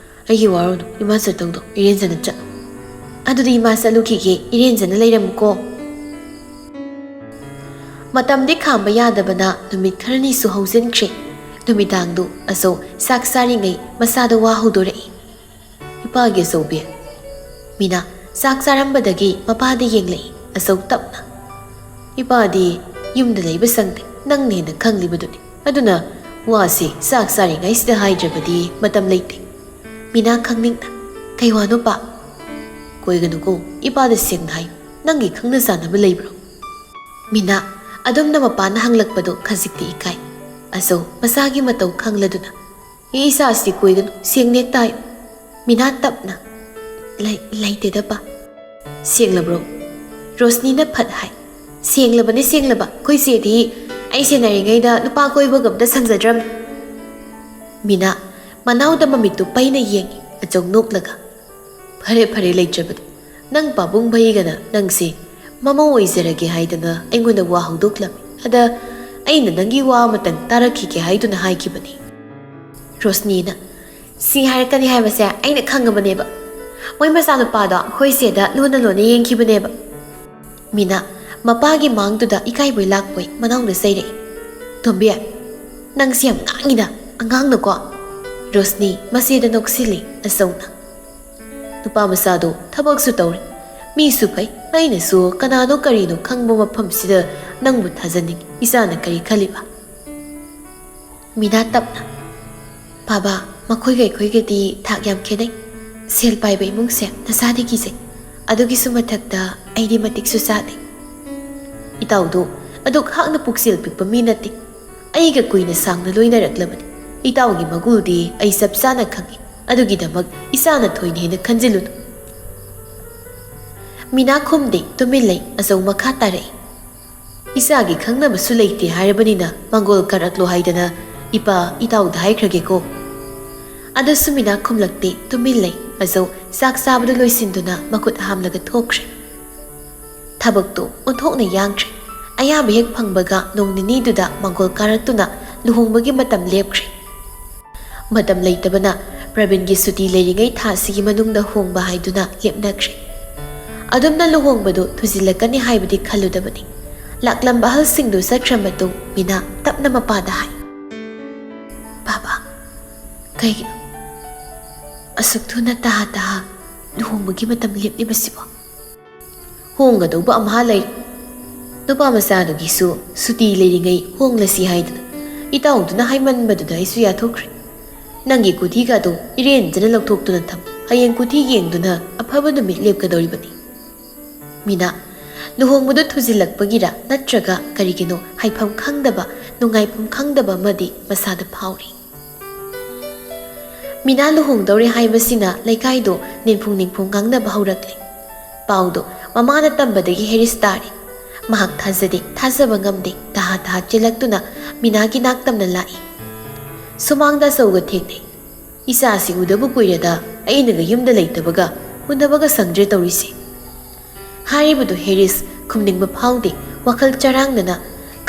ꯑꯩꯒꯤ ꯋꯥꯔꯧꯅꯨ, ꯏꯃꯥ ꯆꯠꯇꯧꯗꯣ ꯏꯔꯦꯟꯖꯅ ꯆꯠꯂꯨ꯫" "ꯑꯗꯨꯗꯤ ꯏꯃꯥ ꯆꯠꯂꯨꯈꯤꯒꯦ, ꯏꯔꯦꯟꯖꯅ ꯂꯩꯔꯝꯃꯨꯀꯣ꯫" ꯃꯇꯝꯗꯤ ꯈꯥꯝꯕ ꯌꯥꯗꯕꯅ ꯅꯨꯃꯤꯠ ꯈꯔꯅꯤꯁꯨ ꯍꯧꯖꯤꯟꯈ꯭ꯔꯦ꯫ ꯅꯨꯃꯤꯗꯥꯡꯗꯨ ꯑꯆꯧ ꯆꯥꯛ ꯆꯥꯔꯤꯉꯩ ꯃꯆꯥꯗ ꯋꯥ ꯍꯧꯗꯣꯔꯛꯏ꯫ "ꯏꯄꯥꯒꯤ ꯑꯆꯧꯕꯤ꯫" ꯃꯤꯅꯥ ꯆꯥꯛ ꯆꯥꯔꯝꯕꯗꯒꯤ ꯃꯄꯥꯗ ꯌꯦꯡꯂꯛꯏ ꯑꯆꯧ ꯇꯞꯅ꯫ "ꯏꯄꯥꯗꯤ ꯌꯨꯝꯗ ꯂꯩꯕ ꯁꯪꯗꯦ, ꯅꯪꯅ ꯍꯦꯟꯅ ꯈꯪꯂꯤꯕꯗꯨꯅꯤ꯫ ꯑꯗꯨꯅ ꯋꯥꯁꯤ ꯆꯥꯛ ꯆꯥꯔꯤꯉꯩꯁꯤꯗ ꯍꯥꯏꯗ꯭ꯔꯕꯗꯤ ꯃꯇꯝ ꯂꯩꯇꯦ꯫" ꯃꯤꯅꯥ ꯈꯪꯅꯤꯡꯅ, "ꯀꯩ ꯋꯥꯅꯣ ꯄꯥ?" "ꯀꯣꯏꯒꯅꯨꯀꯣ, ꯏꯄꯥꯗ ꯁꯦꯡꯅ ꯍꯥꯏꯌꯨ꯫ ꯅꯪꯒꯤ ꯈꯪꯅ ꯆꯥꯟꯅꯕ ꯂꯩꯕ꯭ꯔꯣ?" ꯃꯤꯅꯥ ꯑꯗꯨꯝꯅ ꯃꯄꯥꯅ ꯍꯪꯂꯛꯄꯗꯨ ꯈꯖꯤꯛꯇꯤ ꯏꯀꯥꯏ꯫ ꯑꯆꯧ ꯃꯆꯥꯒꯤ ꯃꯇꯧ ꯈꯪꯂꯗꯨꯅ, "ꯏ ꯏꯆꯥꯁꯤ ꯀꯣꯏꯒꯅꯨ, ꯁꯦꯡꯅ ꯍꯦꯛꯇ ꯍꯥꯏꯌꯨ꯫" ꯃꯤꯅꯥ ꯇꯞꯅ, "ꯂꯩ-, ꯂꯩꯇꯦꯗ ꯄꯥ꯫" "ꯁꯦꯡꯂꯕ꯭ꯔꯣ?" ꯔꯣꯁꯅꯤꯅ ꯐꯠ ꯍꯥꯏ꯫ "ꯁꯦꯡꯂꯕꯅꯦ, ꯁꯦꯡꯂꯕ꯫ ꯑꯩꯈꯣꯏ ꯆꯦꯗꯤ ꯑꯩ ꯁꯦꯟꯅꯔꯤꯉꯩꯗ ꯅꯨꯄꯥ ꯀꯣꯏꯕꯒ ꯑꯝꯇ ꯁꯪꯖꯗ꯭ꯔꯝꯅꯤ꯫" ꯃꯤꯅꯥ ꯃꯅꯥꯎꯗ ꯃꯃꯤꯠꯇꯨ ꯄꯩꯅ ꯌꯦꯡꯉꯤ, ꯑꯆꯧ ꯅꯣꯛꯂꯒ, "ꯐꯔꯦ, ꯐꯔꯦ, ꯂꯩꯇ꯭ꯔꯕꯗꯤ꯫ ꯅꯪ ꯄꯥꯕꯨꯡ ꯚꯩꯒꯅ ꯅꯪꯁꯦ ꯃꯃꯧ ꯑꯣꯏꯖꯔꯒꯦ ꯍꯥꯏꯗꯅ ꯑꯩꯉꯣꯟꯗ ꯋꯥ ꯍꯧꯗꯣꯛꯂꯝꯃꯤ꯫ ꯑꯗ ꯑꯩꯅ ꯅꯪꯒꯤ ꯋꯥ ꯑꯃꯇꯪ ꯇꯥꯔꯛꯈꯤꯒꯦ ꯍꯥꯏꯗꯨꯅ ꯍꯥꯏꯈꯤꯕꯅꯤ꯫" ꯔꯣꯁꯅꯤꯅ, "ꯁꯤ ꯍꯥꯏꯔꯛꯀꯅꯤ ꯍꯥꯏꯕꯁꯦ ꯑꯩꯅ ꯈꯪꯉꯕꯅꯦꯕ꯫ ꯃꯣꯏ ꯃꯆꯥꯅꯨꯄꯥꯗꯣ ꯑꯩꯈꯣꯏ ꯆꯦꯗ ꯂꯨꯅ ꯂꯨꯅ ꯌꯦꯡꯈꯤꯕꯅꯦꯕ꯫" ꯃꯤꯅꯥ ꯃꯄꯥꯒꯤ ꯃꯥꯡꯗꯨꯗ ꯏꯀꯥꯏꯕꯣꯏ ꯂꯥꯛꯄꯣꯏ ꯃꯅꯥꯎꯅ ꯆꯩꯔꯛꯏ꯫ "ꯇꯣꯝꯕꯤ, ꯅꯪꯁꯤ ꯌꯥꯝ ꯉꯥꯡꯉꯤꯗ, ꯑꯉꯥꯡꯅꯀꯣ꯫" ꯔꯣꯁꯅꯤ ꯃꯆꯦꯗ ꯅꯣꯛꯁꯤꯜꯂꯤ ꯑꯆꯧꯅ꯫ "ꯅꯨꯄꯥ ꯃꯆꯥꯗꯣ ꯊꯕꯛꯁꯨ ꯇꯧꯔꯤ, ꯃꯤꯁꯨ ꯐꯩ, ꯑꯩꯅꯁꯨ ꯀꯅꯥꯅꯣ ꯀꯔꯤꯅꯣ ꯈꯪꯕ ꯃꯐꯝꯁꯤꯗ ꯅꯪꯕꯨ ꯊꯥꯖꯅꯤꯡꯉꯤ꯫ ꯏꯆꯥꯅ ꯀꯔꯤ ꯈꯜꯂꯤꯕ?" ꯃꯤꯅꯥ ꯇꯞꯅ, "ꯕꯥꯕꯥ, ꯃꯈꯣꯏꯒ ꯑꯩꯈꯣꯏꯒꯗꯤ ꯊꯥꯛ ꯌꯥꯝ ꯈꯦꯠꯅꯩ꯫ ꯁꯦꯜ ꯄꯥꯏꯕ ꯏꯃꯨꯡꯁꯦ ꯅꯆꯥꯗꯤ ꯀꯤꯖꯩ꯫ ꯑꯗꯨꯒꯤꯁꯨ ꯃꯊꯛꯇ ꯑꯩꯗꯤ ꯃꯇꯤꯛꯁꯨ ꯆꯥꯗꯦ꯫ ꯏꯇꯥꯎꯗꯣ ꯑꯗꯨꯛ ꯍꯥꯛꯅ ꯄꯨꯛꯆꯦꯜ ꯄꯤꯛꯄ ꯃꯤ ꯅꯠꯇꯦ꯫ ꯑꯩꯒ ꯀꯨꯏꯅ ꯁꯥꯡꯅ ꯂꯣꯏꯅꯔꯛꯂꯕꯅꯤ꯫ ꯏꯇꯥꯎꯒꯤ ꯃꯒꯨꯜꯗꯤ ꯑꯩ ꯆꯞ ꯆꯥꯅ ꯈꯪꯏ꯫ ꯑꯗꯨꯒꯤꯗꯃꯛ ꯏꯆꯥꯅ ꯊꯣꯏꯅ ꯍꯦꯟꯅ ꯈꯟꯖꯤꯜꯂꯨꯅꯨ꯫" ꯃꯤꯅꯥ ꯈꯨꯝꯗꯦ, ꯇꯨꯃꯤꯟ ꯂꯩ꯫ ꯑꯆꯧ ꯃꯈꯥ ꯇꯥꯔꯛꯏ꯫ "ꯏꯆꯥꯒꯤ ꯈꯪꯅꯕꯁꯨ ꯂꯩꯇꯦ ꯍꯥꯏꯔꯕꯅꯤꯅ ꯃꯪꯒꯣꯜ ꯀꯥꯔꯛꯂꯣ ꯍꯥꯏꯗꯅ ꯏꯄꯥ ꯏꯇꯥꯎꯗ ꯍꯥꯏꯈ꯭ꯔꯒꯦꯀꯣ꯫" ꯑꯗꯨꯁꯨ ꯃꯤꯅꯥ ꯈꯨꯝꯂꯛꯇꯦ, ꯇꯨꯃꯤꯟ ꯂꯩ꯫ ꯑꯆꯧ ꯆꯥꯛ ꯆꯥꯕꯗꯨ ꯂꯣꯏꯁꯤꯟꯗꯨꯅ ꯃꯈꯨꯠ ꯍꯥꯝꯂꯒ ꯊꯣꯛꯈ꯭ꯔꯦ꯫ ꯊꯕꯛꯇꯨ ꯑꯣꯟꯊꯣꯛꯅ ꯌꯥꯡꯈ꯭ꯔꯦ꯫ ꯑꯌꯥꯕ ꯍꯦꯛ ꯐꯪꯕꯒ ꯅꯣꯡ ꯅꯤꯅꯤꯗꯨꯗ ꯃꯪꯒꯣꯜ ꯀꯥꯔꯛꯇꯨꯅ ꯂꯨꯍꯣꯡꯕꯒꯤ ꯃꯇꯝ ꯂꯦꯞꯈ꯭ꯔꯦ꯫ ꯃꯇꯝ ꯂꯩꯇꯕꯅ ꯄ꯭ꯔꯕꯤꯟꯒꯤ ꯁꯨꯇꯤ ꯂꯩꯔꯤꯉꯩ ꯊꯥꯁꯤꯒꯤ ꯃꯅꯨꯡꯗ ꯍꯣꯡꯕ ꯍꯥꯏꯗꯨꯅ ꯂꯦꯞꯅꯈ꯭ꯔꯦ꯫ ꯑꯗꯨꯝꯅ ꯂꯨꯍꯣꯡꯕꯗꯨ ꯊꯨꯖꯤꯜꯂꯛꯀꯅꯤ ꯍꯥꯏꯕꯗꯤ ꯈꯜꯂꯨꯗꯕꯅꯤ꯫ ꯂꯥꯛꯂꯝꯕ ꯑꯍꯜꯁꯤꯡꯗꯨ ꯆꯠꯈ꯭ꯔ ꯃꯇꯨꯡ ꯃꯤꯅꯥ ꯇꯞꯅ ꯃꯄꯥꯗ ꯍꯥꯏ, ꯀꯩꯒꯤꯅꯣ ꯑꯁꯨꯛ ꯊꯨꯅ ꯇꯍꯥ ꯇꯍꯥ ꯂꯨꯍꯣꯡꯕꯒꯤ ꯃꯇꯝ ꯂꯦꯞꯂꯤꯕꯁꯤꯕꯣ? ꯍꯣꯡꯒꯗꯧꯕ ꯑꯃ ꯂꯩ꯫ ꯅꯨꯄꯥ ꯃꯆꯥꯗꯨꯒꯤꯁꯨ ꯁꯨꯇꯤ ꯂꯩꯔꯤꯉꯩ ꯍꯣꯡꯂꯁꯤ ꯍꯥꯏꯗꯅ ꯏꯇꯥꯎꯗꯨꯅ ꯍꯥꯏꯃꯟꯕꯗꯨꯗ ꯑꯩꯁꯨ ꯌꯥꯊꯣꯛꯈ꯭ꯔꯦ꯫ ꯅꯪꯒꯤ ꯀꯨꯊꯤꯒꯗꯣ ꯏꯔꯦꯟꯖꯅ ꯂꯧꯊꯣꯛꯇꯨꯅ ꯊꯝ꯫ ꯍꯌꯦꯡ ꯀꯨꯊꯤ ꯌꯦꯡꯗꯨꯅ ꯑꯐꯕ ꯅꯨꯃꯤꯠ ꯂꯦꯞꯀꯗꯧꯔꯤꯕꯅꯤ꯫ ꯃꯤꯅꯥ, ꯂꯨꯍꯣꯡꯕꯗꯨ ꯊꯨꯖꯤꯜꯂꯛꯄꯒꯤꯔ ꯅꯠꯇ꯭ꯔꯒ ꯀꯔꯤꯒꯤꯅꯣ ꯍꯥꯏꯐꯝ ꯈꯪꯗꯕ, ꯅꯨꯡꯉꯥꯏꯐꯝ ꯈꯪꯗꯕ ꯑꯃꯗꯤ ꯃꯁꯥꯗ ꯐꯥꯎꯔꯤ꯫ ꯃꯤꯅꯥ ꯂꯨꯍꯣꯡꯗꯧꯔꯦ ꯍꯥꯏꯕꯁꯤꯅ ꯂꯩꯀꯥꯏꯗꯣ ꯅꯤꯡꯐꯨꯡ ꯅꯤꯡꯐꯨꯡ ꯉꯥꯡꯅꯕ ꯍꯧꯔꯛꯂꯦ꯫ ꯄꯥꯎꯗꯣ ꯃꯃꯥꯅ ꯇꯝꯕꯗꯒꯤ ꯍꯦꯔꯤꯁ ꯇꯥꯔꯦ꯫ ꯃꯍꯥꯛ ꯊꯥꯖꯗꯦ, ꯊꯥꯖꯕ ꯉꯝꯗꯦ, ꯇꯍꯥ ꯇꯍꯥ ꯆꯦꯜꯂꯛꯇꯨꯅ ꯃꯤꯅꯥꯒꯤ ꯅꯥꯛ ꯇꯝꯅ ꯂꯥꯛꯏ꯫ ꯁꯨꯃꯥꯡꯗ ꯑꯆꯧꯒ ꯊꯦꯡꯅꯩ꯫ "ꯏꯆꯥꯁꯤ ꯎꯗꯕ ꯀꯨꯏꯔꯦꯗ, ꯑꯩꯅꯒ ꯌꯨꯝꯗ ꯂꯩꯇꯕꯒ ꯎꯅꯕꯒ ꯁꯪꯗ꯭ꯔꯦ ꯇꯧꯔꯤꯁꯦ"꯫ ꯍꯥꯏꯔꯤꯕꯗꯨ ꯍꯦꯔꯤꯁ ꯈꯨꯝꯅꯤꯡꯕ ꯐꯥꯎꯗꯦ, ꯋꯥꯈꯜ ꯆꯔꯥꯡꯅꯅ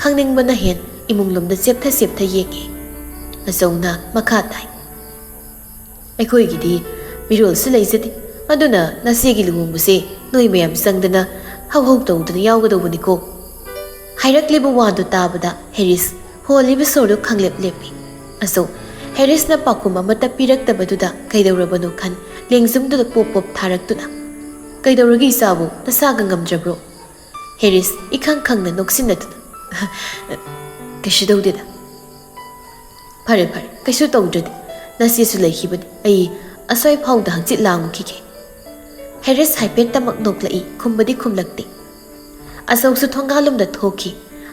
ꯈꯪꯅꯤꯡꯕꯅ ꯍꯦꯟ ꯏꯃꯨꯡꯂꯣꯝꯗ ꯆꯦꯞꯊ ꯆꯦꯞꯊ ꯌꯦꯡꯉꯤ꯫ ꯑꯆꯧꯅ ꯃꯈꯥ ꯇꯥꯏ꯫ "ꯑꯩꯈꯣꯏꯒꯤꯗꯤ ꯃꯤꯔꯣꯜꯁꯨ ꯂꯩꯖꯗꯦ, ꯑꯗꯨꯅ ꯅꯆꯦꯒꯤ ꯂꯨꯍꯣꯡꯕꯁꯦ ꯅꯣꯏ ꯃꯌꯥꯝ ꯆꯪꯗꯅ ꯍꯧ ꯍꯧ ꯇꯧꯗꯅ ꯌꯥꯎꯒꯗꯧꯕꯅꯤꯀꯣ"꯫ ꯍꯥꯏꯔꯛꯂꯤꯕ ꯋꯥꯗꯨ ꯇꯥꯕꯗ ꯍꯦꯔꯤꯁ ꯍꯣꯜꯂꯤꯕ ꯁꯣꯔꯗꯨ ꯈꯪꯂꯦꯞ ꯂꯦꯞꯄꯤ꯫ ꯑꯆꯧ ꯍꯦꯔꯤꯁꯅ ꯄꯥꯎꯈꯨꯝ ꯑꯃꯠꯇ ꯄꯤꯔꯛꯇꯕꯗꯨꯗ ꯀꯩꯗꯧꯔꯕꯅꯣ ꯈꯟ ꯂꯦꯡꯖꯨꯝꯗꯨꯗ ꯄꯣꯞ ꯄꯣꯞ ꯊꯥꯔꯛꯇꯨꯅ, "ꯀꯩꯗꯧꯔꯒꯦ ꯏꯆꯥꯕꯨ, ꯅꯁꯥꯒ ꯉꯝꯗ꯭ꯔꯕ꯭ꯔꯣ?" ꯍꯦꯔꯤꯁ ꯏꯈꯪ ꯈꯪꯅ ꯅꯣꯛꯁꯤꯟꯅꯗꯨꯅ, "ꯀꯩꯁꯨ ꯇꯧꯗꯦꯗ"꯫ "ꯐꯔꯦ ꯐꯔꯦ, ꯀꯩꯁꯨ ꯇꯧꯗ꯭ꯔꯗꯤ ꯅꯆꯦꯁꯨ ꯂꯩꯈꯤꯕꯅꯤ꯫ ꯑꯩ ꯑꯁ꯭ꯋꯥꯏ ꯐꯥꯎꯗ ꯍꯪꯆꯤꯠ ꯂꯥꯡꯉꯨꯈꯤꯒꯦ"꯫ ꯍꯦꯔꯤꯁ ꯍꯥꯏꯐꯦꯠꯇꯃꯛ ꯅꯣꯛꯂꯛꯏ, ꯈꯨꯝꯕꯗꯤ ꯈꯨꯝꯂꯛꯇꯦ꯫ ꯑꯆꯧꯁꯨ ꯊꯣꯡꯒꯥꯜꯂꯣꯝꯗ ꯊꯣꯛꯈꯤ꯫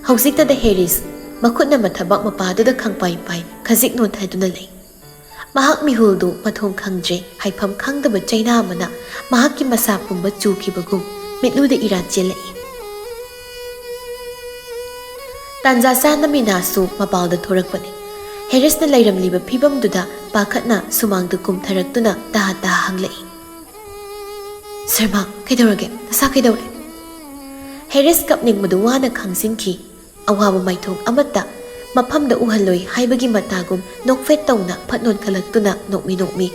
ꯍꯧꯖꯤꯛꯇꯗ ꯍꯦꯔꯤꯁ ꯃꯈꯨꯠꯅ ꯃꯊꯕꯥꯛ ꯃꯄꯥꯗꯨꯗ ꯈꯪꯄꯥꯏ ꯄꯥꯏ ꯈꯖꯤꯛ ꯅꯣꯟꯊꯗꯨꯅ ꯂꯩ꯫ ꯃꯍꯥꯛ ꯃꯤꯍꯨꯜꯗꯨ ꯃꯊꯣꯡ ꯈꯪꯗ꯭ꯔꯦ, ꯍꯥꯏꯐꯝ ꯈꯪꯗꯕ ꯆꯩꯅꯥ ꯑꯃꯅ ꯃꯍꯥꯛꯀꯤ ꯃꯁꯥ ꯄꯨꯝꯕ ꯆꯨꯈꯤꯕꯒꯨꯝ ꯃꯤꯠꯂꯨꯗ ꯏꯔꯥ ꯆꯦꯜꯂꯛꯏ꯫ ꯇꯥꯟꯖꯥ ꯆꯥꯅ ꯃꯤꯅꯥꯁꯨ ꯃꯄꯥꯜꯗ ꯊꯣꯔꯛꯄꯅꯤ꯫ ꯍꯦꯔꯤꯁꯅ ꯂꯩꯔꯝꯂꯤꯕ ꯐꯤꯕꯝꯗꯨꯗ ꯄꯥꯈꯠꯅ ꯁꯨꯃꯥꯡꯗ ꯀꯨꯝꯊꯔꯛꯇꯨꯅ ꯇꯍꯥ ꯇꯍꯥ ꯍꯪꯂꯛꯏ, "ꯁꯔꯃꯥ, ꯀꯩꯗꯧꯔꯒꯦ? ꯅꯁꯥ ꯀꯩꯗꯧꯔꯦ?" ꯍꯦꯔꯤꯁ ꯀꯞꯅꯤꯡꯕꯗꯨ ꯋꯥꯅ ꯈꯥꯡꯖꯤꯟꯈꯤ꯫ ꯑꯋꯥꯕ ꯃꯥꯏꯊꯣꯡ ꯑꯃꯠꯇ ꯃꯐꯝꯗ ꯎꯍꯜꯂꯣꯏ ꯍꯥꯏꯕꯒꯤ ꯃꯇꯥꯒꯨꯝ ꯅꯣꯛꯐꯦꯠ ꯇꯧꯅ ꯐꯠ ꯅꯣꯟꯈꯠꯂꯛꯇꯨꯅ ꯅꯣꯛꯃꯤ ꯅꯣꯛꯃꯤ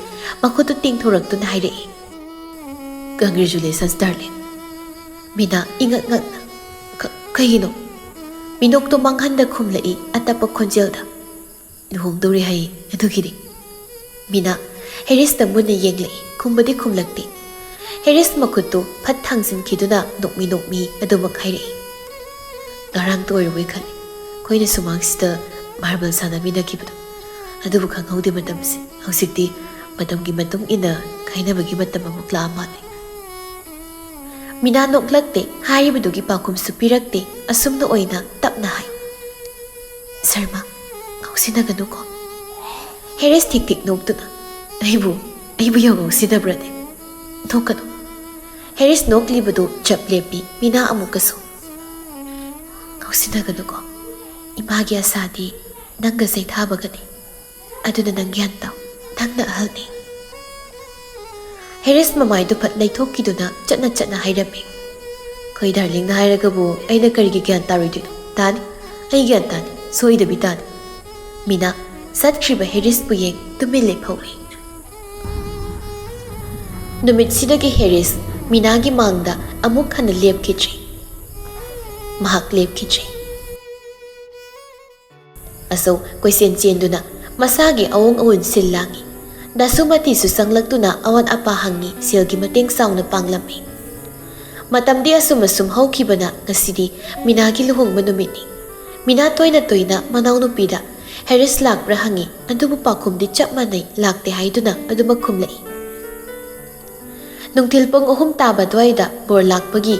ꯃꯈꯨꯠꯇꯨ ꯇꯤꯡꯊꯣꯔꯛꯇꯨꯅ ꯍꯥꯏꯔꯛꯏ, "Congratulations, darling"꯫ ꯃꯤꯅꯥ ꯏꯉꯛ ꯉꯛꯅ, "ꯀ-, ꯀꯩꯒꯤꯅꯣ?" ꯃꯤꯅꯣꯛꯇꯨ ꯃꯥꯡꯍꯟꯗ ꯈꯨꯝꯂꯛꯏ ꯑꯇꯞꯄ ꯈꯣꯟꯖꯦꯜꯗ, "ꯂꯨꯍꯣꯡꯗꯧꯔꯦ ꯍꯥꯏꯌꯦ, ꯑꯗꯨꯒꯤꯗꯤ"꯫ ꯃꯤꯅꯥ ꯍꯦꯔꯤꯁꯇ ꯃꯨꯟꯅ ꯌꯦꯡꯂꯛꯏ꯫ ꯈꯨꯝꯕꯗꯤ ꯈꯨꯝꯂꯛꯇꯦ꯫ ꯍꯦꯔꯤꯁ ꯃꯈꯨꯠꯇꯨ ꯐꯠ ꯊꯥꯡꯖꯤꯟꯈꯤꯗꯨꯅ ꯅꯣꯛꯃꯤ ꯅꯣꯛꯃꯤ ꯑꯗꯨꯃꯛ ꯍꯥꯏꯔꯛꯏ, "ꯉꯔꯥꯡꯇ ꯑꯣꯏꯔꯕꯣꯏ ꯈꯜꯂꯤ, ꯑꯩꯈꯣꯏꯅ ꯁꯨꯃꯥꯡꯁꯤꯗ ꯃꯥꯔꯕꯜ ꯁꯥꯟꯅꯃꯤꯟꯅꯈꯤꯕꯗꯣ꯫ ꯑꯗꯨꯕꯨ ꯈꯪꯍꯧꯗꯦ ꯃꯇꯝꯁꯦ꯫ ꯍꯧꯖꯤꯛꯇꯤ ꯃꯇꯝꯒꯤ ꯃꯇꯨꯡ ꯏꯟꯅ ꯀꯥꯏꯅꯕꯒꯤ ꯃꯇꯝ ꯑꯃꯨꯛ ꯂꯥꯛꯑ ꯃꯥꯜꯂꯦ꯫" ꯃꯤꯅꯥ ꯅꯣꯛꯂꯛꯇꯦ, ꯍꯥꯏꯔꯤꯕꯗꯨꯒꯤ ꯄꯥꯎꯈꯨꯝꯁꯨ ꯄꯤꯔꯛꯇꯦ꯫ ꯑꯁꯨꯝꯅ ꯑꯣꯏꯅ ꯇꯞꯅ ꯍꯥꯏ, "ꯁꯔꯃ, ꯉꯥꯎꯁꯤꯟꯅꯒꯅꯨꯀꯣ꯫" ꯍꯦꯔꯤꯁ ꯊꯤꯛ ꯊꯤꯛ ꯅꯣꯛꯇꯨꯅ, "ꯑꯩꯕꯨ, ꯑꯩꯕꯨ ꯌꯥꯝ ꯉꯥꯎꯁꯤꯟꯅꯕ꯭ꯔꯅꯦ? ꯅꯣꯛꯀꯅꯨ꯫" ꯍꯦꯔꯤꯁ ꯅꯣꯛꯂꯤꯕꯗꯨ ꯆꯞ ꯂꯦꯞꯄꯤ꯫ ꯃꯤꯅꯥ ꯑꯃꯨꯛꯀꯁꯨ, "ꯉꯥꯎꯁꯤꯟꯅꯒꯅꯨꯀꯣ꯫ ꯏꯃꯥꯒꯤ ꯑꯁꯥꯗꯤ ꯅꯪꯒ ꯆꯩꯊꯥꯕꯒꯅꯤ꯫ ꯑꯗꯨꯅ ꯅꯪ ꯒ꯭ꯌꯥꯟ ꯇꯥꯎ, ꯅꯪꯅ ꯑꯍꯜꯅꯤ꯫" ꯍꯦꯔꯤꯁ ꯃꯃꯥꯏꯗꯨ ꯐꯠ ꯂꯩꯊꯣꯛꯈꯤꯗꯨꯅ ꯆꯠꯅ ꯆꯠꯅ ꯍꯥꯏꯔꯝꯃꯤ, "ꯑꯩꯈꯣꯏ ꯗꯥꯔꯂꯤꯡꯅ ꯍꯥꯏꯔꯒꯕꯨ ꯑꯩꯅ ꯀꯔꯤꯒꯤ ꯒ꯭ꯌꯥꯟ ꯇꯥꯔꯣꯏꯗꯣꯏꯅꯣ? ꯇꯥꯅꯤ, ꯑꯩ ꯒ꯭ꯌꯥꯟ ꯇꯥꯅꯤ, ꯁꯣꯏꯗꯕꯤ ꯇꯥꯅꯤ꯫" ꯃꯤꯅꯥ ꯆꯠꯈ꯭ꯔꯤꯕ ꯍꯦꯔꯤꯁꯄꯨ ꯌꯦꯡ ꯇꯨꯃꯤꯟ ꯂꯦꯞꯍꯧꯏ꯫ ꯅꯨꯃꯤꯠꯁꯤꯗꯒꯤ ꯍꯦꯔꯤꯁ ꯃꯤꯅꯥꯒꯤ ꯃꯥꯡꯗ ꯑꯃꯨꯛ ꯍꯟꯅ ꯂꯦꯞꯈꯤꯗ꯭ꯔꯤ꯫ ꯃꯍꯥꯛ ꯂꯦꯞꯈꯤꯗ꯭ꯔꯤ꯫ ꯑꯁꯧ ꯀꯣꯏꯆꯦꯟ ꯆꯦꯟꯗꯨꯅ ꯃꯁꯥꯒꯤ ꯑꯋꯣꯡ ꯑꯋꯣꯟ ꯁꯤꯜ ꯂꯥꯡꯏ꯫ ꯗꯥꯁꯨꯃꯇꯤꯁꯨ ꯆꯪꯂꯛꯇꯨꯅ ꯑꯋꯥꯠ ꯑꯄꯥ ꯍꯪꯉꯤ, ꯁꯦꯜꯒꯤ ꯃꯇꯦꯡ ꯆꯥꯎꯅ ꯄꯥꯡꯂꯝꯃꯤ꯫ ꯃꯇꯝꯗꯤ ꯑꯁꯨꯝ ꯑꯁꯨꯝ ꯍꯧꯈꯤꯕꯅ ꯉꯁꯤꯗꯤ ꯃꯤꯅꯥꯒꯤ ꯂꯨꯍꯣꯡꯕ ꯅꯨꯃꯤꯠꯅꯤ꯫ ꯃꯤꯅꯥ ꯇꯣꯏꯅ ꯇꯣꯏꯅ ꯃꯅꯥꯎꯅꯨꯄꯤꯗ ꯍꯦꯔꯤꯁ ꯂꯥꯛꯄ꯭ꯔꯥ ꯍꯪꯉꯤ, ꯑꯗꯨꯕꯨ ꯄꯥꯎꯈꯨꯝꯗꯤ ꯆꯞ ꯃꯥꯟꯅꯩ, ꯂꯥꯛꯇꯦ ꯍꯥꯏꯗꯨꯅ ꯑꯗꯨꯃꯛ ꯈꯨꯝꯂꯛꯏ꯫ ꯅꯨꯡꯊꯤꯜ ꯄꯨꯡ ꯑꯍꯨꯝ ꯇꯥꯕ ꯑꯗꯨꯋꯥꯏꯗ ꯕꯣꯔ ꯂꯥꯛꯄꯒꯤ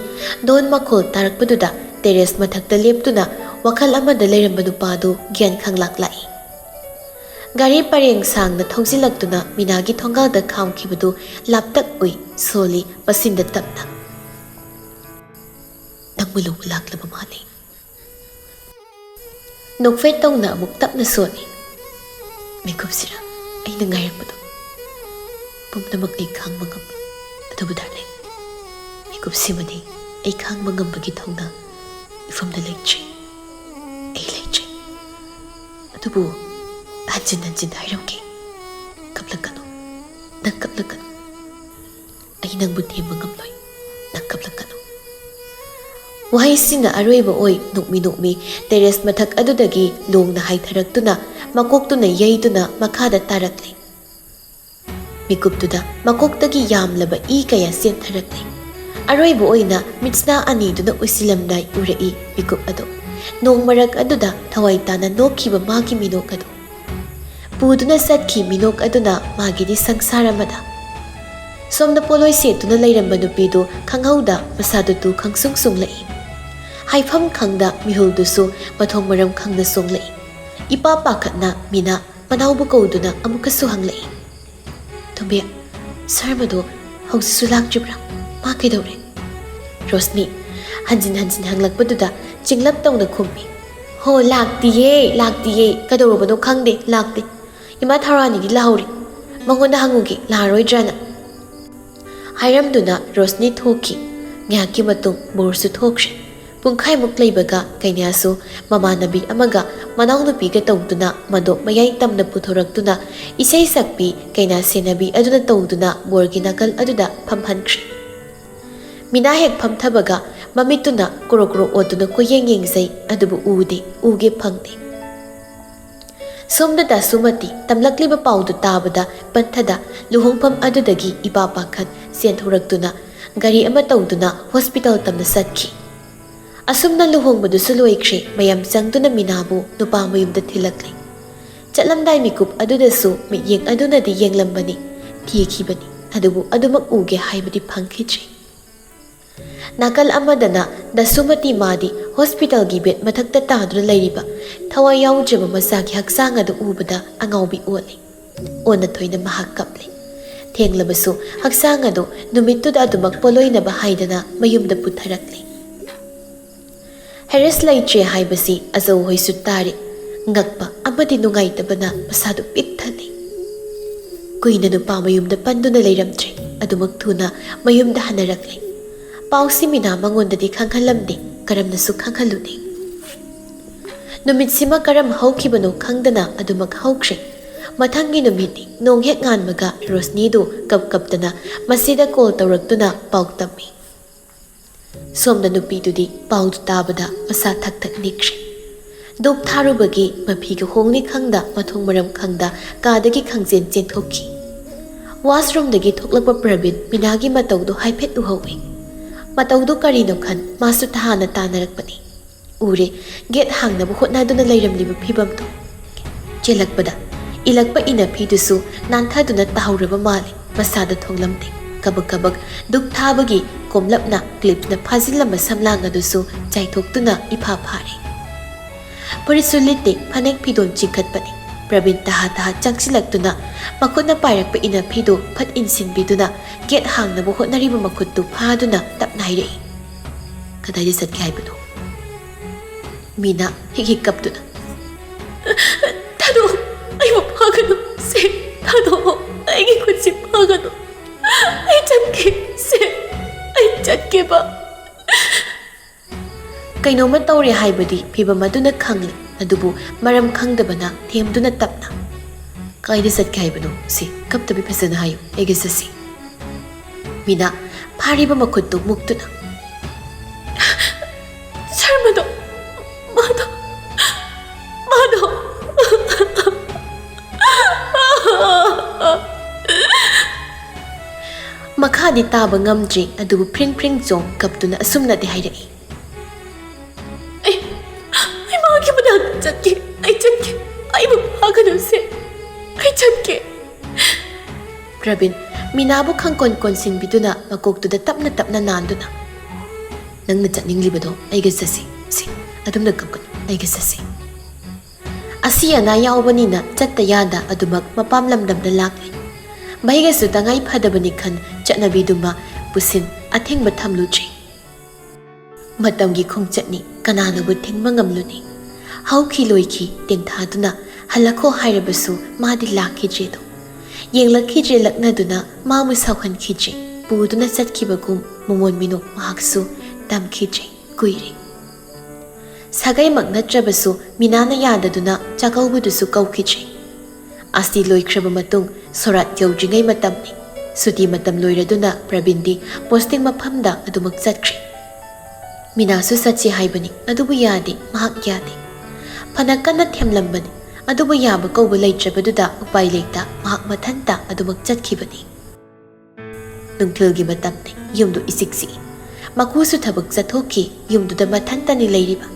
ꯗꯣꯟ ꯃꯈꯣꯜ ꯇꯥꯔꯛꯄꯗꯨꯗ ꯇꯦꯔꯦꯁ ꯃꯊꯛꯇ ꯂꯦꯞꯇꯨꯅ ꯋꯥꯈꯜ ꯑꯃꯗ ꯂꯩꯔꯝꯕ ꯅꯨꯄꯥꯗꯨ ꯒ꯭ꯌꯥꯟ ꯈꯪꯂꯥꯛ ꯂꯥꯛꯏ꯫ ꯒꯥꯔꯤ ꯄꯔꯦꯡ ꯁꯥꯡꯅ ꯊꯧꯖꯤꯜꯂꯛꯇꯨꯅ ꯃꯤꯅꯥꯒꯤ ꯊꯣꯡꯒꯥꯜꯗ ꯈꯥꯝꯈꯤꯕꯗꯨ ꯂꯥꯞꯇꯛ ꯎꯏ꯫ ꯁꯣꯜꯂꯤ ꯃꯆꯤꯟꯗ ꯇꯞꯅ, "ꯅꯪꯕꯨ ꯂꯧꯕ ꯂꯥꯛꯂꯕ ꯃꯥꯜꯂꯤ꯫" ꯅꯣꯛꯐꯦꯠ ꯇꯧꯅ ꯑꯃꯨꯛ ꯇꯞꯅ ꯁꯣꯜꯂꯤ꯫ ꯃꯤꯀꯨꯞꯁꯤꯔ ꯑꯩꯅ ꯉꯥꯏꯔꯛꯄꯗꯣ? ꯄꯨꯝꯅꯃꯛ ꯑꯩ ꯈꯥꯡꯕ ꯉꯝꯃꯤ꯫ ꯑꯗꯨꯕꯨ ꯗꯥꯔꯂꯤꯡ, ꯃꯤꯀꯨꯞꯁꯤꯃꯗꯤ ꯑꯩ ꯈꯥꯡꯕ ꯉꯝꯕꯒꯤ ꯊꯧꯅꯥ ꯏꯐꯝꯗ ꯂꯩꯇ꯭ꯔꯤ꯫ ꯑꯩ ꯂꯩꯇ꯭ꯔꯤ꯫ ꯑꯗꯨꯕꯨ ꯍꯟꯖꯤꯟ ꯍꯟꯖꯤꯟ ꯍꯥꯏꯔꯝꯒꯦ, ꯀꯞꯂꯛꯀꯅꯨ, ꯅꯪ ꯀꯞꯂꯛꯀꯅꯨ꯫ ꯑꯩ ꯅꯪꯕꯨ ꯊꯦꯝꯕ ꯉꯝꯂꯣꯏ, ꯅꯪ ꯀꯞꯂꯛꯀꯅꯨ꯫ ꯋꯥꯍꯩꯁꯤꯅ ꯑꯔꯣꯏꯕ ꯑꯣꯏ꯫ ꯅꯣꯛꯃꯤ ꯅꯣꯛꯃꯤ ꯇꯦꯔꯦꯁ ꯃꯊꯛ ꯑꯗꯨꯗꯒꯤ ꯂꯣꯡꯅ ꯍꯥꯏꯊꯔꯛꯇꯨꯅ ꯃꯀꯣꯛꯇꯨꯅ ꯌꯩꯗꯨꯅ ꯃꯈꯥꯗ ꯇꯥꯔꯛꯂꯤ꯫ ꯃꯤꯀꯨꯞꯇꯨꯗ ꯃꯀꯣꯛꯇꯒꯤ ꯌꯥꯝꯂꯕ ꯏ ꯀꯌꯥ ꯆꯦꯟꯊꯔꯛꯂꯦ꯫ ꯑꯔꯣꯏꯕ ꯑꯣꯏꯅ ꯃꯤꯠꯁꯅꯥ ꯑꯅꯤꯗꯨꯅ ꯎꯏꯁꯤꯜꯂꯝꯗꯥꯏ ꯎꯔꯛꯏ ꯃꯤꯀꯨꯞ ꯑꯗꯨ꯫ ꯅꯣꯡ ꯃꯔꯛ ꯑꯗꯨꯗ ꯊꯋꯥꯏ ꯇꯥꯅ ꯅꯣꯛꯈꯤꯕ ꯃꯥꯒꯤ ꯃꯤꯅꯣꯛ ꯑꯗꯨ꯫ ꯄꯨꯗꯨꯅ ꯆꯠꯈꯤ ꯃꯤꯅꯣꯛ ꯑꯗꯨꯅ ꯃꯥꯒꯤꯗꯤ ꯁꯪꯁꯥꯔ ꯑꯃꯗ꯫ ꯁꯣꯝꯗ ꯄꯣꯠꯂꯣꯏ ꯁꯦꯠꯇꯨꯅ ꯂꯩꯔꯝꯕ ꯅꯨꯄꯤꯗꯨ ꯈꯪꯍꯧꯗ ꯃꯁꯥꯗꯨ ꯇꯨ ꯈꯪꯁꯨꯡ ꯁꯨꯡꯂꯛꯏ꯫ ꯍꯥꯏꯐꯝ ꯈꯪꯗ ꯃꯤꯍꯨꯜꯗꯨꯁꯨ ꯃꯊꯣꯡ ꯃꯔꯝ ꯈꯪꯗ ꯆꯣꯡꯂꯛꯏ꯫ ꯏꯄꯥ ꯄꯥꯈꯠꯅ ꯃꯤꯅꯥ ꯃꯅꯥꯎꯕꯨ ꯀꯧꯗꯨꯅ ꯑꯃꯨꯛꯀꯁꯨ ꯍꯪꯂꯛꯏ, "ꯊꯣꯝꯕꯤ, ꯁꯥꯔ ꯃꯗꯣ ꯍꯧꯖꯤꯛꯁꯨ ꯂꯥꯛꯇ꯭ꯔꯤꯕ꯭ꯔꯥ? ꯃꯥ ꯀꯩꯗꯧꯔꯦ?" ꯔꯣꯁꯅꯤ ꯍꯟꯖꯤꯟ ꯍꯟꯖꯤꯟ ꯍꯪꯂꯛꯄꯗꯨꯗ ꯆꯤꯡꯂꯞ ꯇꯧꯅ ꯈꯨꯝꯃꯤ, "ꯍꯣ, ꯂꯥꯛꯇꯤꯌꯦ, ꯂꯥꯛꯇꯤꯌꯦ꯫ ꯀꯩꯗꯧꯔꯕꯅꯣ ꯈꯪꯗꯦ, ꯂꯥꯛꯇꯦ꯫ ꯏꯃꯥ ꯊꯧꯔꯥꯅꯤꯗꯤ ꯂꯥꯛꯍꯧꯔꯤ꯫ ꯃꯉꯣꯟꯗ ꯍꯪꯉꯨꯒꯦ, ꯂꯥꯛꯑꯔꯣꯏꯗ꯭ꯔꯥꯅ?" ꯍꯥꯏꯔꯝꯗꯨꯅ ꯔꯣꯁꯅꯤ ꯊꯣꯛꯈꯤ꯫ ꯉꯥꯏꯍꯥꯛꯀꯤ ꯃꯇꯨꯡ ꯕꯣꯔꯁꯨ ꯊꯣꯛꯈ꯭ꯔꯦ꯫ ꯄꯨꯡꯈꯥꯏꯃꯨꯛ ꯂꯩꯕꯒ ꯀꯩꯅꯥꯁꯨ ꯃꯃꯥꯟꯅꯕꯤ ꯑꯃꯒ ꯃꯅꯥꯎꯅꯨꯄꯤꯒ ꯇꯧꯗꯨꯅ ꯃꯗꯣꯞ ꯃꯌꯥꯏ ꯇꯝꯅ ꯄꯨꯊꯣꯔꯛꯇꯨꯅ ꯏꯁꯩ ꯁꯛꯄꯤ ꯀꯩꯅꯥ ꯁꯦꯟꯅꯕꯤ ꯑꯗꯨꯅ ꯇꯧꯗꯨꯅ ꯕꯣꯔꯒꯤ ꯅꯥꯀꯜ ꯑꯗꯨꯗ ꯐꯝꯍꯟꯈ꯭ꯔꯦ꯫ ꯃꯤꯅꯥ ꯍꯦꯛ ꯐꯝꯊꯕꯒ ꯃꯃꯤꯠꯇꯨꯅ ꯀ꯭ꯔꯣꯛ ꯀ꯭ꯔꯣꯛ ꯑꯣꯠꯇꯨꯅ ꯀꯣꯏꯌꯦꯡ ꯌꯦꯡꯖꯩ, ꯑꯗꯨꯕꯨ ꯎꯗꯦ, ꯎꯒꯦ ꯐꯪꯗꯦ꯫ ꯁꯣꯝꯗ ꯗꯥꯁꯨꯃꯇꯤ ꯇꯝꯂꯛꯂꯤꯕ ꯄꯥꯎꯗꯨ ꯇꯥꯕꯗ ꯄꯟꯊꯗ ꯂꯨꯍꯣꯡꯐꯝ ꯑꯗꯨꯗꯒꯤ ꯏꯄꯥ ꯄꯥꯈꯠ ꯆꯦꯟꯊꯣꯔꯛꯇꯨꯅ ꯒꯥꯔꯤ ꯑꯃ ꯇꯧꯗꯨꯅ ꯍꯣꯁꯄꯤꯇꯥꯜ ꯇꯝꯅ ꯆꯠꯈꯤ꯫ ꯑꯁꯨꯝꯅ ꯂꯨꯍꯣꯡꯕꯗꯨꯁꯨ ꯂꯣꯏꯈ꯭ꯔꯦ꯫ ꯃꯌꯥꯝ ꯆꯪꯗꯨꯅ ꯃꯤꯅꯥꯕꯨ ꯅꯨꯄꯥ ꯃꯌꯨꯝꯗ ꯊꯤꯜꯂꯛꯂꯦ꯫ ꯆꯠꯂꯝꯗꯥꯏ ꯃꯤꯀꯨꯞ ꯑꯗꯨꯗꯁꯨ ꯃꯤꯠꯌꯦꯡ ꯑꯗꯨꯅꯗꯤ ꯌꯦꯡꯂꯝꯕꯅꯤ, ꯊꯤꯈꯤꯕꯅꯤ, ꯑꯗꯨꯕꯨ ꯑꯗꯨꯃꯛ ꯎꯒꯦ ꯍꯥꯏꯕꯗꯤ ꯐꯪꯈꯤꯗ꯭ꯔꯦ꯫ ꯅꯥꯀꯜ ꯑꯃꯗꯅ ꯗꯁꯨꯃꯇꯤ ꯃꯥꯗꯤ ꯍꯣꯁꯄꯤꯇꯥꯜꯒꯤ ꯕꯦꯗ ꯃꯊꯛꯇ ꯇꯥꯗꯨꯅ ꯂꯩꯔꯤꯕ ꯊꯋꯥꯏ ꯌꯥꯎꯗ꯭ꯔꯕ ꯃꯆꯥꯒꯤ ꯍꯛꯆꯥꯡ ꯑꯗꯨ ꯎꯕꯗ ꯑꯉꯥꯎꯕꯤ ꯑꯣꯜꯂꯤ꯫ ꯑꯣꯟꯅ ꯊꯣꯏꯅ ꯃꯍꯥꯛ ꯀꯞꯂꯤ꯫ ꯊꯦꯡꯂꯕꯁꯨ ꯍꯛꯆꯥꯡ ꯑꯗꯨ ꯅꯨꯃꯤꯠꯇꯨꯗ ꯑꯗꯨꯃꯛ ꯄꯣꯂꯣꯏꯅꯕ ꯍꯥꯏꯗꯅ ꯃꯌꯨꯝꯗ ꯄꯨꯊꯔꯛꯂꯤ꯫ ꯍꯦꯔꯤꯁ ꯂꯩꯇ꯭ꯔꯦ ꯍꯥꯏꯕꯁꯤ ꯑꯆꯧ ꯍꯣꯏꯁꯨ ꯇꯥꯔꯦ꯫ ꯉꯛꯄ ꯑꯃꯗꯤ ꯅꯨꯡꯉꯥꯏꯇꯕꯅ ꯃꯁꯥꯗꯨ ꯄꯤꯛ ꯊꯜꯂꯤ꯫ ꯀꯨꯏꯅ ꯅꯨꯄꯥ ꯃꯌꯨꯝꯗ ꯄꯟꯗꯨꯅ ꯂꯩꯔꯝꯗ꯭ꯔꯦ꯫ ꯑꯗꯨꯃꯛ ꯊꯨꯅ ꯃꯌꯨꯝꯗ ꯍꯟꯅꯔꯛꯂꯦ꯫ ꯄꯥꯎꯁꯤ ꯃꯤꯅꯥ ꯃꯉꯣꯟꯗꯗꯤ ꯈꯪꯍꯜꯂꯝꯗꯦ, ꯀꯔꯝꯅꯁꯨ ꯈꯪꯍꯜꯂꯨꯗꯦ꯫ ꯅꯨꯃꯤꯠꯁꯤꯃ ꯀꯔꯝ ꯍꯧꯈꯤꯕꯅꯣ ꯈꯪꯗꯅ ꯑꯗꯨꯃꯛ ꯍꯧꯈ꯭ꯔꯦ꯫ ꯃꯊꯪꯒꯤ ꯅꯨꯃꯤꯠꯅꯤ꯫ ꯅꯣꯡ ꯍꯦꯛ ꯉꯥꯟꯕꯒ ꯔꯣꯁꯅꯤꯗꯨ ꯀꯞ ꯀꯞꯇꯅ ꯃꯁꯤꯗ ꯀꯣꯜ ꯇꯧꯔꯛꯇꯨꯅ ꯄꯥꯎ ꯇꯝꯃꯤ꯫ ꯁꯣꯝꯗ ꯅꯨꯄꯤꯗꯨꯗꯤ ꯄꯥꯎꯗꯨ ꯇꯥꯕꯗ ꯃꯁꯥ ꯊꯛ ꯊꯛ ꯅꯤꯛꯈ꯭ꯔꯦ꯫ ꯗꯨꯞ ꯊꯥꯔꯨꯕꯒꯤ ꯃꯐꯤꯒ ꯍꯣꯡꯅꯤ ꯈꯪꯗ, ꯃꯊꯣꯡ ꯃꯔꯝ ꯈꯪꯗ ꯀꯥꯗꯒꯤ ꯈꯪꯆꯦꯟ ꯆꯦꯟꯊꯣꯛꯈꯤ꯫ ꯋꯥꯁꯔꯨꯝꯗꯒꯤ ꯊꯣꯛꯂꯛꯄ ꯄ꯭ꯔꯕꯤꯟ ꯃꯤꯅꯥꯒꯤ ꯃꯇꯧꯗꯨ ꯍꯥꯏꯐꯦꯠ ꯎꯍꯧꯏ꯫ ꯃꯇꯧꯗꯨ ꯀꯔꯤꯅꯣ ꯈꯟ ꯃꯥꯁꯨ ꯇꯍꯥꯅ ꯇꯥꯅꯔꯛꯄꯅꯤ꯫ ꯎꯔꯦ, ꯒꯦꯠ ꯍꯥꯡꯅꯕ ꯍꯣꯠꯅꯗꯨꯅ ꯂꯩꯔꯝꯂꯤꯕ ꯐꯤꯕꯝꯗꯨ꯫ ꯆꯦꯜꯂꯛꯄꯗ ꯏꯜꯂꯛꯄ ꯏꯅꯐꯤꯗꯨꯁꯨ ꯅꯥꯟꯊꯗꯨꯅ ꯇꯥꯍꯧꯔꯕ ꯃꯥꯜꯂꯤ꯫ ꯃꯁꯥꯗ ꯊꯣꯡꯂꯝꯗꯦ꯫ ꯀꯕꯛ ꯀꯕꯛ ꯗꯨꯛ ꯊꯥꯕꯒꯤ ꯀꯣꯝꯂꯞꯅ ꯀ꯭ꯂꯤꯞꯅ ꯐꯥꯖꯤꯜꯂꯝꯕ ꯁꯝꯂꯥꯡ ꯑꯗꯨꯁꯨ ꯆꯥꯏꯊꯣꯛꯇꯨꯅ ꯏꯐꯥ ꯐꯥꯔꯦ꯫ ꯐꯨꯔꯤꯠꯁꯨ ꯂꯤꯠꯇꯦ, ꯐꯅꯦꯛ ꯐꯤꯗꯣꯟ ꯆꯤꯡꯈꯠꯄꯅꯤ꯫ ꯄ꯭ꯔꯕꯤꯟ ꯇꯍꯥ ꯇꯍꯥ ꯆꯪꯁꯤꯜꯂꯛꯇꯨꯅ ꯃꯈꯨꯠꯅ ꯄꯥꯏꯔꯛꯄ ꯏꯅꯐꯤꯗꯨ ꯐꯠ ꯏꯟꯁꯤꯟꯕꯤꯗꯨꯅ ꯒꯦꯠ ꯍꯥꯡꯅꯕ ꯍꯣꯠꯅꯔꯤꯕ ꯃꯈꯨꯠꯇꯨ ꯐꯥꯗꯨꯅ ꯇꯞꯅ ꯍꯥꯏꯔꯛꯏ, "ꯀꯗꯥꯏꯗ ꯆꯠꯀꯦ ꯍꯥꯏꯕꯅꯣ?" ꯃꯤꯅꯥ ꯍꯤꯛ ꯍꯤꯛ ꯀꯞꯇꯨꯅ, "ꯊꯥꯗꯣꯛꯑꯣ, ꯑꯩꯕꯨ ꯐꯥꯒꯅꯨ, ꯁꯦ, ꯊꯥꯗꯣꯛꯑꯣ, ꯑꯩꯒꯤ ꯈꯨꯠꯁꯤ ꯐꯥꯒꯅꯨ, ꯑꯩ ꯆꯠꯀꯦ, ꯁꯦ, ꯑꯩ ꯆꯠꯀꯦꯕ"꯫ ꯀꯩꯅꯣꯝꯃ ꯇꯧꯔꯦ ꯍꯥꯏꯕꯗꯤ ꯐꯤꯚꯝ ꯑꯗꯨꯅ ꯈꯪꯂꯦ, ꯑꯗꯨꯕꯨ ꯃꯔꯝ ꯈꯪꯗꯕꯅ ꯊꯦꯝꯗꯨꯅ ꯇꯞꯅ, "ꯀꯥꯏꯗ ꯆꯠꯀꯦ ꯍꯥꯏꯕꯅꯣ? ꯁꯤ ꯀꯞꯇꯕꯤ ꯐꯖꯅ ꯍꯥꯏꯌꯨ, ꯑꯩꯒ ꯆꯠꯁꯤ"꯫ ꯃꯤꯅꯥ ꯐꯥꯔꯤꯕ ꯃꯈꯨꯠꯇꯨ ꯃꯨꯛꯇꯨꯅ, "ꯁꯔꯃꯗꯣ, ꯃꯥꯗꯣ, ꯃꯥꯗꯣ"꯫ ꯃꯈꯥꯗꯤ ꯇꯥꯕ ꯉꯝꯗ꯭ꯔꯤ, ꯑꯗꯨꯕꯨ ꯐ꯭ꯔꯤꯡ ꯐ꯭ꯔꯤꯡ ꯆꯣꯡ ꯀꯞꯇꯨꯅ ꯑꯁꯨꯝꯅꯗꯤ ꯍꯥꯏꯔꯛꯏ, "ꯑꯩ, ꯑꯩ ꯃꯥꯒꯤ ꯃꯅꯥꯛꯇ ꯆꯠꯀꯦ, ꯑꯩ ꯆꯠꯀꯦ, ꯑꯩꯕꯨ ꯐꯥꯒꯅꯨꯁꯦ, ꯑꯩ ꯆꯠꯀꯦ"꯫ ꯄ꯭ꯔꯕꯤꯟ ꯃꯤꯅꯥꯕꯨ ꯈꯪꯀꯣꯟ ꯀꯣꯟꯁꯤꯟꯕꯤꯗꯨꯅ ꯃꯀꯣꯛꯇꯨꯗ ꯇꯞꯅ ꯇꯞꯅ ꯅꯥꯟꯗꯨꯅ, "ꯅꯪꯅ ꯆꯠꯅꯤꯡꯂꯤꯕꯗꯣ ꯑꯩꯒ ꯆꯠꯁꯤ, ꯁꯤ, ꯑꯗꯨꯝꯅ ꯀꯞꯀꯅꯨ, ꯑꯩꯒ ꯆꯠꯁꯤ"꯫ ꯑꯁꯤ ꯑꯅꯥ ꯌꯥꯎꯕꯅꯤꯅ ꯆꯠꯇ ꯌꯥꯗ ꯑꯗꯨꯃꯛ ꯃꯄꯥꯝ ꯂꯝꯗꯝꯗ ꯂꯥꯛꯂꯤ꯫ ꯃꯍꯩꯒꯁꯨ ꯇꯉꯥꯏ ꯐꯗꯕꯅꯤ ꯈꯟ ꯆꯠꯅꯕꯤꯗꯨꯃ ꯄꯨꯁꯤꯟ ꯑꯊꯤꯡꯕ ꯊꯝꯂꯨꯗ꯭ꯔꯤ꯫ ꯃꯇꯝꯒꯤ ꯈꯣꯡꯆꯠꯅꯤ, ꯀꯅꯥꯅꯕꯨ ꯊꯤꯡꯕ ꯉꯝꯂꯨꯅꯤ? ꯍꯧꯈꯤ ꯂꯣꯏꯈꯤ ꯇꯦꯟꯊꯥꯗꯨꯅ ꯍꯜꯂꯛꯈꯣ ꯍꯥꯏꯔꯕꯁꯨ ꯃꯥꯗꯤ ꯂꯥꯛꯈꯤꯗ꯭ꯔꯦꯗꯣ꯫ ꯌꯦꯡꯂꯛꯈꯤꯗ꯭ꯔꯦ ꯂꯛꯅꯗꯨꯅ ꯃꯥꯕꯨ ꯁꯥꯎꯍꯟꯈꯤꯗ꯭ꯔꯦ, ꯄꯨꯗꯨꯅ ꯆꯠꯈꯤꯕꯒꯨꯝ ꯃꯃꯣꯟ ꯃꯤꯅꯣꯛ ꯃꯍꯥꯛꯁꯨ ꯇꯝꯈꯤꯗ꯭ꯔꯦ꯫ ꯀꯨꯏꯔꯦ꯫ ꯁꯥꯒꯩꯃꯛ ꯅꯠꯇ꯭ꯔꯕꯁꯨ ꯃꯤꯅꯥꯅ ꯌꯥꯗꯗꯨꯅ ꯆꯥꯛꯀꯧꯕꯗꯨꯁꯨ ꯀꯧꯈꯤꯗ꯭ꯔꯦ꯫ ꯑꯁꯤ ꯂꯣꯏꯈ꯭ꯔꯕ ꯃꯇꯨꯡ ꯁꯣꯔꯥꯠ ꯌꯧꯗ꯭ꯔꯤꯉꯩ ꯃꯇꯝꯅꯤ꯫ ꯁꯨꯇꯤ ꯃꯇꯝ ꯂꯣꯏꯔꯗꯨꯅ ꯄ꯭ꯔꯕꯤꯟꯗꯤ ꯄꯣꯁꯇꯤꯡ ꯃꯐꯝꯗ ꯑꯗꯨꯃꯛ ꯆꯠꯈ꯭ꯔꯦ꯫ ꯃꯤꯅꯥꯁꯨ ꯆꯠꯁꯤ ꯍꯥꯏꯕꯅꯤ, ꯑꯗꯨꯕꯨ ꯌꯥꯗꯦ, ꯃꯍꯥꯛ ꯌꯥꯗꯦ꯫ ꯐꯅ ꯀꯟꯅ ꯊꯦꯝꯂꯝꯕꯅꯤ, ꯑꯗꯨꯕꯨ ꯌꯥꯕ ꯀꯧꯕ ꯂꯩꯇ꯭ꯔꯕꯗꯨꯗ ꯎꯄꯥꯏ ꯂꯩꯇ ꯃꯍꯥꯛ ꯃꯊꯟꯇ ꯑꯗꯨꯃꯛ ꯆꯠꯈꯤꯕꯅꯤ꯫ ꯅꯨꯡꯊꯤꯜꯒꯤ ꯃꯇꯝꯅꯤ꯫ ꯌꯨꯝꯗꯨ ꯏꯆꯤꯛ ꯆꯤꯛꯏ꯫ ꯃꯀꯨꯁꯨ ꯊꯕꯛ ꯆꯠꯊꯣꯛꯈꯤ꯫ ꯌꯨꯝꯗꯨꯗ ꯃꯊꯟꯇꯅꯤ ꯂꯩꯔꯤꯕ꯫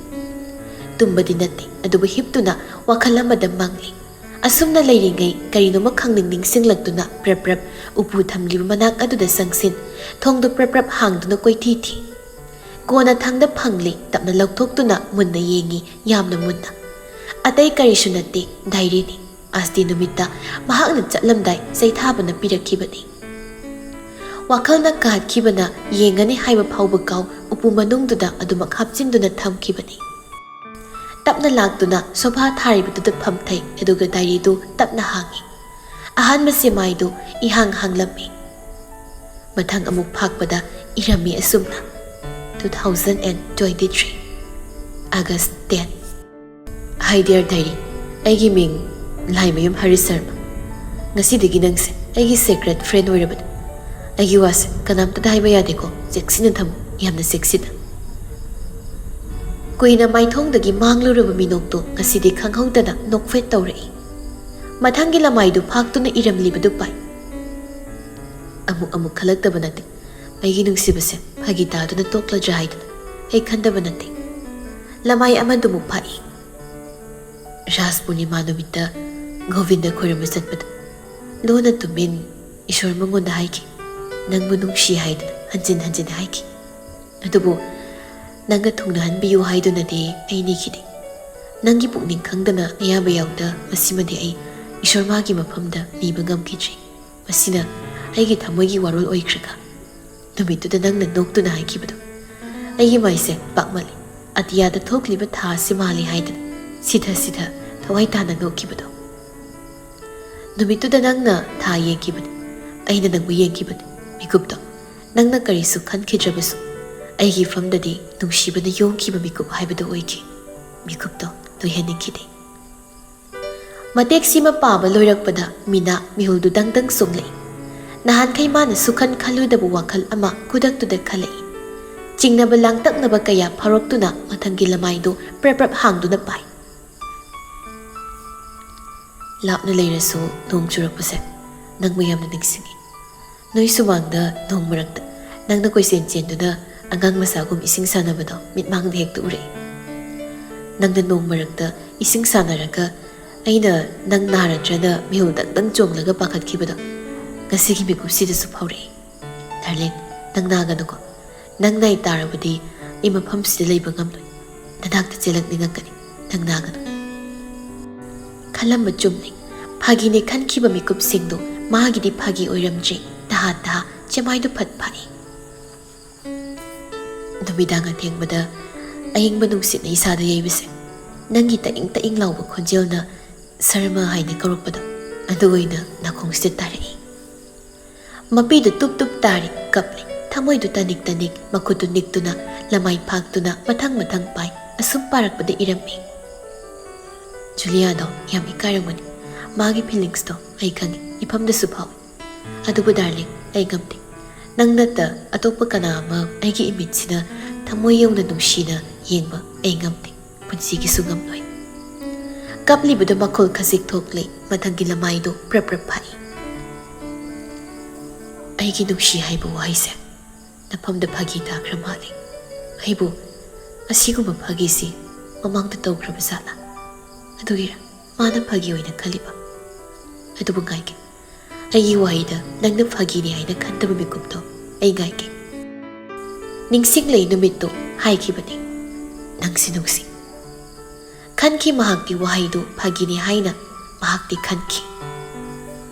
ꯇꯨꯝꯕꯗꯤ ꯅꯠꯇꯦ, ꯑꯗꯨꯕꯨ ꯍꯤꯞꯇꯨꯅ ꯋꯥꯈꯜ ꯑꯃꯗ ꯃꯪꯂꯤ꯫ ꯑꯁꯨꯝꯅ ꯂꯩꯔꯤꯉꯩ ꯀꯔꯤꯅꯣꯃ ꯈꯪꯅꯤꯡ ꯅꯤꯡꯁꯤꯡꯂꯛꯇꯨꯅ ꯄ꯭ꯔꯞ ꯄ꯭ꯔꯞ ꯎꯄꯨ ꯊꯝꯂꯤꯕ ꯃꯅꯥꯛ ꯑꯗꯨꯗ ꯆꯪꯁꯤꯟ, ꯊꯣꯡꯗꯨ ꯄ꯭ꯔꯞ ꯄ꯭ꯔꯞ ꯍꯥꯡꯗꯨꯅ ꯀꯣꯏꯊꯤ ꯊꯤ꯫ ꯀꯣꯟꯅ ꯊꯪꯗ ꯐꯪꯂꯤ꯫ ꯇꯞꯅ ꯂꯧꯊꯣꯛꯇꯨꯅ ꯃꯨꯟꯅ ꯌꯦꯡꯉꯤ, ꯌꯥꯝꯅ ꯃꯨꯟꯅ꯫ ꯑꯇꯩ ꯀꯔꯤꯁꯨ ꯅꯠꯇꯦ, ꯗꯥꯏꯔꯤꯅꯤ꯫ ꯑꯁꯇꯤ ꯅꯨꯃꯤꯠꯇ ꯃꯍꯥꯛꯅ ꯆꯠꯂꯝꯗꯥꯏ ꯆꯩꯊꯥꯕꯅ ꯄꯤꯔꯛꯈꯤꯕꯅꯤ꯫ ꯋꯥꯈꯜꯅ ꯀꯥꯍꯠꯈꯤꯕꯅ ꯌꯦꯡꯒꯅꯤ ꯍꯥꯏꯕ ꯐꯥꯎꯕ ꯀꯥꯎ ꯎꯄꯨ ꯃꯅꯨꯡꯗꯨꯗ ꯑꯗꯨꯃꯛ ꯍꯥꯞꯆꯤꯟꯗꯨꯅ ꯊꯝꯈꯤꯕꯅꯤ꯫ ꯇꯞꯅ ꯂꯥꯛꯇꯨꯅ ꯁꯣꯐꯥ ꯊꯥꯔꯤꯕꯗꯨꯗ ꯐꯝꯊꯩ, ꯑꯗꯨꯒ ꯗꯥꯏꯔꯤꯗꯨ ꯇꯞꯅ ꯍꯥꯡꯉꯤ꯫ ꯑꯍꯥꯟꯕ ꯁꯦꯃꯥꯏꯗꯨ ꯏꯍꯥꯡ ꯍꯥꯡꯂꯝꯃꯤ꯫ ꯃꯊꯪ ꯑꯃꯨꯛ ꯐꯥꯛꯄꯗ ꯏꯔꯝꯃꯤ ꯑꯁꯨꯝꯅ, "Two thousand and twenty three, August ten꯫ Hi dear diary, ꯑꯩꯒꯤ ꯃꯤꯡ ꯂꯥꯏꯃꯌꯨꯝ ꯍꯔꯤ ꯁꯔꯃ꯫ ꯉꯁꯤꯗꯒꯤ ꯅꯪꯁꯦ ꯑꯩꯒꯤ secret friend ꯑꯣꯏꯔꯕꯅꯤ꯫ ꯑꯩꯒꯤ ꯋꯥꯁꯦ ꯀꯅꯥꯝꯇꯗ ꯍꯥꯏꯕ ꯌꯥꯗꯦꯀꯣ, ꯆꯦꯛꯁꯤꯟꯅ ꯊꯝꯃꯨ, ꯌꯥꯝꯅ ꯆꯦꯛꯁꯤꯟꯅ"꯫ ꯀꯨꯏꯅ ꯃꯥꯏꯊꯣꯡꯗꯒꯤ ꯃꯥꯡꯂꯨꯔꯕ ꯃꯤꯅꯣꯛꯇꯣ ꯉꯁꯤꯗꯤ ꯈꯪꯍꯧꯗꯅ ꯅꯣꯛꯐꯦꯠ ꯇꯧꯔꯛꯏ꯫ ꯃꯊꯪꯒꯤ ꯂꯃꯥꯏꯗꯨ ꯐꯥꯛꯇꯨꯅ ꯏꯔꯝꯂꯤꯕꯗꯨ ꯄꯥꯏ꯫ "ꯑꯃꯨꯛ ꯑꯃꯨꯛ ꯈꯜꯂꯛꯇꯕ ꯅꯠꯇꯦ, ꯑꯩꯒꯤ ꯅꯨꯡꯁꯤꯕꯁꯦ ꯐꯥꯒꯤ ꯇꯥꯗꯨꯅ ꯇꯣꯛꯂꯗ꯭ꯔꯥ ꯍꯥꯏꯗꯨꯅ꯫ ꯑꯩ ꯈꯟꯗꯕ ꯅꯠꯇꯦ"꯫ ꯂꯃꯥꯏ ꯑꯃꯗꯨꯃꯨꯛ ꯐꯥꯛꯏ꯫ "ꯔꯥꯁ ꯄꯨꯔꯅꯤꯃꯥ ꯅꯨꯃꯤꯠꯇ ꯒꯣꯕꯤꯟꯗ ꯈꯣꯏꯔꯝꯕ ꯆꯠꯄꯗ ꯂꯣꯟꯅ ꯇꯨꯃꯤꯟ ꯏꯁꯣꯔ ꯃꯉꯣꯟꯗ ꯍꯥꯏꯈꯤ, ꯅꯪꯕꯨ ꯅꯨꯡꯁꯤ ꯍꯥꯏꯗꯨꯅ ꯍꯟꯖꯤꯟ ꯍꯟꯖꯤꯟ ꯍꯥꯏꯈꯤ꯫ ꯑꯗꯨꯕꯨ ꯅꯪꯒ ꯊꯨꯡꯅꯍꯟꯕꯤꯌꯨ ꯍꯥꯏꯗꯨꯅꯗꯤ ꯑꯩ ꯅꯤꯈꯤꯗꯦ꯫ ꯅꯪꯒꯤ ꯄꯨꯛꯅꯤꯡ ꯈꯪꯗꯅ ꯑꯌꯥꯕ ꯌꯥꯎꯗ ꯃꯁꯤꯃꯗꯤ ꯑꯩ ꯏꯁꯣꯔ ꯃꯥꯒꯤ ꯃꯐꯝꯗ ꯅꯤꯕ ꯉꯝꯈꯤꯗ꯭ꯔꯤ꯫ ꯃꯁꯤꯅ ꯑꯩꯒꯤ ꯊꯃꯣꯏꯒꯤ ꯋꯥꯔꯣꯜ ꯑꯣꯏꯈ꯭ꯔꯒ ꯅꯨꯃꯤꯠꯇꯨꯗ ꯅꯪꯅ ꯅꯣꯛꯇꯨꯅ ꯍꯥꯏꯈꯤꯕꯗꯣ, ꯑꯩꯒꯤ ꯃꯥꯏꯁꯦ ꯄꯥꯛꯃꯜꯂꯤ, ꯑꯇꯤꯌꯥꯗ ꯊꯣꯛꯂꯤꯕ ꯊꯥ ꯑꯁꯤ ꯃꯥꯜꯂꯤ" ꯍꯥꯏꯗꯨꯅ ꯁꯤꯊ ꯁꯤꯊ ꯊꯋꯥꯏ ꯇꯥꯅ ꯅꯣꯛꯈꯤꯕꯗꯣ꯫ ꯅꯨꯃꯤꯠꯇꯨꯗ ꯅꯪꯅ ꯊꯥ ꯌꯦꯡꯈꯤꯕꯅꯤ, ꯑꯩꯅ ꯅꯪꯕꯨ ꯌꯦꯡꯈꯤꯕꯅꯤ꯫ ꯃꯤꯀꯨꯞꯇꯣ ꯅꯪꯅ ꯀꯔꯤꯁꯨ ꯈꯟꯈꯤꯗ꯭ꯔꯕꯁꯨ, ꯑꯩꯒꯤ ꯏꯐꯝꯗꯗꯤ ꯅꯨꯡꯁꯤꯕꯅ ꯌꯣꯝꯈꯤꯕ ꯃꯤꯀꯨꯞ ꯍꯥꯏꯕꯗꯨ ꯑꯣꯏꯈꯤ꯫ ꯃꯤꯀꯨꯞꯇꯣ ꯇꯣꯏꯍꯟꯅꯤꯡꯈꯤꯗꯦ꯫ ꯃꯇꯦꯛꯁꯤꯃ ꯄꯥꯕ ꯂꯣꯏꯔꯛꯄꯗ ꯃꯤꯅꯥ ꯃꯤꯍꯨꯜꯗꯨ ꯗꯪ ꯗꯪ ꯆꯣꯡꯂꯛꯏ꯫ ꯅꯍꯥꯟꯈꯩ ꯃꯥꯅ ꯁꯨꯈꯟ ꯈꯜꯂꯨꯗꯕ ꯋꯥꯈꯜ ꯑꯃ ꯈꯨꯗꯛꯇꯨꯗ ꯈꯜꯂꯛꯏ꯫ ꯆꯤꯡꯅꯕ ꯂꯥꯡꯇꯛꯅꯕ ꯀꯌꯥ ꯐꯥꯎꯔꯛꯇꯨꯅ ꯃꯊꯪꯒꯤ ꯂꯃꯥꯏꯗꯨ ꯄ꯭ꯔꯞ ꯄ꯭ꯔꯞ ꯍꯥꯡꯗꯨꯅ ꯄꯥꯏ꯫ ꯂꯥꯞꯅ ꯂꯩꯔꯁꯨ ꯅꯣꯡ ꯆꯨꯔꯛꯄꯁꯦ ꯅꯪꯕꯨ ꯌꯥꯝꯅ ꯅꯤꯡꯁꯤꯡꯉꯤ꯫ ꯅꯣꯏ ꯁꯨꯃꯥꯡꯗ ꯅꯣꯡ ꯃꯔꯛꯇ ꯅꯪꯅ ꯀꯣꯏꯆꯦꯟ ꯆꯦꯟꯗꯨꯅ ꯑꯉꯥꯡ ꯃꯆꯥꯒꯨꯝ ꯏꯁꯤꯡ ꯁꯥꯟꯅꯕꯗꯣ ꯃꯤꯠꯃꯥꯡꯗ ꯍꯦꯛꯇ ꯎꯔꯛꯏ꯫ ꯅꯪꯅ ꯅꯣꯡ ꯃꯔꯛꯇ ꯏꯁꯤꯡ ꯁꯥꯟꯅꯔꯒ ꯑꯩꯅ ꯅꯪ ꯅꯥꯔꯗ꯭ꯔꯅ ꯃꯤꯍꯨꯜ ꯗꯪ ꯗꯪ ꯆꯣꯡꯂꯒ ꯄꯥꯈꯠꯈꯤꯕꯗꯣ ꯉꯁꯤꯒꯤ ꯃꯤꯀꯨꯞꯁꯤꯗꯁꯨ ꯐꯥꯎꯔꯛꯏ꯫ ꯗꯥꯔꯂꯤꯡ, ꯅꯪ ꯅꯥꯒꯅꯨꯀꯣ꯫ ꯅꯪ ꯅꯥꯏ ꯇꯥꯔꯕꯗꯤ ꯑꯩ ꯃꯐꯝꯁꯤꯗ ꯂꯩꯕ ꯉꯝꯂꯣꯏ꯫ ꯅꯅꯥꯛꯇ ꯆꯦꯜꯂꯛꯅꯤꯡꯉꯛꯀꯅꯤ꯫ ꯅꯪ ꯅꯥꯒꯅꯨ꯫ ꯈꯜꯂꯝꯕ ꯆꯨꯝꯅꯤ꯫ ꯐꯥꯒꯤꯅꯦ ꯈꯟꯈꯤꯕ ꯃꯤꯀꯨꯞꯁꯤꯡꯗꯨ ꯃꯥꯒꯤꯗꯤ ꯐꯥꯒꯤ ꯑꯣꯏꯔꯝꯗ꯭ꯔꯦ꯫ ꯇꯍꯥ ꯇꯍꯥ ꯆꯦꯃꯥꯏꯗꯨ ꯐꯠ ꯐꯥꯛꯏ꯫ ꯅꯨꯃꯤꯗꯥꯡ ꯑꯊꯦꯡꯕꯗ ꯑꯏꯪꯕ ꯅꯨꯡꯁꯤꯠꯅ ꯏꯁꯥꯗ ꯌꯩꯕꯁꯦ ꯅꯪꯒꯤ ꯇꯛꯏꯪ ꯇꯛꯏꯪ ꯂꯥꯎꯕ ꯈꯣꯟꯖꯦꯜꯅ ꯁꯔꯃ ꯍꯥꯏꯅ ꯀꯧꯔꯛꯄꯗꯣ ꯑꯗꯨ ꯑꯣꯏꯅ ꯅꯥꯀꯣꯡꯁꯤꯗ ꯇꯥꯔꯛꯏ꯫ ꯃꯄꯤꯗꯨ ꯇꯨꯞ ꯇꯨꯞ ꯇꯥꯔꯤ, ꯀꯞꯂꯤ꯫ ꯊꯃꯣꯏꯗꯨ ꯇꯅꯤꯛ ꯇꯅꯤꯛ, ꯃꯈꯨꯠꯇꯨ ꯅꯤꯛꯇꯨꯅ, ꯂꯃꯥꯏ ꯐꯥꯛꯇꯨꯅ ꯃꯊꯪ ꯃꯊꯪ ꯄꯥꯏ꯫ ꯑꯁꯨꯝ ꯄꯥꯔꯛꯄꯗ ꯏꯔꯝꯃꯤ꯫ ꯖꯨꯂꯤꯌꯥꯗꯣ ꯌꯥꯝ ꯏꯀꯥꯏꯔꯝꯒꯅꯤ꯫ ꯃꯥꯒꯤ ꯐꯤꯂꯤꯡꯁꯇꯣ ꯑꯩ ꯈꯪꯉꯤ, ꯏꯐꯝꯗꯁꯨ ꯐꯥꯎꯏ꯫ ꯑꯗꯨꯕꯨ ꯗꯥꯔꯂꯤꯡ, ꯑꯩ ꯉꯝꯗꯦ꯫ ꯅꯪ ꯅꯠꯇ ꯑꯇꯣꯞꯄ ꯀꯅꯥ ꯑꯃ ꯑꯩꯒꯤ ꯏꯃꯤꯠꯁꯤꯅ ꯊꯃꯣꯏ ꯌꯧꯅ ꯅꯨꯡꯁꯤꯅ ꯌꯦꯡꯕ ꯑꯩ ꯉꯝꯗꯦ꯫ ꯄꯨꯟꯁꯤꯒꯤꯁꯨ ꯉꯝꯂꯣꯏ꯫ ꯀꯞꯂꯤꯕꯗꯨ ꯃꯈꯣꯜ ꯈꯖꯤꯛ ꯊꯣꯛꯂꯦ, ꯃꯊꯪꯒꯤ ꯂꯃꯥꯏꯗꯨ ꯄ꯭ꯔꯞ ꯄ꯭ꯔꯞ ꯐꯥꯛꯏ꯫ ꯑꯩꯒꯤ ꯅꯨꯡꯁꯤ ꯍꯥꯏꯕ ꯋꯥꯍꯩꯁꯦ ꯅꯐꯝꯗ ꯐꯥꯒꯤ ꯇꯥꯈ꯭ꯔ ꯃꯥꯜꯂꯦ꯫ ꯑꯩꯕꯨ ꯑꯁꯤꯒꯨꯝꯕ ꯐꯥꯒꯤꯁꯤ ꯃꯃꯥꯡꯗ ꯇꯧꯈ꯭ꯔꯕ ꯖꯥꯠꯂꯥ? ꯑꯗꯨꯒꯤꯔ ꯃꯥꯅ ꯐꯥꯒꯤ ꯑꯣꯏꯅ ꯈꯜꯂꯤꯕ? ꯑꯗꯨꯕꯨ ꯉꯥꯏꯒꯦ, ꯑꯩꯒꯤ ꯋꯥꯍꯩꯗ ꯅꯪꯅ ꯐꯥꯒꯤꯅꯤ ꯍꯥꯏꯅ ꯈꯟꯗꯕ ꯃꯤꯀꯨꯞꯇꯣ ꯑꯩ ꯉꯥꯏꯒꯦ꯫ ꯅꯤꯡꯁꯤꯡꯂꯦ ꯅꯨꯃꯤꯠꯇꯣ ꯍꯥꯏꯈꯤꯕꯅꯤ, ꯅꯪꯁꯤ ꯅꯨꯡꯁꯤ꯫ ꯈꯟꯈꯤ ꯃꯍꯥꯛꯇꯤ ꯋꯥꯍꯩꯗꯨ ꯐꯥꯒꯤꯅꯤ ꯍꯥꯏꯅ ꯃꯍꯥꯛꯇꯤ ꯈꯟꯈꯤ꯫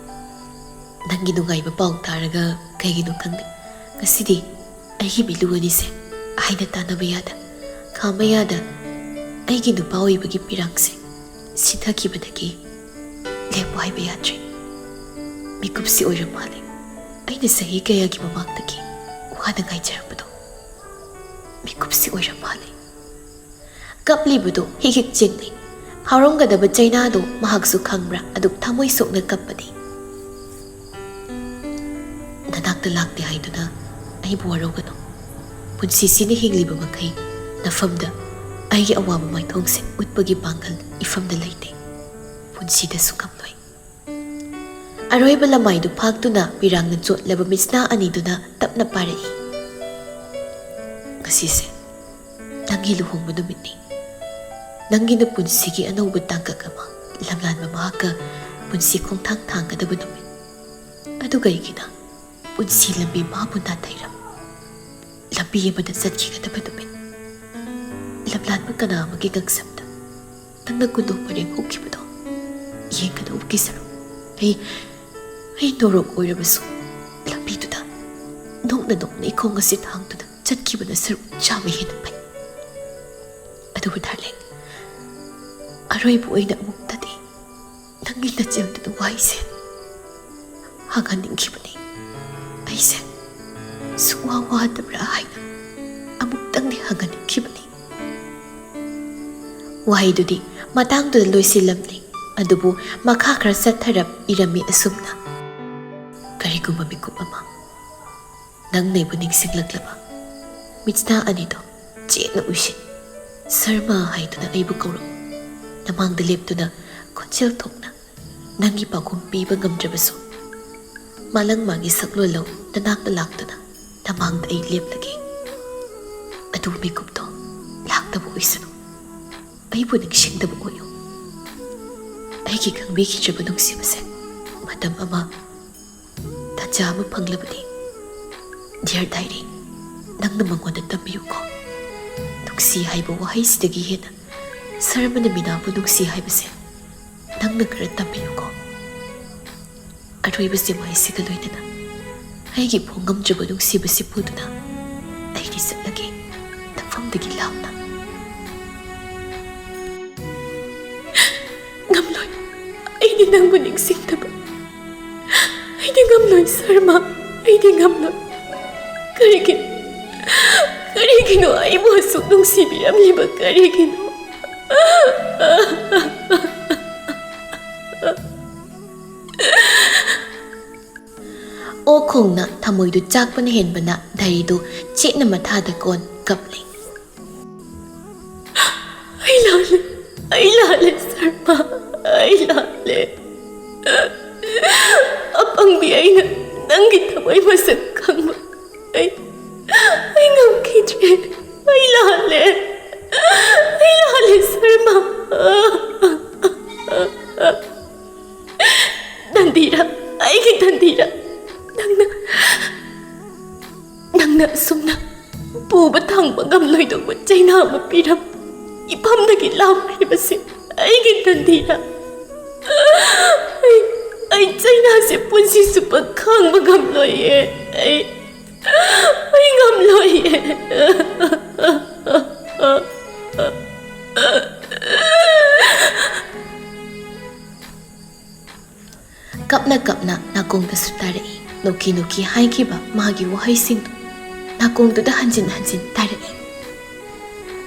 ꯅꯪꯒꯤ ꯅꯨꯡꯉꯥꯏꯕ ꯄꯥꯎ ꯇꯥꯔꯒ ꯀꯩꯒꯤꯅꯣ ꯈꯪꯗꯦ, ꯉꯁꯤꯗꯤ ꯑꯩꯒꯤ ꯃꯤꯠꯂꯨ ꯑꯅꯤꯁꯦ ꯍꯥꯏꯅ ꯇꯥꯟꯅꯕ ꯌꯥꯗ, ꯈꯥꯝꯕ ꯌꯥꯗ ꯑꯩꯒꯤ ꯅꯨꯄꯥ ꯑꯣꯏꯕꯒꯤ ꯄꯤꯔꯥꯡꯁꯦ ꯁꯤꯊꯈꯤꯕꯗꯒꯤ ꯂꯦꯞꯄꯨ ꯍꯥꯏꯕ ꯌꯥꯗ꯭ꯔꯦ꯫ ꯃꯤꯀꯨꯞꯁꯤ ꯑꯣꯏꯔ ꯃꯥꯜꯂꯦ ꯑꯩꯅ ꯆꯍꯤ ꯀꯌꯥꯒꯤ ꯃꯃꯥꯡꯗꯒꯤ ꯋꯥꯅ ꯉꯥꯏꯖꯔꯛꯄꯗꯣ꯫ ꯃꯤꯀꯨꯞꯁꯤ ꯑꯣꯏꯔ ꯃꯥꯜꯂꯦ꯫ ꯀꯞꯂꯤꯕꯗꯨ ꯍꯤꯛ ꯍꯤꯛ ꯆꯤꯡꯂꯤ꯫ ꯐꯥꯎꯔꯝꯒꯗꯕ ꯆꯩꯅꯥꯗꯨ ꯃꯍꯥꯛꯁꯨ ꯈꯪꯕ꯭ꯔꯥ? ꯑꯗꯨꯛ ꯊꯃꯣꯏ ꯁꯣꯛꯅ ꯀꯞꯄꯗꯤ꯫ ꯅꯅꯥꯛꯇ ꯂꯥꯛꯇꯦ ꯍꯥꯏꯗꯨꯅ ꯑꯩꯕꯨ ꯋꯥꯔꯧꯒꯅꯨ꯫ ꯄꯨꯟꯁꯤꯁꯤꯅ ꯍꯤꯡꯂꯤꯕ ꯃꯈꯩ ꯅꯐꯝꯗ ꯑꯩꯒꯤ ꯑꯋꯥꯕ ꯃꯥꯏꯊꯣꯡꯁꯦ ꯎꯠꯄꯒꯤ ꯄꯥꯡꯒꯜ ꯏꯐꯝꯗ ꯂꯩꯇꯦ꯫ ꯄꯨꯟꯁꯤꯗꯁꯨ ꯉꯝꯂꯣꯏ꯫ ꯑꯔꯣꯏꯕ ꯂꯃꯥꯏꯗꯨ ꯐꯥꯛꯇꯨꯅ ꯄꯤꯔꯥꯡꯅ ꯆꯣꯠꯂꯕ ꯃꯤꯠꯁꯅꯥ ꯑꯅꯤꯗꯨꯅ ꯇꯞꯅ ꯄꯥꯔꯛꯏ꯫ "ꯉꯁꯤꯁꯦ ꯅꯪꯒꯤ ꯂꯨꯍꯣꯡꯕ ꯅꯨꯃꯤꯠꯅꯤ꯫ ꯅꯪꯒꯤꯅ ꯄꯨꯟꯁꯤꯒꯤ ꯑꯅꯧꯕ ꯇꯥꯡꯀꯛ ꯑꯃ ꯂꯝꯂꯥꯟꯕ ꯃꯍꯥꯛꯀ ꯄꯨꯟꯁꯤ ꯈꯣꯡꯊꯥꯡ ꯊꯥꯡꯒꯗꯕ ꯅꯨꯃꯤꯠ꯫ ꯑꯗꯨꯒ ꯑꯩꯒꯤꯅ ꯄꯨꯟꯁꯤ ꯂꯝꯕꯤ ꯃꯥꯕꯨ ꯅꯥꯊꯩꯔꯝ ꯂꯝꯕꯤ ꯑꯃꯗ ꯆꯠꯈꯤꯒꯗꯕ ꯅꯨꯃꯤꯠ꯫ ꯂꯝꯂꯥꯟꯕ ꯀꯅꯥ ꯑꯃꯒꯤ ꯉꯛꯁꯝꯗ ꯅꯪꯅ ꯀꯨꯟꯗꯣ ꯄꯔꯦꯡ ꯍꯨꯛꯈꯤꯕꯗꯣ ꯌꯦꯡꯒꯗꯧꯕꯒꯤ ꯁꯔꯨꯛ ꯑꯩ, ꯑꯩ ꯅꯣꯔꯣꯛ ꯑꯣꯏꯔꯕꯁꯨ ꯂꯝꯕꯤꯗꯨꯗ ꯅꯣꯛꯅ ꯅꯣꯛꯅ ꯏꯈꯣꯡ ꯑꯁꯤ ꯊꯥꯡꯗꯨꯅ ꯆꯠꯈꯤꯕꯅ ꯁꯔꯨꯛ ꯆꯥꯝꯃ ꯍꯦꯟꯅ ꯐꯩ꯫ ꯑꯗꯨꯕꯨ ꯗꯥꯔꯂꯤꯡ, ꯑꯔꯣꯏꯕ ꯑꯣꯏꯅ ꯑꯃꯨꯛꯇꯗꯤ ꯅꯪꯒꯤ ꯅꯆꯦꯜꯗꯨꯗ ꯋꯥꯍꯩꯁꯦ ꯍꯪꯍꯟꯅꯤꯡꯈꯤꯕꯅꯤ꯫ ꯑꯩꯁꯦ ꯁꯨꯛꯋꯥ ꯋꯥꯗꯕ꯭ꯔꯥ ꯍꯥꯏꯅ ꯑꯃꯨꯛꯇꯪꯗꯤ ꯍꯪꯍꯟꯅꯤꯡꯈꯤꯕꯅꯤ꯫" ꯋꯥꯍꯩꯗꯨꯗꯤ ꯃꯇꯥꯡꯗꯨꯗ ꯂꯣꯏꯁꯤꯜꯂꯝꯂꯤ꯫ ꯑꯗꯨꯕꯨ ꯃꯈꯥ ꯈꯔ ꯆꯠꯊꯔꯞ ꯏꯔꯝꯃꯤ ꯑꯁꯨꯝꯅ: "ꯀꯔꯤꯒꯨꯝꯕ ꯃꯤꯀꯨꯞ ꯑꯃ ꯅꯪꯅ ꯑꯩꯕꯨ ꯅꯤꯡꯁꯤꯡꯂꯛꯂꯕ ꯃꯤꯠꯁꯅꯥ ꯑꯅꯤꯗꯣ ꯆꯦꯠꯅ ꯎꯏꯁꯤꯟ, ꯁꯔꯃ ꯍꯥꯏꯗꯨꯅ ꯑꯩꯕꯨ ꯀꯧꯔꯛꯎ꯫ ꯅꯃꯥꯡꯗ ꯂꯦꯞꯇꯨꯅ ꯈꯣꯟꯖꯦꯜ ꯊꯣꯛꯅ ꯅꯪꯒꯤ ꯄꯥꯎꯈꯨꯝ ꯄꯤꯕ ꯉꯝꯗ꯭ꯔꯕꯁꯨ, ꯃꯥꯂꯪ ꯃꯥꯒꯤ ꯁꯛꯂꯣꯟ ꯂꯧ ꯅꯅꯥꯛꯇ ꯂꯥꯛꯇꯨꯅ ꯅꯃꯥꯡꯗ ꯑꯩ ꯂꯦꯞꯂꯒꯦ꯫ ꯑꯗꯨ ꯃꯤꯀꯨꯞꯇꯣ ꯂꯥꯛꯇꯕ ꯑꯣꯏꯁꯅꯨ꯫ ꯑꯩꯕꯨ ꯅꯤꯡꯁꯤꯡꯗꯕ ꯑꯣꯏꯌꯨ꯫ ꯑꯩꯒꯤ ꯈꯪꯕꯤꯈꯤꯗ꯭ꯔꯕ ꯅꯨꯡꯁꯤꯕꯁꯦ ꯃꯇꯝ ꯑꯃ ꯇꯥꯟꯖꯥ ꯑꯃ ꯐꯪꯂꯕꯗꯤ, ꯗꯤꯌꯔ ꯗꯥꯏꯔꯤ, ꯅꯪꯅ ꯃꯉꯣꯟꯗ ꯇꯝꯕꯤꯌꯨꯀꯣ꯫ ꯅꯨꯡꯁꯤ ꯍꯥꯏꯕ ꯋꯥꯍꯩꯁꯤꯗꯒꯤ ꯍꯦꯟꯅ ꯁꯔꯃꯅ ꯃꯤꯅꯥꯕꯨ ꯅꯨꯡꯁꯤ ꯍꯥꯏꯕꯁꯦ ꯅꯪꯅ ꯈꯔ ꯇꯝꯕꯤꯌꯨꯀꯣ꯫ ꯑꯔꯣꯏꯕ ꯆꯦꯃꯥꯏꯁꯤꯒ ꯂꯣꯏꯅꯅ ꯑꯩꯒꯤ ꯐꯣꯡꯉꯝꯗ꯭ꯔꯕ ꯅꯨꯡꯁꯤꯕꯁꯤ ꯄꯨꯗꯨꯅ ꯑꯩꯗꯤ ꯆꯠꯂꯒꯦ, ꯅꯐꯝꯗꯒꯤ ꯂꯥꯞꯅ꯫" "ꯉꯝꯂꯣꯏ, ꯑꯩꯗꯤ ꯅꯪꯕꯨ ꯅꯤꯡꯁꯤꯡꯗꯕ꯫ ꯑꯩꯗꯤ ꯉꯝꯂꯣꯏ ꯁꯔꯃ, ꯑꯩꯗꯤ ꯉꯝꯂꯣꯏ꯫ ꯀꯔꯤꯒꯤꯅꯣ, ꯀꯔꯤꯒꯤꯅꯣ ꯑꯩꯕꯨ ꯑꯁꯨꯛ ꯅꯨꯡꯁꯤꯕꯤꯔꯝꯂꯤꯕ ꯀꯔꯤꯒꯤꯅꯣ?" ꯑꯣꯛ ꯈꯣꯡꯅ ꯊꯃꯣꯏꯗꯨ ꯆꯥꯛꯄꯅ ꯍꯦꯟꯕꯅ ꯗꯥꯏꯔꯤꯗꯨ ꯆꯦꯠꯅ ꯃꯊꯥꯗ ꯀꯣꯟ ꯀꯞꯂꯤ꯫ "ꯑꯩ ꯂꯥꯜꯂꯦ, ꯑꯩ ꯂꯥꯜꯂꯦ ꯁꯔꯃ, ꯑꯩ ꯂꯥꯜꯂꯦ꯫ ꯑꯄꯪꯕꯤ ꯑꯩꯅ ꯅꯪꯒꯤ ꯊꯃꯣꯏ ꯃꯁꯛ ꯈꯪꯕ ꯑꯩ, ꯑꯩ ꯉꯝꯈꯤꯗ꯭ꯔꯦ꯫ ꯑꯩ ꯂꯥꯜꯂꯦ꯫ ꯑꯩ ꯂꯥꯜꯂꯦ, ꯁꯔꯃ꯫ ꯗꯟꯗꯤꯔꯥ, ꯑꯩꯒꯤ ꯗꯟꯗꯤꯔꯥ, ꯅꯪꯅ, ꯅꯪꯅ ꯑꯁꯨꯝꯅ ꯄꯨꯕ ꯊꯥꯡꯕ ꯉꯝꯂꯣꯏꯗꯧꯕ ꯆꯩꯅꯥ ꯑꯃ ꯄꯤꯔꯝ ꯏꯐꯝꯗꯒꯤ ꯂꯥꯎꯈ꯭ꯔꯤꯕꯁꯤ ꯑꯩꯒꯤ ꯗꯟꯗꯤꯔꯥ꯫ ꯑꯩ, ꯑꯩ ꯆꯩꯅꯥꯁꯦ ꯄꯨꯟꯁꯤ ꯆꯨꯞꯄ ꯈꯥꯡꯕ ꯉꯝꯂꯣꯏꯌꯦ꯫ ꯑꯩ, ꯑꯩ ꯉꯝꯂꯣꯏꯌꯦ꯫ ꯀꯞꯅ ꯀꯞꯅ ꯅꯥꯀꯣꯡꯗꯁꯨ ꯇꯥꯔꯛꯏ, ꯅꯣꯛꯈꯤ ꯅꯣꯛꯈꯤ ꯍꯥꯏꯈꯤꯕ ꯃꯥꯒꯤ ꯋꯥꯍꯩꯁꯤꯡꯗꯨ ꯅꯥꯀꯣꯡꯗꯨꯗ ꯍꯟꯖꯤꯟ ꯍꯟꯖꯤꯟ ꯇꯥꯔꯛꯏ꯫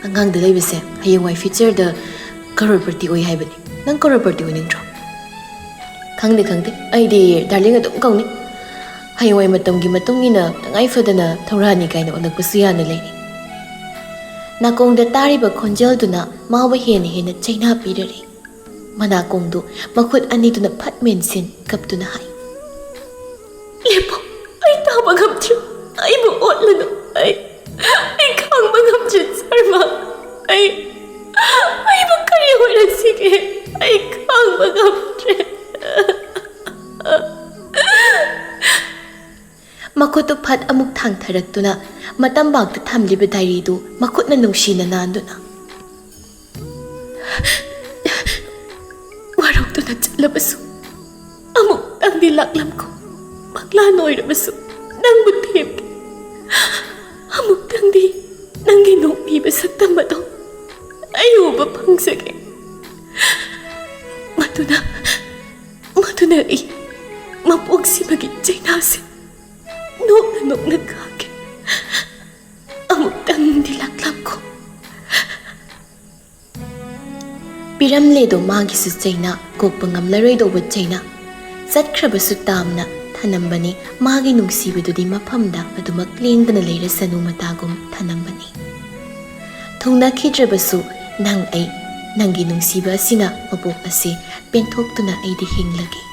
ꯑꯉꯥꯡꯗ ꯂꯩꯕꯁꯦ ꯍꯌꯦꯡꯋꯥꯏ ꯐ꯭ꯌꯨꯆꯔꯗ ꯀꯔꯣꯔꯄꯇꯤ ꯑꯣꯏ ꯍꯥꯏꯕꯅꯤ꯫ ꯅꯪ ꯀꯔꯣꯔꯄꯇꯤ ꯑꯣꯏꯅꯤꯡꯗ꯭ꯔꯣ? ꯈꯪꯗꯦ, ꯈꯪꯗꯦ, ꯑꯩꯗꯤ ꯗꯥꯔꯂꯤꯡ ꯑꯗꯨꯝ ꯀꯧꯅꯤ꯫ ꯍꯌꯦꯡꯋꯥꯏ ꯃꯇꯝꯒꯤ ꯃꯇꯨꯡ ꯏꯟꯅ ꯇꯉꯥꯏ ꯐꯗꯅ ꯊꯧꯔꯥꯅꯤ ꯀꯥꯏꯅ ꯑꯣꯜꯂꯛꯄꯁꯨ ꯌꯥꯅ ꯂꯩꯔꯤ꯫ ꯅꯥꯀꯣꯡꯗ ꯇꯥꯔꯤꯕ ꯈꯣꯟꯖꯦꯜꯗꯨꯅ ꯃꯥꯕꯨ ꯍꯦꯟꯅ ꯍꯦꯟꯅ ꯆꯩꯅꯥ ꯄꯤꯔꯔꯦ꯫ ꯃꯅꯥꯀꯣꯡꯗꯨ ꯃꯈꯨꯠ ꯑꯅꯤꯗꯨꯅ ꯐꯠ ꯃꯦꯟꯁꯤꯟ ꯀꯞꯇꯨꯅ ꯍꯥꯏ, "ꯂꯦꯞꯄꯣ, ꯑꯩ ꯇꯥꯕ ꯉꯝꯗ꯭ꯔꯦ꯫ ꯑꯩꯕꯨ ꯑꯣꯠꯂꯅꯨ꯫ ꯑꯩ, ꯑꯩ ꯈꯥꯡꯕ ꯉꯝꯗ꯭ꯔꯦ, ꯁꯔꯃ꯫ ꯑꯩ, ꯑꯩꯕꯨ ꯀꯔꯤ ꯑꯣꯏꯔꯁꯤꯒꯦ? ꯑꯩ ꯈꯥꯡꯕ ꯉꯝꯗ꯭ꯔꯦ꯫" ꯃꯈꯨꯠꯇꯨ ꯐꯠ ꯑꯃꯨꯛ ꯊꯥꯡꯊꯔꯛꯇꯨꯅ ꯃꯇꯝꯕꯥꯛꯇ ꯊꯝꯂꯤꯕ ꯗꯥꯏꯔꯤꯗꯨ ꯃꯈꯨꯠꯅ ꯅꯨꯡꯁꯤꯅ ꯅꯥꯟꯗꯨꯅ, "ꯋꯥꯔꯧꯗꯨꯅ ꯆꯠꯂꯕꯁꯨ ꯑꯃꯨꯛꯇꯪꯗꯤ ꯂꯥꯛꯂꯝꯈꯣ꯫ ꯃꯪꯂꯥꯟ ꯑꯣꯏꯔꯕꯁꯨ ꯅꯪꯕꯨ ꯊꯦꯝꯒꯦ꯫ ꯑꯃꯨꯛꯇꯪꯗꯤ ꯅꯪꯒꯤ ꯅꯣꯛꯃꯤꯕ ꯁꯛꯇꯝ ꯑꯗꯣ ꯑꯩ ꯎꯕ ꯐꯪꯖꯒꯦ꯫ ꯃꯗꯨꯅ, ꯃꯗꯨꯅ ꯑꯩ ꯃꯄꯣꯛꯁꯤꯃꯒꯤ ꯆꯩꯅꯥꯁꯦ ꯅꯣꯛꯅ ꯅꯣꯛꯅ ꯈꯥꯡꯒꯦ꯫ ꯑꯃꯨꯛꯇꯪꯗꯤ ꯂꯥꯛꯂꯝꯈꯣ꯫" ꯄꯤꯔꯝꯂꯦꯗꯣ ꯃꯥꯒꯤꯁꯨ ꯆꯩꯅꯥ, ꯀꯣꯛꯄ ꯉꯝꯂꯔꯣꯏꯗꯧꯕ ꯆꯩꯅꯥ꯫ ꯆꯠꯈ꯭ꯔꯕꯁꯨ ꯇꯥꯝꯅ ꯊꯅꯝꯕꯅꯤ ꯃꯥꯒꯤ ꯅꯨꯡꯁꯤꯕꯗꯨꯗꯤ ꯃꯐꯝꯗ ꯑꯗꯨꯃꯛ ꯂꯦꯡꯗꯅ ꯂꯩꯔꯁꯅꯨ ꯃꯇꯥꯒꯨꯝ ꯊꯅꯝꯕꯅꯤ꯫ ꯊꯨꯡꯅꯈꯤꯗ꯭ꯔꯕꯁꯨ ꯅꯪ ꯑꯩ ꯅꯪꯒꯤ ꯅꯨꯡꯁꯤꯕ ꯑꯁꯤꯅ ꯃꯄꯣꯛ ꯑꯁꯤ ꯄꯦꯟꯊꯣꯛꯇꯨꯅ ꯑꯩꯗꯤ ꯍꯤꯡꯂꯒꯦ꯫